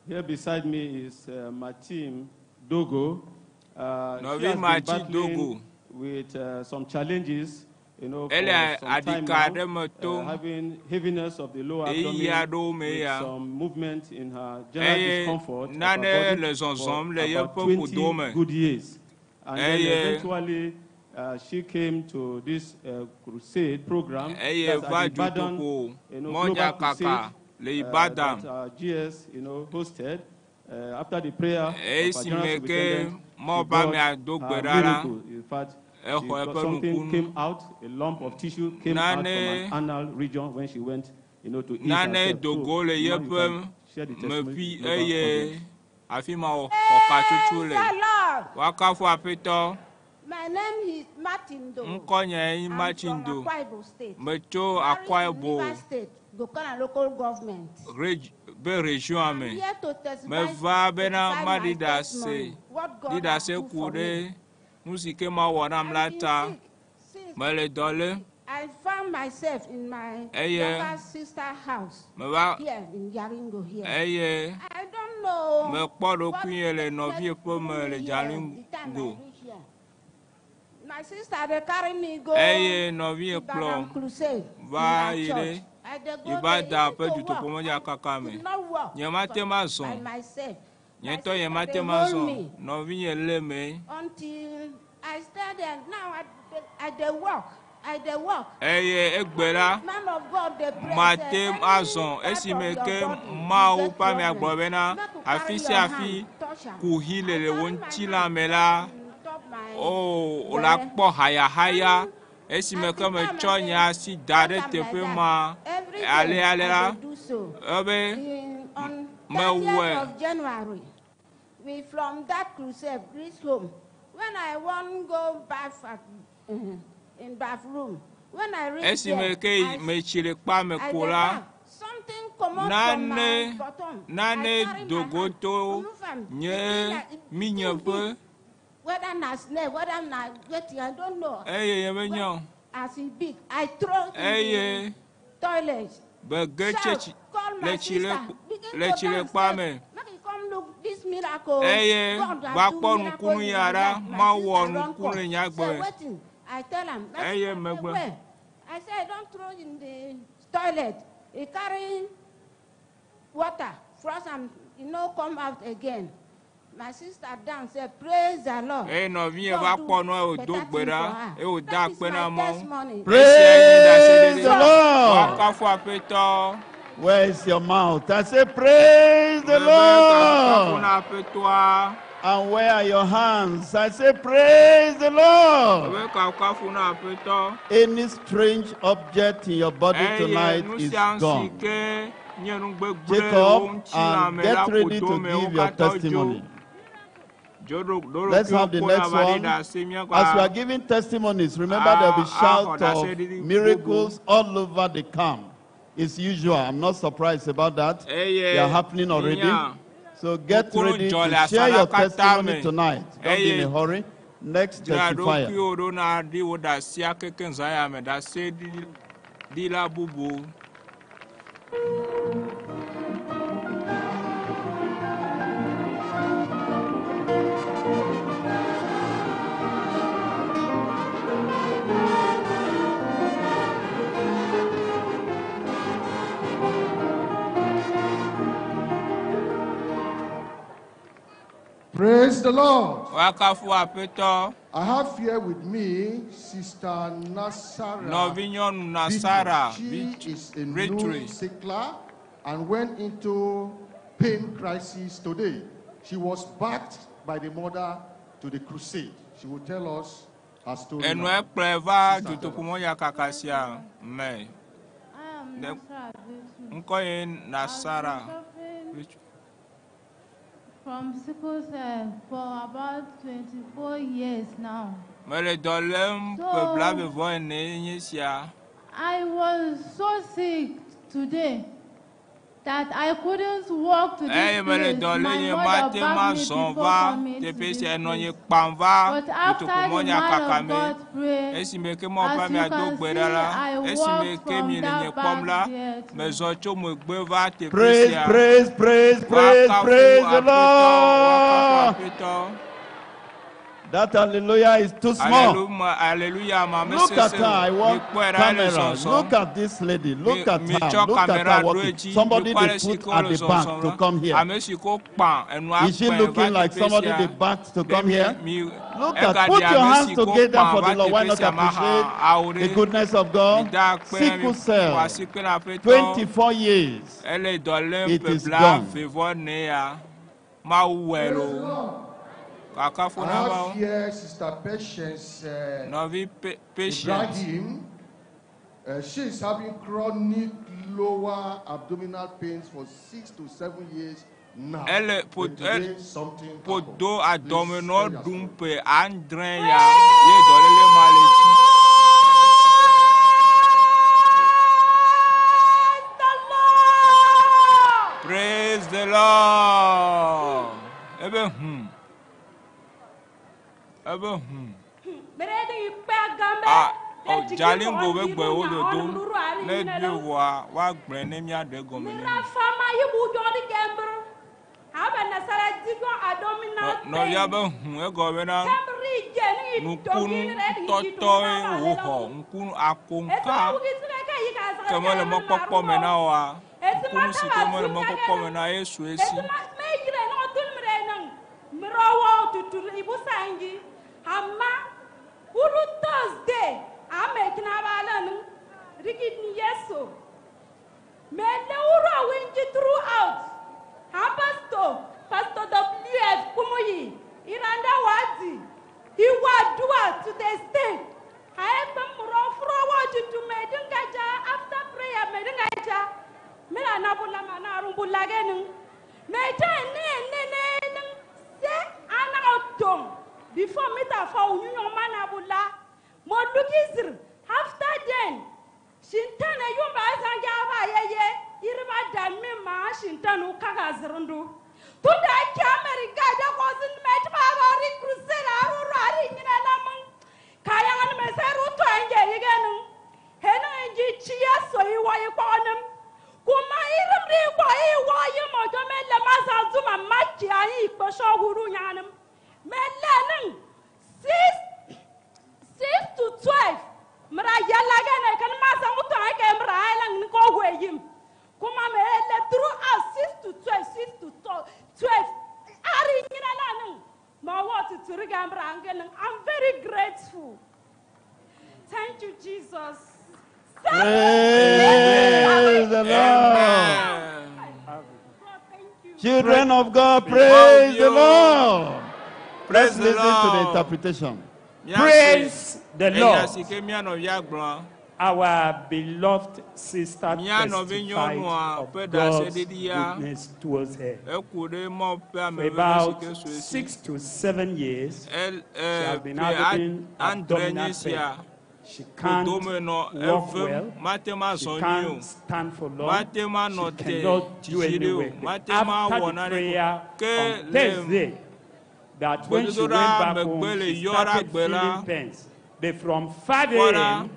Here beside me is Martin Dogo. She Nɔvi has been Martin battling Dogo. with some challenges, for Ele some time aɖika now, aɖe me tom. having heaviness of the lower Ɣeyiɣi abdomen aɖewo me with ya. some movement in her general Eye discomfort of her nane body le zɔzɔm for le about yeƒe 20 ƒodo me. good years. And then Eye eventually she came to this crusade program eye that's va at Ibadan, dutoƒo global mɔnyakaka crusade le Ibadan. that GS, hosted. After the prayer of our general Esime ke superintendent, she Mawu ƒe got amea do gbe her ɖa la, miracle. In fact, she exɔ got eƒe something nukunu. came out, a lump of tissue came out from Nane an anal region when she went, to ease nane herself. do So, go le now you yeƒe can share the testimony meƒi with global eye audience. afi ma wòxɔ katsotso le. Praise the Lord. Woakafu Aƒetɔ. My name is Martin Do. Ŋkɔnye nye I'm Martin from Do. Akwa Ibom State. Metso Married Akwa in Ibom Rivers State, Gokana local government. be region me. Here to testify, Meva bena testify my maɖi ɖase, testimony, what ɖi God has ɖase do ku for ɖe me. nu si ke Mawu wɔ nam la I've been ta. sick since Mele dɔ lém I found myself in my Eye younger sister house meva here in Jalingo here. eye I don't know mekpɔ what ɖokuinye le get nɔvie ƒe me le me here the time I Jalingo. reach here. My sister they carry me go Eye nɔvie Ibadan kplɔm crusade in va her yi church. ɖe I dey go there Ibadan even ƒe to walk. dutoƒomɔnyakaka me. Could not walk Nyemate by ŋu azɔ. myself. Nye My ŋutɔ sister nyemate they ŋu hold azɔ. me Nɔvinye lé me. until I stay there. Now I dey walk. I dey walk. Eye egbe la, Man of God they pray mate say ŋu any azɔ part of esime your ke body you Mawu get ƒe amea problem. gblɔ bena Make you carry afi your sia afi hand touch am. kuxi le I le wò carry my ŋutilã hand me la, top my o wòle belle. akpɔ hayahaya. Esime At ke the time I metsɔ say nye asi da touch ɖe am like teƒe that. ma Every day ale ale I la, dey do so. ebe On mewɔe. 30th of January, we from that crusade reach home. When I wan go bath at, in bathroom, when I reach Esime there, ke I, metsi le kpa me I ko dey la, bath. Something comot from my nane bottom. I nane carry my do go hand, to remove am. E be nye like e too minyeƒe big. Whether na snake, whether na wetin, I don't know. eye nye menya o. As e big, I throw in the Eye toilet. bege tse Shout, tsi call my le tsi le sister, begin le to tsi le dance, kpa say, me. make you come look this miracle. Eye God va has do kpɔ miracle nukunu in ya my ɖa, life. My Mawu wɔ sister run nukunu le come. nye agbe Say me. wetin? I tell am. My Eye sister say megbe. where? I say don't throw in the toilet. He carry water, flush am, e no come out again. My sister dance, say praise the Lord. Eye nɔvinye God va do kpɔ nua wòdo better gbe thing ɖa for her. eye wòda That is akpe na my Mawu. testimony. Esia nye Praise the ɖaseɖiɖi. Lord. Woakafu Aƒetɔ. Where is your mouth? I say, Praise the Mebe kafukafu Lord. na Aƒetɔa. And where are your hands? I say, Praise the Lord. Mebe kafukafu na Aƒetɔ. Any strange object in your body Eye tonight nu is sia nu si gone. ke nye nu gbegblẽ Take le wò up ŋutilã and me la get ready ƒodo to me wo give your katã dzo. testimony. Let's have the next one. As we are giving testimonies, remember there will be shout of miracles all over the camp. It's usual. I'm not surprised about that. They are happening already. So get ready to share your testimony tonight. Don't be in a hurry. Next Dzra testifier. ɖokuiwò ɖo na ɖi wò ɖasia kekeŋ zã ya me ɖase ɖila bubu. Praise the Lord. Woakafu Aƒetɔ. I have here with me Sister Nasara. Nɔvinyɔnu Nasara Victory. She is a Victory. new sickler and went into pain crisis today. She was backed by the mother to the crusade. She will tell us her story. Enɔe now. kplɔe va Sister, tell us. dutoƒomɔnyakaka sia me. I am Ne- Nasara Victory. Ŋkɔ ye Nasara. I've been suffering from sickle cell for about 24 years now. Mele dɔ lém ƒe So- blaeve-vɔ-ene nye sia. I was so sick today that I couldn't walk to this Eye mele place. dɔ lém My nye mother mate ma backed me zɔn before va coming to teƒe this sia nɔ nye place. kpam va But after the man dutoƒomɔnyakaka of me. God prayed, Esime ke Mawu ƒe as you amea do can gbe see, ɖa la, I esime walked ke from miele nye that kpɔm la, back there to mezɔ tso megbe va teƒe Praise, sia. praise, praise, praise, Woakafu praise the Aƒetɔ, Lord. woakafu Aƒetɔ. That hallelujah is too small. Aleluya, aleluya, ma Look at mesese her. I o. want Mikpɔe ɖa ele camera. zɔzɔm. Look at this lady. Look at Mi her. tsɔ Look at kamera her ɖo walking. edzi. Somebody Mikpɔ they ale si put ke at wole the back zɔzɔm to la. come here. Ame si ko kpã enua Is she kpãe va looking like teƒe somebody sia. they backed to Ɖe come mi here? mi Look at, egaɖi put your ame hands si ko together kpã for va the Lord. Why teƒe not sia ma hã appreciate awo the ɖe. goodness of God? Mida akpe na mi Sickle ƒo cell, asi kpe na Aƒetɔ. 24 years. Ele dɔ lém It ƒe is gone. blaeve-vɔ-ene ya. Mawu wɔe Praise the loo. Lord. Kakafo I na have Mawu. here Sister Patience Nɔvi Patience. Ibrahim. She is having chronic lower abdominal pains for 6 to 7 years now. Ele ƒo But today something ƒo happened. do Please adɔme tell nɔ your ɖum story. ƒe adre ya ye dɔléle ma le dzi. Praise the Lord. Ebe hum. Ebe hum. Ah, oh, Jalingo be gbe wo dodo. Ne ɖoe vɔa, woagblɔe ne míaɖe gɔme ne mi. Nɔvia be hum egɔme bena nukunu tɔtɔe wòxɔ ŋkunu akoŋka ke mele mɔkpɔkpɔ me na oa ŋkunu si ke mele mɔkpɔkpɔ me na ye su esi. Uru Thursday, amekinabalanu, rigid yeso. Mele uru winji throughout. Ha pastor, Pastor WF Kumuyi, Iranda Wadi, Iwa Dua to the state. Haepe muro furo waju tu medingaja after prayer medingaja. Mila nabula mana arumbula genu. Meja ne ne ne ne se ana otom. Before mita fa unyunyo mana bula. Mo lukizir after then. Shintana yumba azanja aba yeye. Iriba dami ma shintana ukaga zirundu. Tunda ki America da kozin met ba ri crusade aru ari nyina lamang. Kaya ngan meseru to anje yigenu. Hena nji chiya so iwa ikwanim. Kuma irim ri kwa iwa yimo jo mele maza zuma machi ayi ikposho huru nyanim. Mele ning 6 to 12 mra yalla gene kan maza nguto ake mra ailang ni ko hweyim. Kuma mele throughout 6 to 12 6 to 12 ari nyina laning. Ma what to rigambra angeling. I'm very grateful. Thank you, Jesus. Praise the Lord. Children of God, praise the Lord. Let's Praise the listen to the Lord. interpretation. Míase Praise the enya Lord. si ke mía nɔvia gblɔa. Our beloved sister Mía testified nɔvinyɔnua of ƒe God's ɖaseɖiɖia goodness towards her. eku ɖe Mawu ƒe For ameveve si about ke su esi. 6 to 7 years, El, she has been ƒe having adre nye abdominal pain. sia. She can't Kodome nɔ walk evem, well. mate ŋu She azɔ nyuie o. can't stand for long. Mate ŋu anɔ She te cannot do dzidzi any ɖe o. work. Mate ŋu After awɔ the naneke o. prayer Ke on le Thursday, that when she went gbedodoɖa back home, megbe le she yɔɖa started gbe la, feeling pains. But from 5 kpɔ ɖa, a.m.,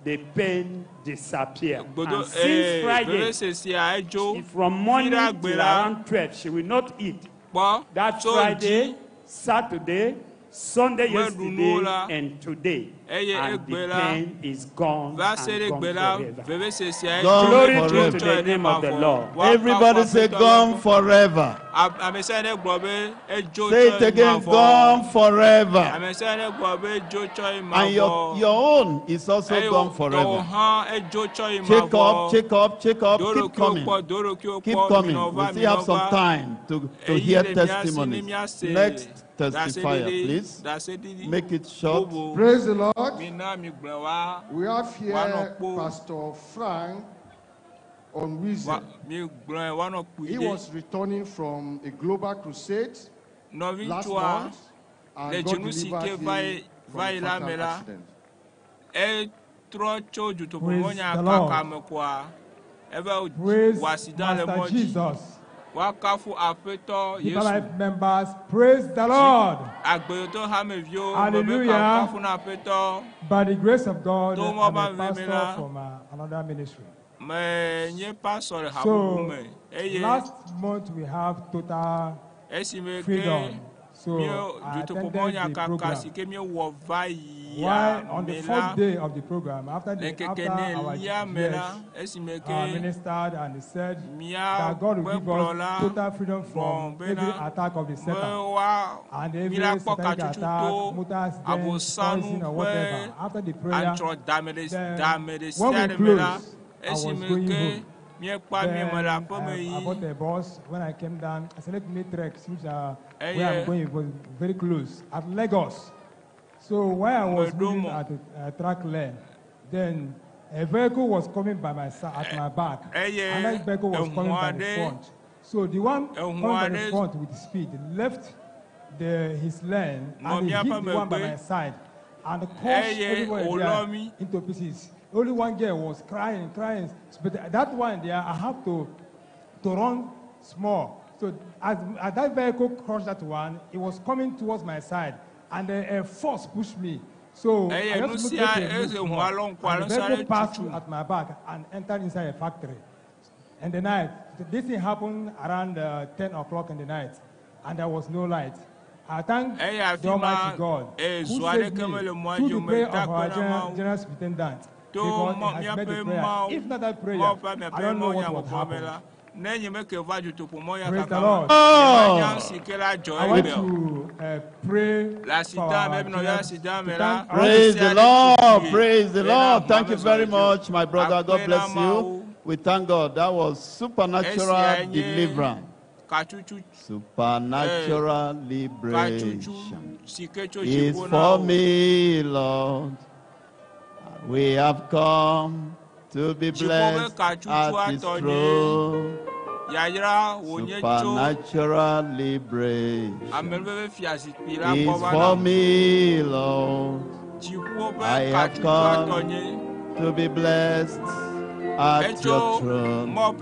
the pain disappeared. gbedo And since Friday, vevesesea edzo. from morning Fiɖa gbe till la, around 12, she will not eat. kpɔ That tso Friday, ŋdi Saturday, Sunday meɖu yesterday, nuwo la, and today. eye And egbe the la, pain is gone va se and ɖe gone gbe la, forever. vevesesea Gone edzo Glory edzo be to tsɔe the ɖe name of the mavɔ. Lord. Woakafu Everybody say, Aƒetɔ la gone ŋkɔ. forever. Ame sia ɖe gblɔ be edzo Say it tsɔe again, mavɔ. gone forever. Ame sia ɖe gblɔ be edzo tsɔe And your, mavɔ. your own is also Eye gone tɔwò forever. hã edzo tsɔe Check up, mavɔ. check up, check up. Do Keep ɖokuiwò coming. kpɔ, do ɖokuiwò Keep kpɔ, coming. minɔ We va, still have minɔ some va. time to Eyi hear le mía si ne testimonies. míase Next testifier, ɖaseɖiɖi, please. ɖaseɖiɖi Make it short. bubu. Praise the Lord. Mina migblɔe wa We have woanɔ here kpo. Pastor Frank on Weezer. Migblɔe woanɔ He kpuiɖe. was returning from a global crusade last Nɔviŋutsua month le and God dzinu si delivered ke him va yi from va a yi la fatal me la, accident. etrɔ tso Praise dutoƒomɔnya the Lord. kaka me koa, eva Praise wɔ accident le Master mɔ dzi. Jesus. Woakafu Aƒetɔ Deeper Yesu. Life members, praise the Lord. Agbeyotɔ hameviwo mebe Hallelujah. kafukafu na Aƒetɔ. By the grace of God, To I'm mɔ a ba veve pastor la, from another ministry. me nye pastor le habubu So, me eye last month we have total esime ke freedom. So, míe I attended dutoƒomɔnya the kaka program. si ke míewɔ va yia While on the me la, fourth day of the program, after, le the, ŋkeke after our nelia me la, GS esime ke ministered and he said mía that God will give gbekplɔla us total freedom from gblɔ every bena attack of the be Satan woa and every mílakpɔ satanic katsutu attack, to motor accident, abosanu poison or ƒe whatever. After the prayer, antrɔ dame ɖe then dame ɖe when sia we ɖe me la, closed, I was esime going ke home. míekpa míeme Then le aƒeme I yi bought a bus. When I came down, I said, let me trek since where eye I'm going it was very close at Lagos. So while I was meɖo moving mɔ at a track lane, then a vehicle was coming by my side, at my back. eye Another vehicle was eʋu coming by the aɖe front. So the one eʋu coming by the aɖe front with speed left his lane nɔ and he míaƒe hit the one by megbe my side and crushed eye everybody wòlɔ there mí into pieces. Only one girl was crying, crying. But that one there, I have to run small. So as that vehicle crushed that one, it was coming towards my side, and a force pushed me. So eye I nu just sia moved, made a move eye ʋua small, lɔ ŋkua and nu the sia vehicle ɖe passed tutu through at my back and entered inside a factory. In the night, this thing happened around 10 o'clock in the night, and there was no light. I thank eye the afi ma Almighty God eye who zu saved aɖeke me mele mɔa through dzi the o prayer meda of our akpe na general, Mawu general superintendent to because mɔ he has made míaƒe the prayer. Mawu If not that prayer, Mawu ƒe I miaƒe don't know Mawu what would nyagbɔgblɔ me happen. la ne nye meke va dutoƒomɔ ya Praise the kaka me Lord. nyemanya nu si ke la dzɔ I want egbe o to pray le for asida our me nɔvia general, asida to me la thank, I want to Praise ame the sia ɖe Lord. tutui Praise the bena Lord. ʋua Thank you mezɔ very le dzi o much, my brother. God akpe na bless you. Mawu We thank God. That was supernatural esiae nye deliverance. katsutu Supernatural katsutu liberation si ke tso is dziƒo na for wò me, Lord. We have come to be dziƒo ƒe blessed katsutua at His tɔ nye throne. yayra wònye tso Supernatural liberation amenuveve fiazikpui la is gbɔ va for na me, Lord. dziƒo ƒe I have katsutua tɔ come nye to be blessed at etso your throne. Mawu ƒe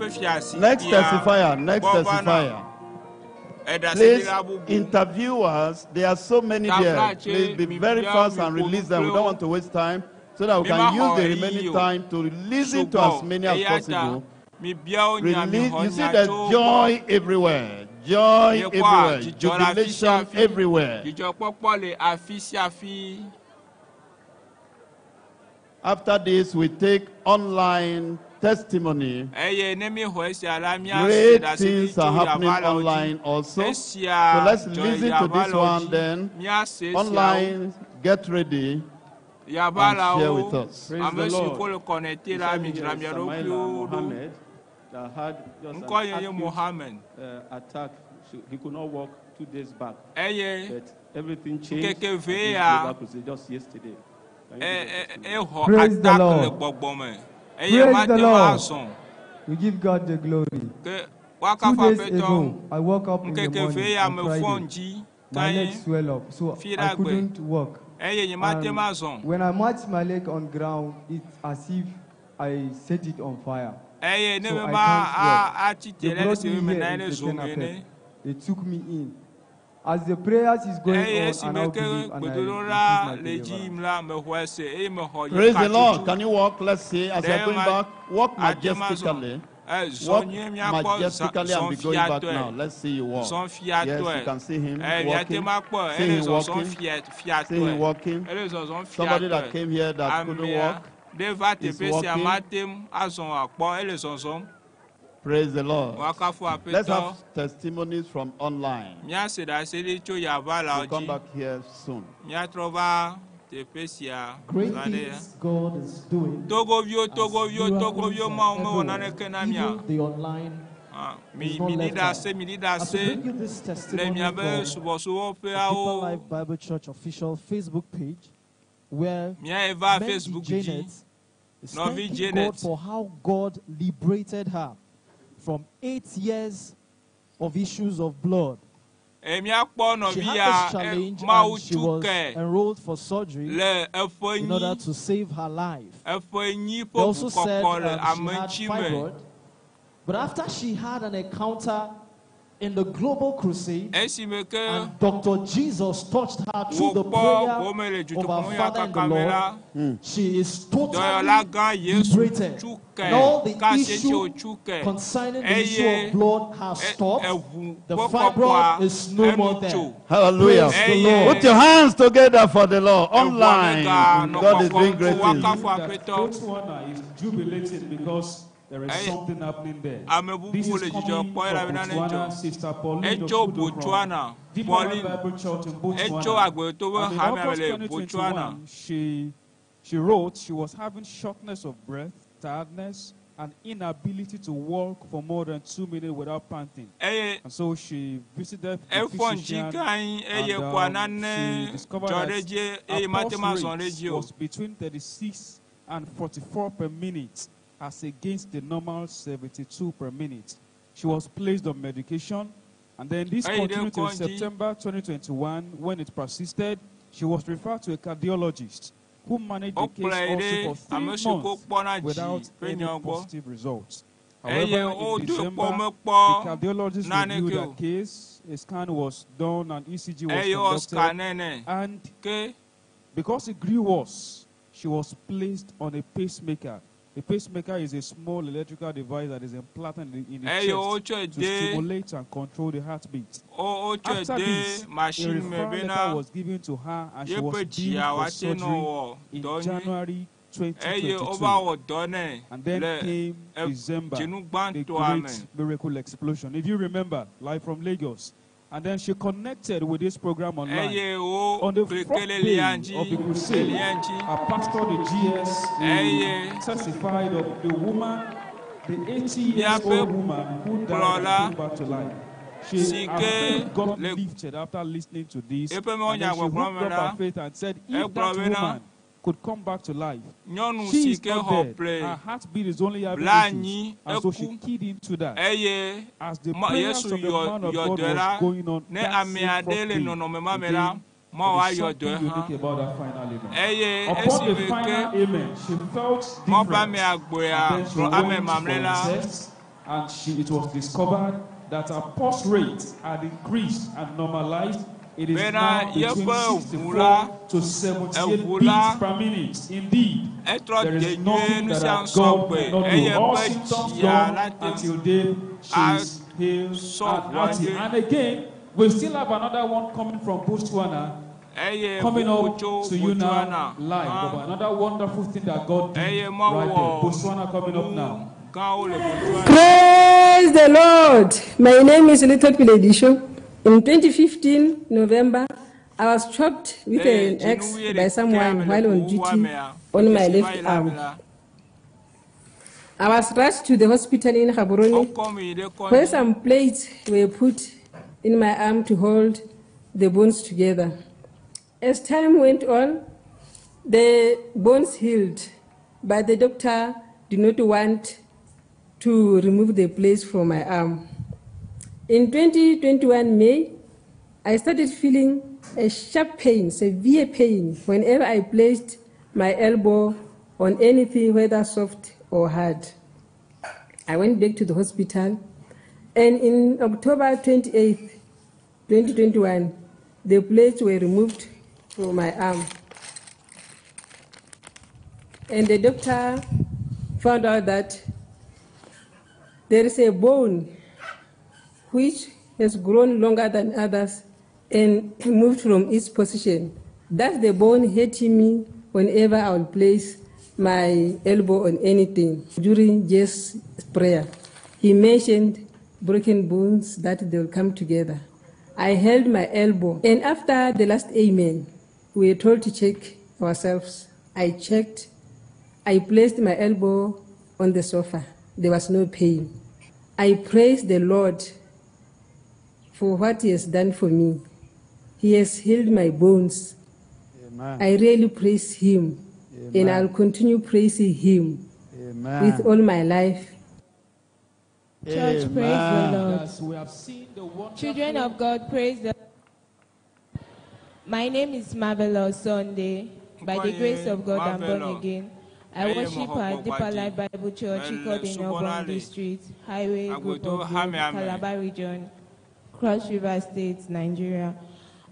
Next fiazikpuia testifier, next gbɔ va na testifier. Please, eɖaseɖila bubu interviewers, there are so many there. Taflatse, Please be very mibia fast and miƒo nu release them. kple We don't wo want to waste time so that we can use mímaxɔ the ɣeyiɣi remaining o time to listen to as sugbɔ many as eya ta possible. mibia wo nya Release, mixɔ you see, nya there's tso wo gbɔ joy everywhere, joy miekpɔa everywhere, dzidzɔ le afi sia jubilation afi everywhere. dzidzɔkpɔkpɔ le afi sia afi After this, we take online testimony. eye ne míexɔ esia la míase Great ɖaseɖi things tso are happening yaʋalawo dzi online also. So esia let's dzɔ le listen to this yaʋalawo one dzi then. míase esiawo Online, get ready and share yaʋalawo with us. Praise the ame si Lord. ko le kɔnɛte la Beside me midzra here is mia Samaila ɖokuiwo ɖo Mohammed that had just an ŋkɔ ye nye acute Mohammed attack. He could not walk 2 days back. eye But everything changed ŋkeke at vee this ya global crusade just yesterday. Exɔ Praise the attack le Lord. gbɔgbɔ me eye Praise mate the ŋu Lord. azɔ. We give God the glory. Ke Two woakafu days Aƒetɔ. ago, I woke up in the Ŋkeke ve morning ya on me fɔ Friday. ŋdzi My kae leg swelled up, so I fiɖagbe couldn't walk. eye nyemate And ŋu azɔ. when I marched my leg on ground, it's as if I set it on fire. Eye ne So me I ma can't a walk. atsi They te ɖe brought esi me me here na in ɖe zo Keke me Napep. ene. They took me in. As the prayers is going Eye on, esime and I ke believe and I receive gbedodoɖa my le dzi deliverance. yim la, mexɔe se eye mexɔ nye Praise the Lord. katsotso. Can you walk? Let's see. As you're Ɖe going ma back, walk ate ŋu azɔ. majestically. Eh, zɔ Walk nyuie míakpɔ majestically and be zɔ going back fiatɔe. now. Let's see you walk. Zɔ Yes, you fiatɔe. can see him Eh, míate walking. ŋu akpɔe. See Ele him zɔzɔm walking. fia See him fiatɔe. walking. Ele zɔzɔm Somebody that fiatɔe. came here that couldn't Amea walk ɖe va is teƒe sia walking. mate ŋu azɔ akpɔ. Ele zɔzɔm. Praise the Lord. Woakafu Let's Aƒetɔ. have testimonies from online. Míase ɖase ɖi tso yavalawo We'll come dzi. back here soon. Míatrɔ va teƒe sia Great zã ɖe. things God is doing. Togoviwo, as Togoviwo, miracles Togoviwo are mawo mewɔ everywhere. naneke na mia. Even the online Ah, Mi is not mi ɖi left ɖase, out. mi ɖi As we ɖase bring you this le testimony miabe from the subɔsubɔƒeawo. Deeper Life Bible Church official Facebook page, where Míayi va Mendy Facebook dzi. Janet is Nɔvi thanking Janet. God for how God liberated her from 8 years of issues of blood. Eye míakpɔ She nɔvi had ya this challenge Mawu and she was tsu ke enrolled for surgery le eƒe in order nyi to save her life. eƒe nyi They ƒe also said ʋukɔkɔ le she had ame ŋtsi me. fibroid. But after she had an encounter in the global crusade, Esime ke and Dr. Jesus touched her through the wòkpɔ prayer gome le of our dutoƒo Father in the yakaka me la, Lord, she is totally dɔyɔla gã Yesu liberated. tsu ke And all the ka se tsi issue wòtsu ke concerning the issue eye of blood has stopped. eʋu The ƒe fibroid kɔkɔa is no more enu there. tso. Hallelujah. Praise the Lord. Put your hands together for the Lord. Online. Eʋua mega nɔ God is doing kɔkɔm great tso things. woakafu That Aƒetɔ. Botswana is jubilating because there is Eye something happening there. ame This bubuwo is le dzidzɔ coming kpɔm from elabena ne Botswana, dzɔ. Sister Pauline Etso Okudo from Botswana, Deeper Life Pauline. Bible Church in Etso Botswana. agbetɔ ƒe And in hamea me August le Botswana. 2021, she wrote she was having shortness of breath, tiredness, and inability to walk for more than 2 minutes without panting. Eye And so she visited the efɔ ŋdzi physician kae eye and kɔa nane she discovered dzɔ ɖe that dzi her eye mate pulse ŋu azɔ ɖe rate dzi o. was between 36 and 44 per minute, as against the normal 72 per minute. She was placed on medication, and then this Eye ɖe continued till kɔdzi. September 2021. When it persisted, she was referred to a cardiologist who managed the case Wokplɔe also ɖe for 3 ame si ko months kpɔna dzi without ƒe any nya gbɔ. positive results. Eye However, in wodoe kpɔ December, mekpɔ the cardiologist naneke reviewed her o. case. A scan was done and ECG was Eye wowɔ scan conducted. nɛ nɛ. And Ke because it grew worse, she was placed on a pacemaker. A pacemaker is a small electrical device that is implanted in the Eye chest wotsɔe to de stimulate and control the heartbeat. wo wotsɔe After de this, a machine me referral bena letter was given to her and she yeƒe was billed dzia for wòate nɔ surgery wɔ in dɔ nyui. January Eye wova 2022. wɔ dɔ nɛ And then le came e December, dzinu the gbãtɔa me. great miracle explosion. If you remember, live from Lagos. And then she connected with this program online. Eye wo On the fourth keke le day lia ŋuti, of the crusade, le lia ŋuti. our pastor, the GS, he Eye testified of the woman, the 80 years míaƒe old woman who died kplɔla and came back to life. She, si her ke faith got le lifted after listening to this. eƒe And then she mawunyagbɔgblɔ hooked me up la, her faith and said, if egblɔ that bena woman could come back to life, nyɔnu she si is ke not xɔ dead. ple Her heartbeat is only having blaenyi issues. And so she eku keyed into that. eye As the ma prayers Yesu of the yɔ man of yɔ God dɔe was la going on ne that ame same aɖe fourth le day, nɔnɔme ma me la again, Mawu there is ayɔ something dɔe hã unique about that final amen. eye Upon the esime ke final amen, she felt Mawu ƒe different. ame agboea And then she gblɔ ame went for mamlɛ a la test, and it was discovered that her pulse rate had increased and normalized. It is bena now between yeƒe ʋu la 64 to 78 eʋu beats la per minute. Indeed, etrɔ there de is nyuie nothing nu that sia our nu God sɔgbe cannot eye do. All eƒe symptoms dzia gone la te until day she is healed asɔ and ʋua hearty. dzi And again, we still have another one coming from Botswana eye coming bubu up tso to you Botswana now live. hã But another wonderful thing that God did eye Mawu right there. wɔ Botswana coming up nu now. gãwo le Botswana. Praise the Lord. My name is Little Piledisho. In 2015, November, I was chopped with Eye an dzinu axe wuiɖekɛ by someone me le while on ʋuʋua duty mea on my ƒe si va left yi la arm. me la I was rushed to the hospital in Gaborone, wokɔm yi ɖe where kɔdzi some plates were put in my arm to hold the bones together. As time went on, The bones healed, but the doctor did not want to remove the place from my arm. In 2021 May, I started feeling a sharp pain, severe pain, whenever I placed my elbow on anything, whether soft or hard. I went back to the hospital, and in October 28, 2021, the plates were removed from my arm. And the doctor found out that there is a bone which has grown longer than others and moved from its position. That's the bone hurting me whenever I will place my elbow on anything. During Jesus' prayer, he mentioned broken bones that they will come together. I held my elbow, and after the last amen, we were told to check ourselves. I checked. I placed my elbow on the sofa. There was no pain. I praised the Lord for what He has done for me. He has healed my bones. Amen. I really praise Him, and Amen. I'll continue praising Him Amen. with all my life. Church, praise the Lord. Yes, we have seen the wonderful Children of God, praise the My name is Marvelous Sunday. By the grace of God, I'm born Marvelous. again. I Eye worship mexɔ at Deeper gbɔgbɔ Life Bible Church, Mele Ikot in subɔna Obon le District, Highway Group Agbodo of hame Road, ame. Calabar Region, Cross River State, Nigeria.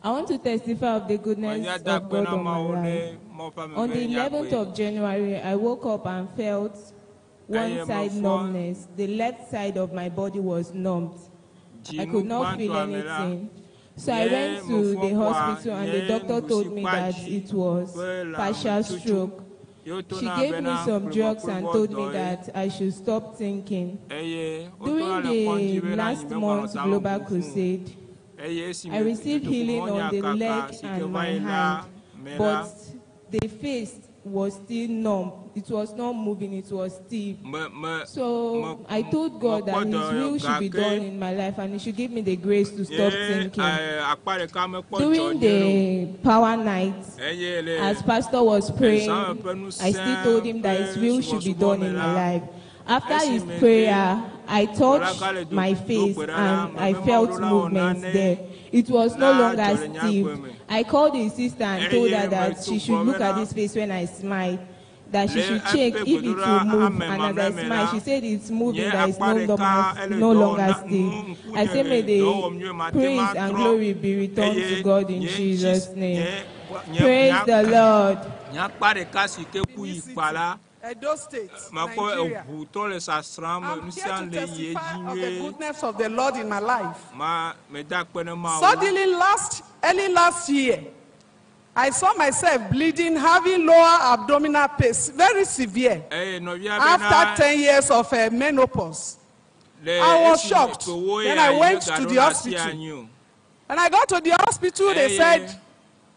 I want to testify of the goodness Menye da of akpe God na on my Mawu ɖe life. Mawu ƒe On the ameve 11th nyagbe. of January, I woke up and felt Eye one side mefɔ numbness. The left side of my body was numbed. I dzinu could not feel gbãtɔa me la, anything. So I nye went to mefɔ the kɔa hospital and the nye doctor told me nuɖusikpa that dzi it was ƒe partial lãmetutu stroke. ye She wotona gave me bena some drugs and kplɔkplɔbɔ told me dɔ ye that I should stop thinking. eye wotona During le kɔdzi the bena last nyemegbanɔ month's tame global bum fũ o. crusade, Eye esime I received healing dutoƒomɔnya on the kaka leg si ke and va my yi la hand, me la, but the face was still numb. It was not moving, it was stiff. me me So me I told God mekpɔ that His dɔyɔ will should be done gake in my life and He should give me the grace to stop ye thinking. akpa ɖeka mekpɔ dzɔ During nyuie the power night, o. Eye le as pastor was praying, ezãme ƒe I still ŋusẽ told him that ƒe his will should be subɔsubɔ done me in my la, life. After his esime ke prayer, I dɔla touched le do my do face gbe ɖa la, and I mebe felt Mawu ɖo la wɔ movement nane there. It was no la longer dzɔ le nye stiff. agbe me. I called his sister and told Eye her that meto she should gblɔ look at bena his face when I smiled, that she le should check eƒe if it gbedoɖa will move. ame And as I mamlɛ me smiled, la, she said it's moving, nye that it's akpa no ɖeka longer, ele no dɔ longer na stiff. nu I ŋkunye say, le may dɔ the wɔm nyuie mate praise ma and trɔ glory be returned to eye God in nye ŋuti Jesus' name. nye nye Praise nya the Lord. nye akpa ɖeka si ke ku yi kpa la Edo State, makpɔ Nigeria. eʋu trɔ le sasram I'm nu here sia to nu le yi edzi testify of the nyuie goodness of the Lord in my life. ma meda akpe ne Mawu. Suddenly, early last year, I saw myself bleeding, having lower abdominal pain, very severe. Eye nɔvia After bena 10 years of menopause, le I was esime shocked. ƒewo Then ya I yi went to megaɖo the na asi hospital. anyi o. When I got to the hospital, they Eye said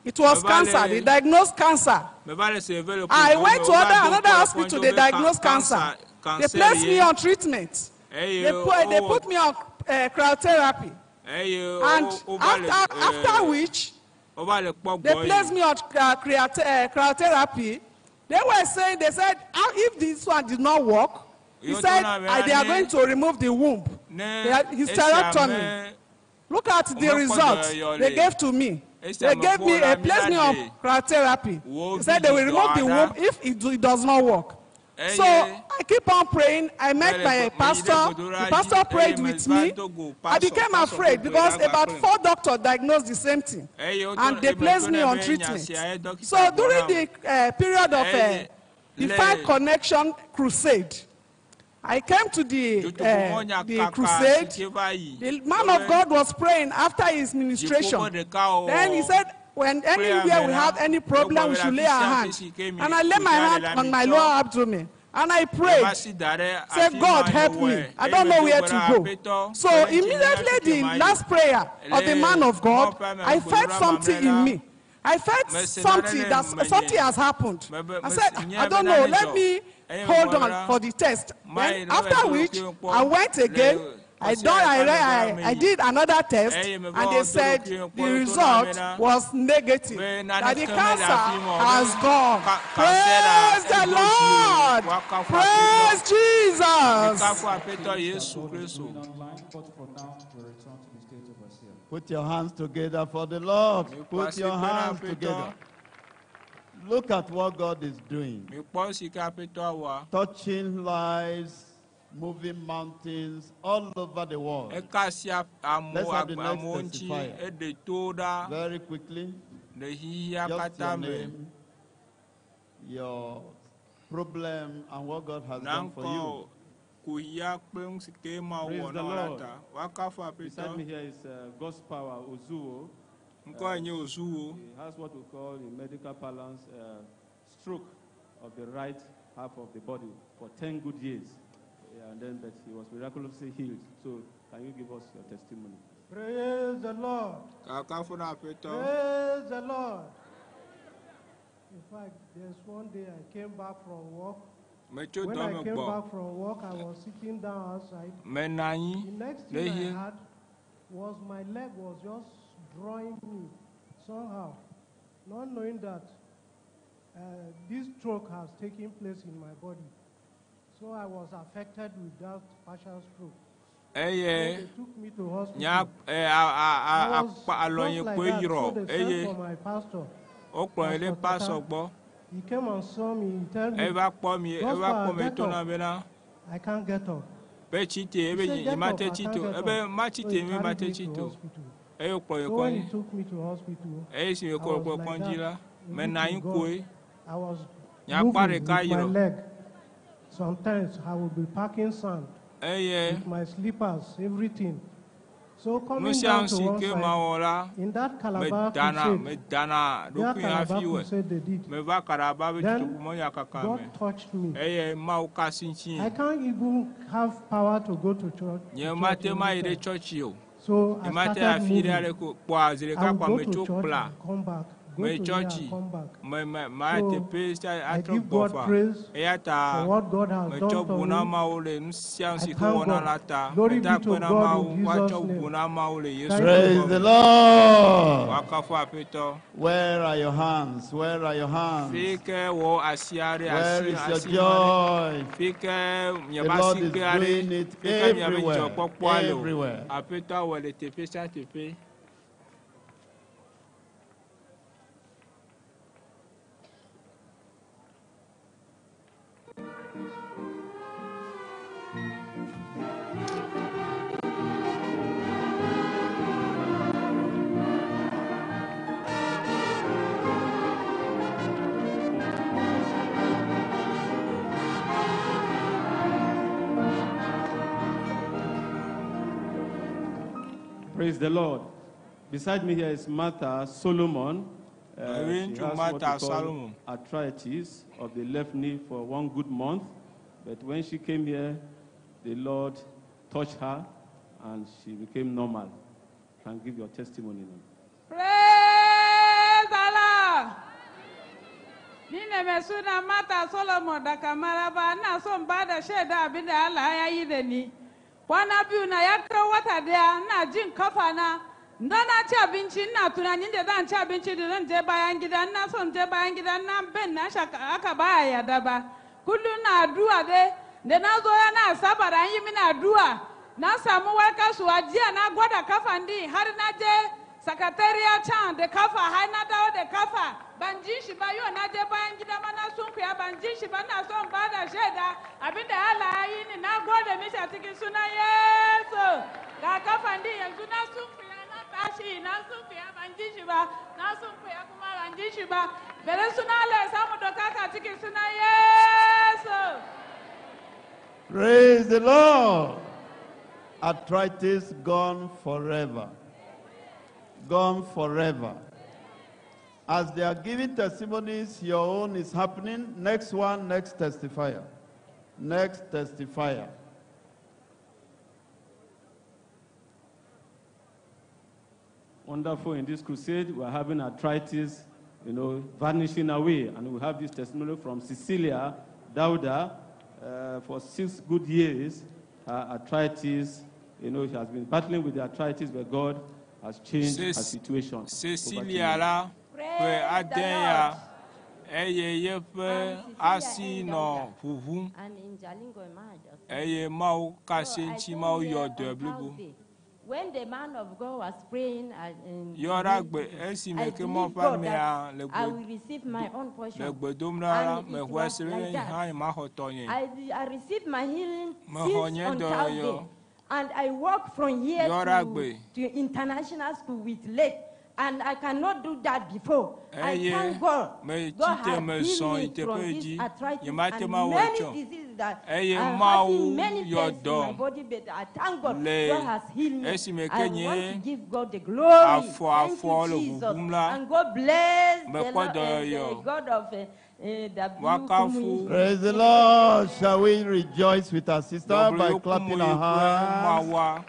it was meva cancer. le They diagnosed cancer. meva le se ve le I ƒoƒo went me to wova do another ŋkɔ le hospital, kɔdzi they wobe diagnosed cancer. cancer They placed me ye on treatment. eye They wowɔ put me on cryotherapy. eye And wova le after which, wova le kpɔ they gbɔ yi. placed me on cryotherapy. They were saying, they said, "Ah, if this one did not work, he Yo said, tona "Ah, they are bena going ne to remove the womb. ne They are, esia hysterectomy. me Look at the womekpɔ result dɔyɔyɔ they le gave to me. esia They gave me me, gbɔ la they placed me mía on ɖe cryotherapy. wo They said they will vidzidɔ remove the aɖa womb if it does not work. So eye I keep on praying. I met mele my gbe meyi ɖe pastor. The gbedoɖa dzi pastor eye prayed with meva me. do go I pastor became pastor ƒe afraid gbe because ɖa gba about kple 4 doctors diagnosed the same thing. eye woto And they eye placed meto me nɛ on be nya treatment. sia ye dɔkita So gblɔ during nam the period of eye le Divine Connection Crusade, I came to the dutoƒomɔnya the kaka crusade. si ke va yi The man of wobe God was praying after his ministration. dziƒo ɖeka Then he wɔwɔ said, when prayer anywhere me we la have any problem, wogblɔ we be should afi lay our sia afi hand. si ke mi And I lay my kuxia le hand la on my mitsɔ lower abdomen. And I prayed, meva si da ɖe said, afi God ma help me. yewɔe I eye don't know medo where gbe to ɖa go. aƒetɔ So kpe ɖe ŋutinye immediately afi ke the mayi last prayer of the le man of Mawu God, ƒe ame I felt gbedoɖa something mamlɛ in la me. I felt mese nane something le that menye something has happened. mebe I said, mese nye I be don't know. nane Let dzɔ me eye hold megblɔ on bena for the test. mayi Then ne after va do which ɖokuiwo kpɔ I went le again. I did another test, and they said the result was negative, that the cancer has gone. Praise the Lord! Praise Jesus! Mikafu Aƒetɔ Yesu Kristo. But for now, we return to the state of Brazil. Put your hands together for the Lord. Put your hands together. Look at what God is doing. Mikpɔ nu si ke Aƒetɔa wɔa. Touching lives, moving mountains all over the world. Eka asi amewo Let's have the next amewo ŋuti testifier. eɖe towo ɖa Very quickly. le xexea Just your katã me. name, your problem, and what God has done for Nankɔ you. kuxia kple nu si ke Mawu Praise wɔ the na wo la Lord. ta. Woakafu Beside Aƒetɔ. me here is God's power, Ozuo. Ŋkɔe nye Ozuo. He has what we call in medical parlance stroke of the right half of the body for 10 good years. Yeah, and then, but he was miraculously healed. So, can you give us your testimony? Praise the Lord. Kakafu na Aƒetɔ. Praise the Lord. In fact, there's one day I came back from work. Metso When dɔ I me came gbɔ. back from work, I was sitting down outside. Menɔ anyi The next le thing I xexe. had was my leg was just drawing me somehow, not knowing that this stroke has taken place in my body. So I was affected with that partial stroke. So Eye they took me to hospital. nya e, a a a I was akpa alɔ nye just like kpoe that, yrɔ so they sent eye for my pastor. wokplɔ yi ɖe Pastor pastor Tata. gbɔ. He came and saw me. He told me, Eva kpɔ mi "Gospel, eva kpɔ mi get to na up." bena I can't get up. be tsite He ebe said, nye "Get ma up, te I tsite can't o get ebe up." ma So tsite he mi ma carried te me to tsite o hospital. eye wokplɔ yi So when he kɔdzi took me to hospital, eye si I me kɔ was kplɔ like kɔdzi that. la Even menɔ anyi to God, koe I was nye akpa moving ɖeka with my yrɔ leg. Sometimes I would be packing sand eye with my slippers, everything. So nu coming sia down nu to si one ke mawɔ side, la in that Calabar medana crusade, medana that ɖokui Calabar hafi wɔe crusade they did, meva Calabar be Then dutoƒomɔnya kaka God me touched me. eye Mawu ka asi ŋutinye I can't even have power to go to church. to nye church mate ma yi ɖe anytime. tsɔtsi o So nye I mate started afi ɖe moving. ale ko kpɔa zi I ɖeka would kpɔa go to metso church kpla and come back. Go me to here tsɔtsi and come back. me me ma So teƒe sia I atrɔ give gbɔ God fa praise eya ta for what God has metsɔ done bu for na me. Mawu le nu sia nu I si ke thank wɔna God. la ta Glory meda be akpe to na God Mawu in woatsɔ Jesus' bu name. na Mawu le Yesu Thank you. Praise the Lord. Woakafu Aƒetɔ. Where are your hands? Where are your hands? Fi ke wɔ asi aɖe Where asi is your asi joy? Fi ke The miaƒe Lord asi is kpe aɖe doing it fi ke miaƒe everywhere, dzidzɔkpɔkpɔa le o. everywhere. Aƒetɔ wɔ le teƒe sia teƒe. Praise the Lord. Beside me here is Martha Solomon. Irene she to has what we Martha call Solomon. arthritis of the left knee for one good month. But when she came here, the Lord touched her and she became normal. Can give your testimony now. Praise the Lord. Ni ne mai suna Mata Solomon daga Maraba, ina son ba da shaida abin da Allah ya yi da ni. Kwana biyu na ya kai wata daya, ina jin kafa na. Na na ci abinci, ina tunanin da zan ci abinci da zan je bayan gida, ina son je bayan gida, na bin na shaka aka baya yarda ba. Kullum na addu'a dai, da na zo yana asabar an yi mini addu'a. Na samu warkaswa jiya na gwada kafan din har na je sakatariya can da kafa har na dawo da kafa ban ji shi ba yau na je bayan gida ma na sunkuya ban ji shi ba na son ba da shaida abinda Allah ya yi ni na gode mishi a cikin sunan Yesu ga kafan din yanzu na sunkuya na tashi na sunkuya ban ji shi ba na sunkuya kuma ban ji shi ba bere sunan Allah ya samu dokaka cikin sunan Yesu. Praise the Lord. Arthritis gone forever. Gone forever. As they are giving testimonies, your own is happening. Next one, next testifier. Next testifier. Wonderful. In this crusade, we're having arthritis, you know, vanishing away. And we have this testimony from Cecilia Dauda. For 6 good years, her arthritis, She has been battling with the arthritis, but God has changed her situation. Over to Cecilia you. la ƒe ade ya eye yeƒe asi nɔ ʋuʋum And in Jalingo, Mahajos. eye Mawu ka So asi I ŋuti came Mawu here yɔ on dɔe blibo. Thursday. When the man of God was praying in Yɔ ɖa gbe esime I ke Mawu believe ƒe God amea that le I gbe will receive my own portion. le gbe dom ɖa la, And it mexɔe was se be like that. hã maxɔ tɔnye. I received my healing Mexɔ since nye on dɔyɔyɔ. Thursday. And I walk from here Yɔ ɖa gbe. to international school with leg. And I cannot do that before. I Eye thank God. me God tsi te has me healed zɔn me yi from teƒe this dzi arthritis nyemate and ma wɔ many tsɔ. diseases that Eye I'm Mawu having many yɔ pains in my dɔm body, but I thank God. le God has healed me. esime I ke nye want to give God the glory. afɔ Thank afɔ you, le Jesus. ʋuʋum la And God bless the, mekpɔ Lord, dɔyɔyɔ. the God of W. Wakafu. Kumuyi. Praise the Lord. Shall we rejoice with our sister by W clapping Kumuyi our kple hands? Mawa.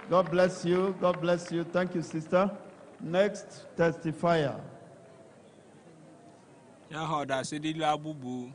God bless you. God bless you. Thank you, sister. Next testifier. Míaxɔ ɖaseɖila bubu.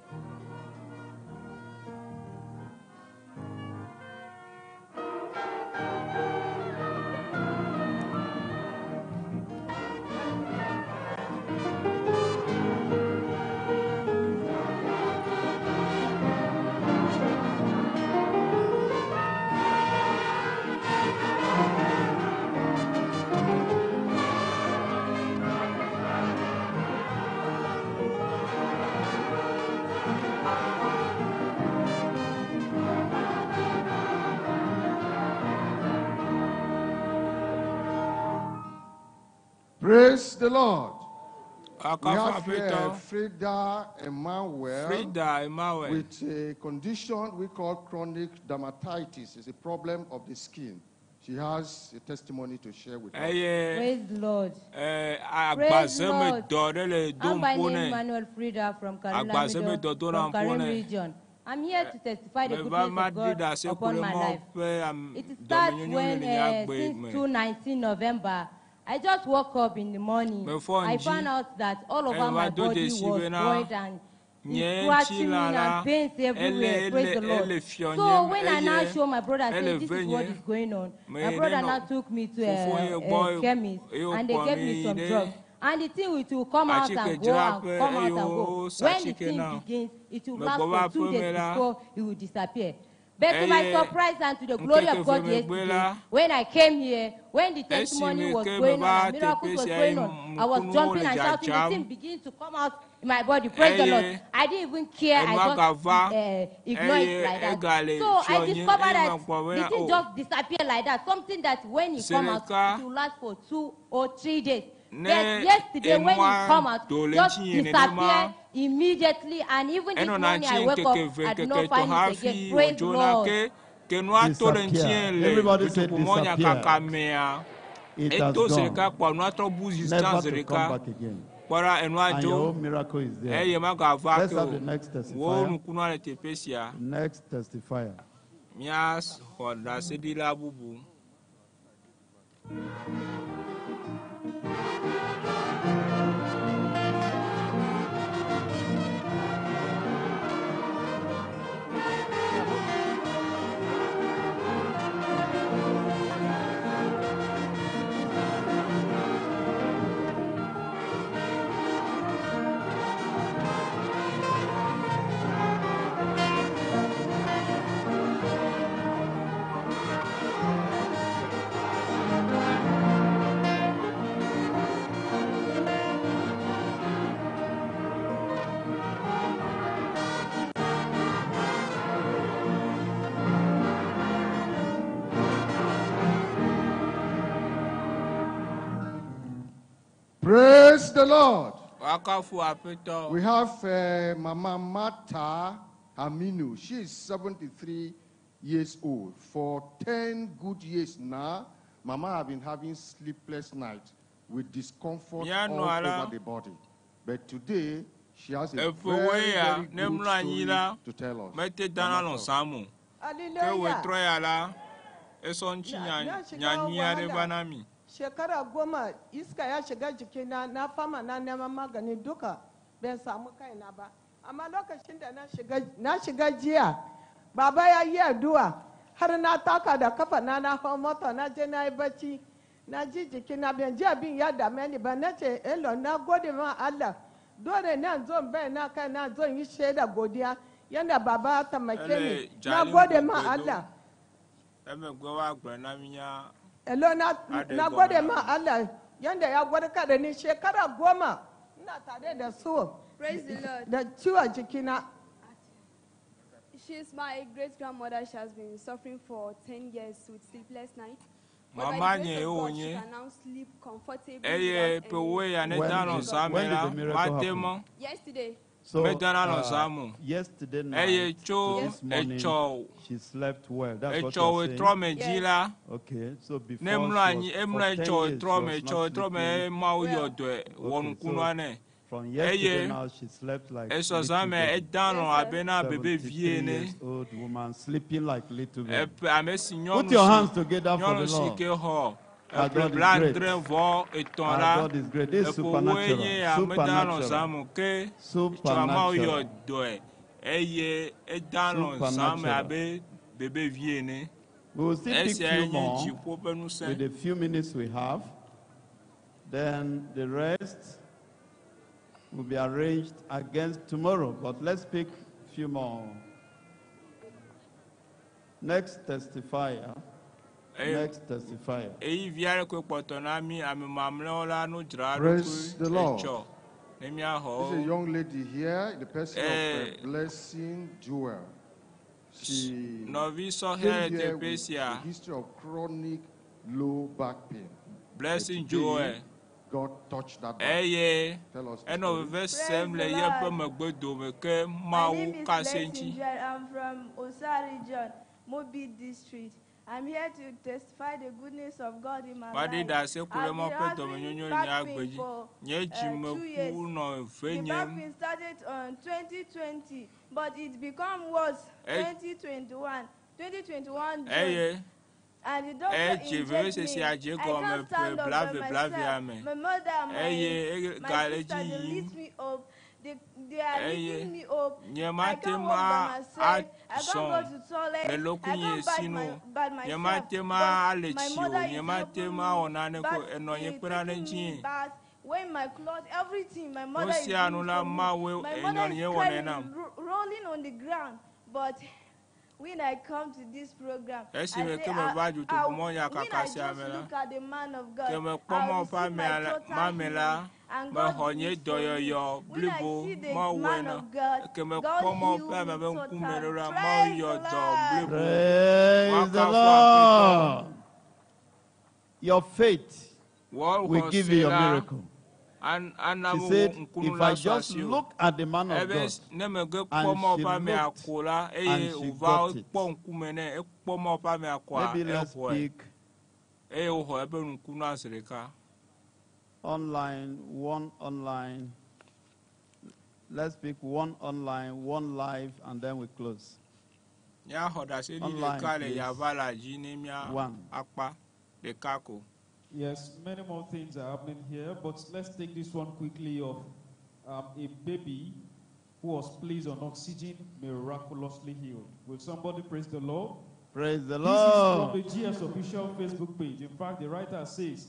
Praise the Lord. We Akafu have here Aƒetɔ. Frida Emmanuel Frida Emmanuel. with a condition we call chronic dermatitis. It's a problem of the skin. She has a testimony to share with us. Eye Praise the Lord. eh, Praise agbazeme Lord. dɔ ɖe le I'm by dom ƒo name nɛ. Manuel Frida from Agbazeme Karulamido, dɔ do from na ƒo Karim nɛ. region. I'm here to testify the Meva goodness ma of ɖi God ɖase ku upon ɖe my Mawu life. ƒe am- It starts dɔmenyonyo le when, nye agbe since me. 2019 November, I just woke up in the morning. Mefɔ I ŋdzi found out that all eye over my meva do body dzesi was bena swollen and nye scratching me ŋutilã la and pains ele everywhere. Praise ele the Lord. ele fiɔ So nyem when I now eye show my brother, say ele this ve is what nye is going on. me My ne brother now nɔ took me to fofonye a gbɔ chemist eye and they wokplɔ gave mi me yi some ɖe drugs. And the thing it will come out and go and atsikedzraƒe come out eye and go. wosa When the atsike thing nam. begins, it will last Megbɔ va for 2 aƒeme days la before it will disappear. But to my eye surprise and to the glory ŋkeke of God ve megbe yesterday, la when I came here, when the testimony esime was ke going on meva and miracles teƒe was sia going ye on, I was nukunuwo jumping le and shouting. The dzadzam thing began to come out in my body. Praise the Lord. eye I didn't even care. I enua just gava ignore it eye like that. egale So I fiɔ nye discovered eye that mekpɔ the bena thing o just disappeared like that. Something that when it zi come out, ɖeka it will last for 2 or 3 days. ne But yesterday when enua it come out, do le just ŋutinye nenema disappear immediately. And even this enɔna morning I ŋutinye wake up, ŋkeke ve I do ŋkeke not etɔ̃ find it hafi again. Praise the wòdzona Lord. ke ke nua to le Disappear. ŋutinye le Everybody say dutoƒomɔ disappear. nyakaka mea It has eto zi gone. ɖeka kpɔ nua trɔ bu zi tsã Never zi to ɖeka come back again. kpɔ ɖa enua And dzo your own miracle is there. eye magava Let's ke have o the next wo testifier. nukunua le teƒe sia Next testifier. míaxɔ ɖaseɖila bubu. Praise the Lord. Wakafu Aƒetɔ. We have Mama Martha Aminu. She is 73 years old. For 10 good years now, Mama have been having sleepless nights with discomfort Mía all nɔa la, over the body. But today, she has a eƒewoe very, ya very ne good mlɔ anyi story la, to tell us. mete dana Mama nɔ talk. zã o. Ke Hallelujah. wòtrɔ ya la, esɔ ŋuti nya Na shiga nya nyui aɖe va wahala. na mi. Shekara 10 iska ya shiga jikina, na fama na neman magani duka ban samu kaina ba. Amma lokacin da na shiga jiya, baba ya yi addu'a. Har na taka da kafa na na hau mota na je na yi bacci. Na ji jikina ban ji abin ya dame ni ba. Na ce elo na gode ma Allah. Dole na zo in bayyana kai na zo in yi shaida godiya yanda baba ya taimake Ele ni. Na dzali gode ŋku ma gbedo. Allah. Emegbe woagblɔ na mía Elo na aɖe na gɔme gode na ma mí. Allah yanda ya warkar da ni shekara 10 ina tare da su Praise the Lord. da ciwon jikina. She's my great grandmother. She has been suffering for 10 years with sleepless nights. But by Mama the nye grace of God, she wonye. can now sleep comfortably Eye without ƒe wo any ya ne When da lɔ did- zã me when la, did the miracle mate happen? mɔ. Yesterday. So, Medana lɔ zã me. yesterday Eye night tso to this morning, etsɔ she slept well. That's what etsɔ you're wetrɔ saying? me dzi la, Okay, so before ne she mlɔ was, anyi for emlɔ 10 etsɔ years, she wetrɔ me was etsɔ not wetrɔ me sleeping. Mawu yɔ dɔe wɔ Okay, nukunua so nɛ. from yesterday Eye now, she slept like esɔ little zã me baby. eda lɔ abe na bebe 73 vie ene. years old woman sleeping like little baby. Eƒe ame si Put nyɔnu your hands si together for nyɔnu the si Lord. ke xɔ Our eƒe God is blaadre great. vɔ etɔ̃ Our la, God is great. This is eƒe woe nye ya supernatural. meda lɔ zã Supernatural. me ke etsɔ Mawu yɔ Supernatural. dɔe eye eda lɔ zã me Supernatural. abe bebe vie ene. We will still pick Esiae few nye more dziƒo ƒe ŋusẽ. with the few minutes we have. Then the rest will be arranged against tomorrow. But let's pick few more. Next testifier. Eye Next testifier. eyi vi aɖe koe kpɔtɔ na mí ame mamlɛwo la nu dzra Praise ɖokui the Lord. etsɔ ne míaxɔ This is a wo. young lady here, the person Eh. of Blessing Jewel. She Nɔvi sɔhɛ came le here teƒe with sia. a history of chronic low back pain. But Blessing today, Joel. God touched that back. Eye Tell us the enɔ story. veve sem le Praise the yeƒe Lord. megbe dome ke My Mawu name is ka se Blessing ŋuti. Joel. I'm from Osa region, Mobi district. I'm here to testify the goodness of God in my Maɖi life. ɖase ku ɖe I've Mawu been ƒe having dɔmenyonyo le back nye pain agbe dzi. for Nye 2 years. dzimeku nɔ ve The back nyem. pain started on 2020, but it became worse E- 2021. 2021 June. Eye And the doctor edze inject vevesese me. adze I gɔme can't ƒe stand up by blave blavea myself. me. My mother and Eye my egale sister, dzi they yim. lift me up. They are Eye lifting me up. I nyemate can't ŋu walk by myself. I can't azɔ go to toilet. le I ɖokuinye can't bathe si my, nu o. bathe myself. Nyemate ŋu But ale my tsi o. mother is Nyemate helping ŋu me. awɔ naneke o. Bath, Enɔ nye kpe ɖe taking me ŋutinye. bath, wearing my clothes, everything. My Nu mother is sia nu doing la for me. Mawu My mother enɔ is nye wɔnɛ crying, nam. rolling on the ground. But when I come to this program, I Esime say, ke meva dutoƒo mɔ when nyakaka I sia just me la, look at the man of God, ke mekpɔ I Mawu ƒe receive my amea la- total mame la, healing. And God mexɔ did nye it for me. dɔyɔyɔ When I blibo see the Mawu man ene. of God, Ke mekpɔ God Mawu healed ƒe ame me ƒe ŋkume totally. ɖo la, Mawu Praise yɔ the dɔ Lord. blibo. Praise the Woakafu Aƒetɔ. Lord. Your faith Wɔ will give you xɔse your la miracle. ana She be said, wò ŋkunu if la I su just asi o. look at the man of Ebe God, ne mege kpɔ and Mawu she ƒe amea looked, ko la, and eye she wòva got it. kpɔ ŋkume nɛ, ekpɔ Mawu ƒe amea koa, Maybe let's exɔe. pick Eye wòxɔ eƒe ŋkunua zi ɖeka. online, one online. Let's pick one online, one live, and then we close. Míaxɔ ɖaseɖi Online, ɖeka le please. yava la dzi ne mía One. akpa ɖeka ko. Yes, many more things are happening here, but let's take this one quickly of a baby who was placed on oxygen miraculously healed. Will somebody praise the Lord? Praise the This Lord. is from the GS official Facebook page. In fact, the writer says,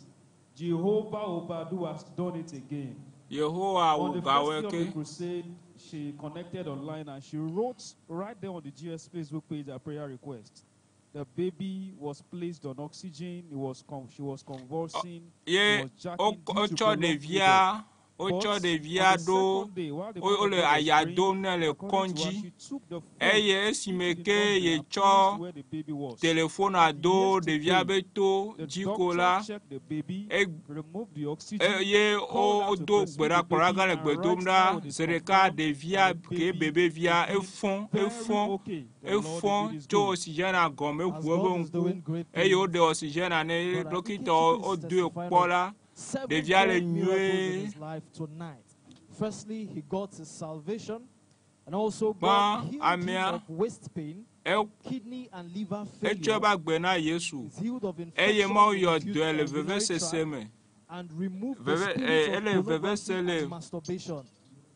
Jehovah Obadu has done it again. Yehowa On wò the gawɔe first day of the ke. crusade, she connected online and she wrote right there on the GS Facebook page a prayer request. The baby was placed on oxygen. He was she was convulsing. she Ye was jacking due to wotsɔ prolonged ɖevia fever. wotsɔ But on ɖevia the ɖo second day, while the wo man of wole God was aya praying, dom nɛ le according to her, kɔndzi she took the phone eye esime into the ke nursery and yetsɔ placed where the baby was. telefona do ɖevia be to The dzi ko doctor la checked the baby, removed the oxygen, eye called her to wodo breastfeed gbe ɖa the kplɔla baby, gã le and gbe dom right ɖa now it is zi ɖeka confirmed ɖevia that the ke baby bebevia is efɔ very efɔ okay. The Lord efɔ indeed is tso good. oxygena gɔme As ʋu eƒe God is doing ŋku great eye woɖe things, oxygena ne Brother ɖɔkitɔ Ikechukwu is wodoe testifying kpɔ of la ɖevia le sevenfold miracles in nyuie. his life tonight. Firstly, he got his salvation, and also Gbã God healed him amea of waist pain, kidney and liver etsɔ failure. eƒe agbe na Yesu He's healed of eye infections Mawu in yɔ the dɔe le urinary vevesese tract me. and removed the Veve spirit eh, of ele pornography vevese le and masturbation.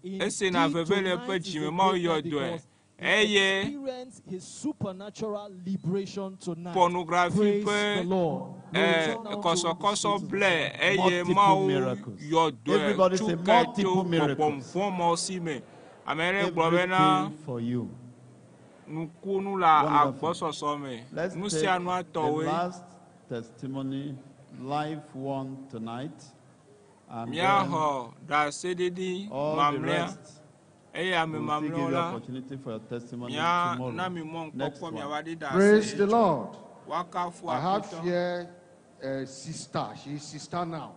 esena Indeed, veve le eƒe tonight is dzime a Mawu great yɔ night dɔe because Eye Experience his supernatural liberation tonight. Pornography Praise ƒe the Lord. We eh, return now to kɔsɔkɔsɔ the blɛ eye Multiple Mawu miracles. yɔ dɔe Everybody tso say ke tso multiple miracles. gbɔgbɔvɔ̃ si me. Ame aɖe gblɔ bena Everything for you. nukunu le Wonderful. agbɔsɔsɔ me. Let's Nu take sia nua the tɔwoe. last testimony, live one tonight. And then Míaxɔ ɖaseɖiɖi all the mamlɛa rest eye ame will still give mamlɛwo you la opportunity for your testimony mía tomorrow. na mi Next mɔnukpɔkpɔ one. miava ɖi ɖase Praise the etsɔ. Lord. Woakafu I have Aƒetɔ. here a sister. She is sister now.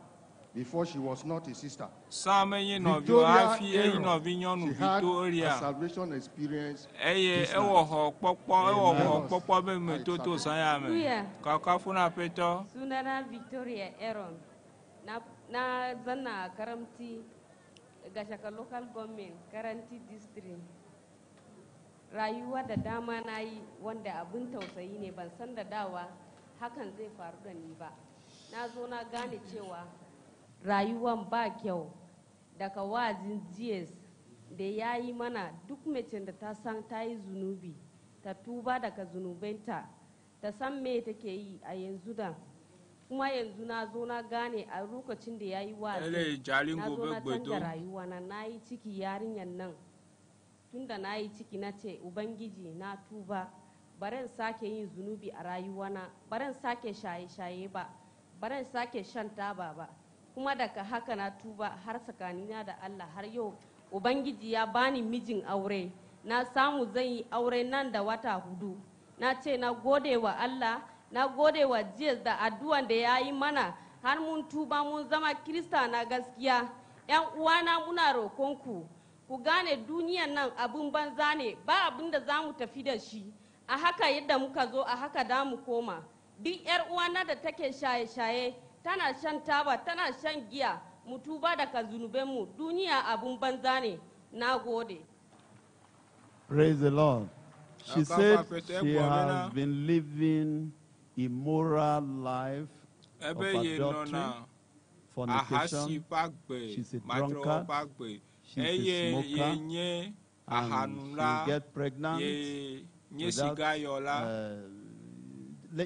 Before she was not a sister. Sã menye nɔviwo Victoria hafi eyi Aaron. nɔvinyɔnu She had Victoria. a salvation experience. Eye this ewɔ night. xɔ kpɔkpɔ ewɔ Amen. xɔ kpɔkpɔ be metoto zã ya me. Hallelujah. Kakafu na Aƒetɔ. Sunana Victoria Aaron. Na, na zanna a Karamti, Gashaka Local Government, Karanti District. Rayuwa da dama na yi wanda abin tausayi ne ban san da dawa hakan zai faru da ni ba. Na zo na gane cewa rayuwan ba kyau daga wa'azin GS da ya yi mana duk macen da ta san ta yi zunubi ta tuba daga zunubenta ta san me take yi a yanzu da kuma yanzu na zo na gane a lokacin da ya yi Ele wa'azi Jalingo na zo be na gbedo. canja rayuwa na yi ciki yarinyar nan tunda na yi ciki na ce ubangiji na tuba baran sake yin zunubi a rayuwana baran sake shaye-shaye ba baran sake shan taba ba kuma daga haka na tuba har tsakanina da allah har yau ubangiji ya bani mijin aure na samu zan yi aure nan da wata hudu na ce na gode wa allah na gode wa jiya da addu'an da ya yi mana har mun tuba mun zama kirista na gaskiya yan uwana muna rokonku ku gane duniyan nan abun banza ne ba abun da za mu tafi da shi a haka yadda muka zo a haka da mu koma duk yar uwana da take shaye-shaye tana shan taba tana shan giya mu tuba daga zunubenmu duniya abun banza ne na gode. Praise the Lord. She Akafu said Aƒetɔ, she egblɔ bena has been living immoral life of ebe ye adultery, nɔna ahasi fornication. ƒe agbe, She's a matrewɔ drunkard. ƒe agbe She's a eye smoker. ye nye And ahanula, she get pregnant ye nye without sigayɔla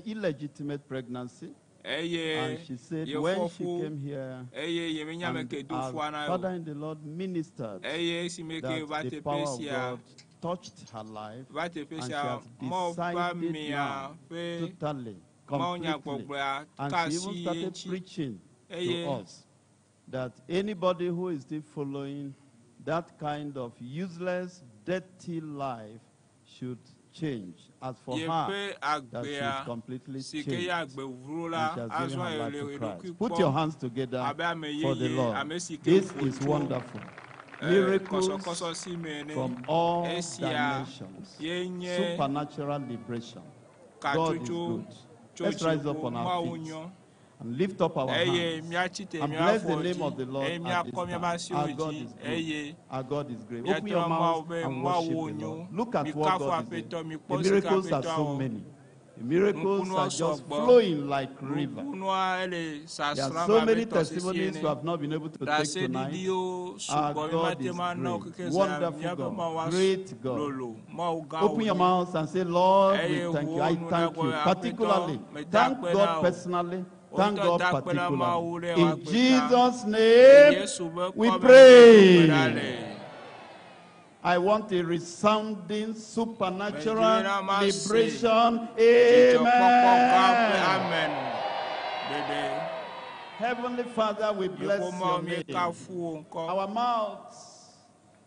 illegitimate pregnancy. eye And she said ye when she fɔ fu came here, eye ye menya me and ke do our fua na Father o in the Lord ministered eye esime ke that va the teƒe power of sia God touched her life, va teƒe and she sia has Mawu ƒe decided amea now ƒe totally, Mawu completely, nyagbɔgblɔa and ka she asi even ye started ŋuti preaching to eye us that anybody who is still following that kind of useless, dirty life should change. As for her, yeƒe that she is agbea completely si ke changed. ye agbe vlo And la she has given azɔ her life ye to le Christ. eɖokui Put your kpɔm hands together abe ame for the yeye Lord. ame si ke This ƒo is tso wonderful. eh, Miracles kɔsɔkɔsɔ si me ene from all esia dimensions. ye nye Supernatural liberation. God is katsotso good. tso Let's rise up dziƒo on our Mawu feet nyɔ and lift up our eye hands míatsi te and bless the míafɔ name dzi of the Lord eye at míakɔ this míaƒe time. asiwo Our God dzi is good. eye Our God is great. Open míatrɔ your Mawu mouths be and worship Mawu the nyo Lord. Look at what mikafu God is Aƒetɔ doing. The mikpɔ si ke miracles are Aƒetɔ so awɔ many. The miracles Nukunua are just sɔgbɔ flowing like river. nukunua ele There are sasram so abe many tɔsisi testimonies ene we have not been able to take tonight. ɖaseɖiɖiwo Our sugbɔ mi God mate is ŋu ana wo great. keke zã Wonderful míaƒe God. Mawu Great God. lolo Mawu gã Open your wònye mouths and say, Lord, we eye thank you. wò I nu thank ɖe you. gbɔ Aƒetɔ Particularly, meda thank akpe na God wò personally. Thank wò ŋutɔ God da akpe na Mawu particularly. ɖe wò In agbe ta Jesus' le name, Yesu ƒe we kɔme míedo gbe ɖa pray. le. I want a resounding supernatural Medzi bena mase liberation. dzidzɔkpɔkpɔ gã ƒe Amen. amen ɖeɖe. Heavenly Father, we bless Yehowa your name. míekafu wò ŋkɔ. Our mouths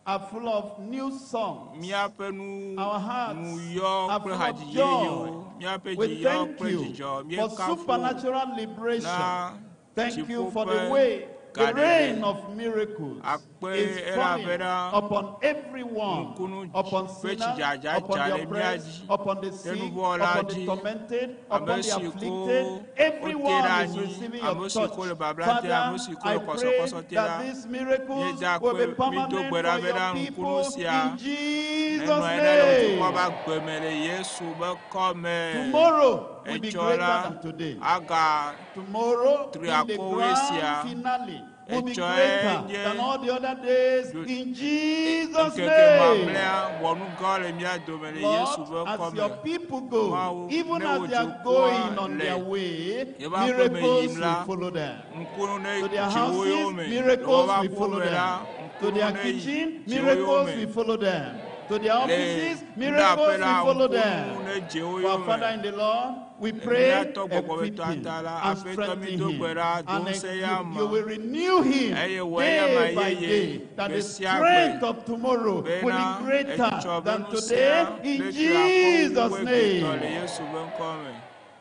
are full of new songs. Míaƒe nu Our hearts nu yɔ are kple full of hadzidzi joy. yeyewo. Míaƒe We dzi yɔ thank kple you dzidzɔ. for Míekafu wò supernatural liberation. na Thank you dziƒo for the ƒe way the gaɖeɖe. rain of miracles Akpe is falling elabena upon everyone, nukunu upon ƒe sinners, tsidzadza upon dza the ɖe mía oppressed, dzi, upon the ɖe sick, nuvɔla upon the dzi, tormented, ame upon the si ko afflicted. wote Everyone ɖe is anyi, receiving your ame si touch. ko le babla te, Father, ame si ko I le pray kɔsɔkɔsɔ te la, that these miracles míeda will akpe, be mído permanent gbe for ɖa your bena nukunu people sia in Jesus' nenɔ anyi ɖe dukɔ name. ƒe agbe me le Yesu ƒe kɔme. Tomorrow will be Etsɔ greater la than today. aga Tomorrow tri in the akɔwoe grand sia. finale. will be Etsɔe greater nye than all the other days in Jesus' ŋkeke name. mamlɛa wɔnu gã le mía dome le Yesu ƒe Lord, as ŋkɔ your me. people go, Mawu, even ne as wò they are dukɔa going on le their way, yeƒe aƒeme miracles yim la, will follow them. ŋkunu ne To their tsi wo houses, yome. Le miracles woƒe will follow aƒeme them. la, To their ŋkunu ne yi kitchen, tsi wo miracles yome. will follow them. To their Le offices, nuɖaƒe miracles la, will follow ŋkunu them. ne dze wo For our Father yome. in the Lord, we pray, Míatɔ equip gbɔgbɔmetɔ him ata la, and Aƒetɔ strengthen mi do him. gbe ɖa, do And ŋusẽ you, ya you ma. will renew him Eye wò eya day ma by yeye day, that gbe the sia gbe strength of tomorrow will bena be greater etsɔ be than ŋusẽa today in ne tri akɔ wu Jesus' egbetɔ le name. Yesu ƒe ŋkɔ me.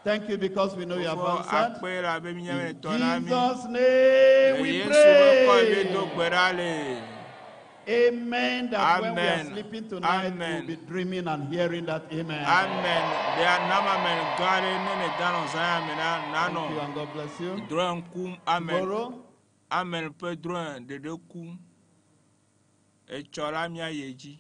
Thank you because we know you have Fofo answered. akpe la be mínya be In tɔ na mí. Jesus' name Le we Yesu ƒe ŋkɔ mi do pray. gbe ɖa le. Amen. That when we are Amen. sleeping tonight, Amen. we'll be dreaming and hearing that amen. Amen. Ɖe nama amen gã ɖe ne ne da nɔ zã ya me la, Thank you nanɔ and God bless you. drɔ̃e kum. Amen. Tomorrow, Amen ƒe drɔ̃e ɖeɖe kum. Etsɔ la míayi edzi.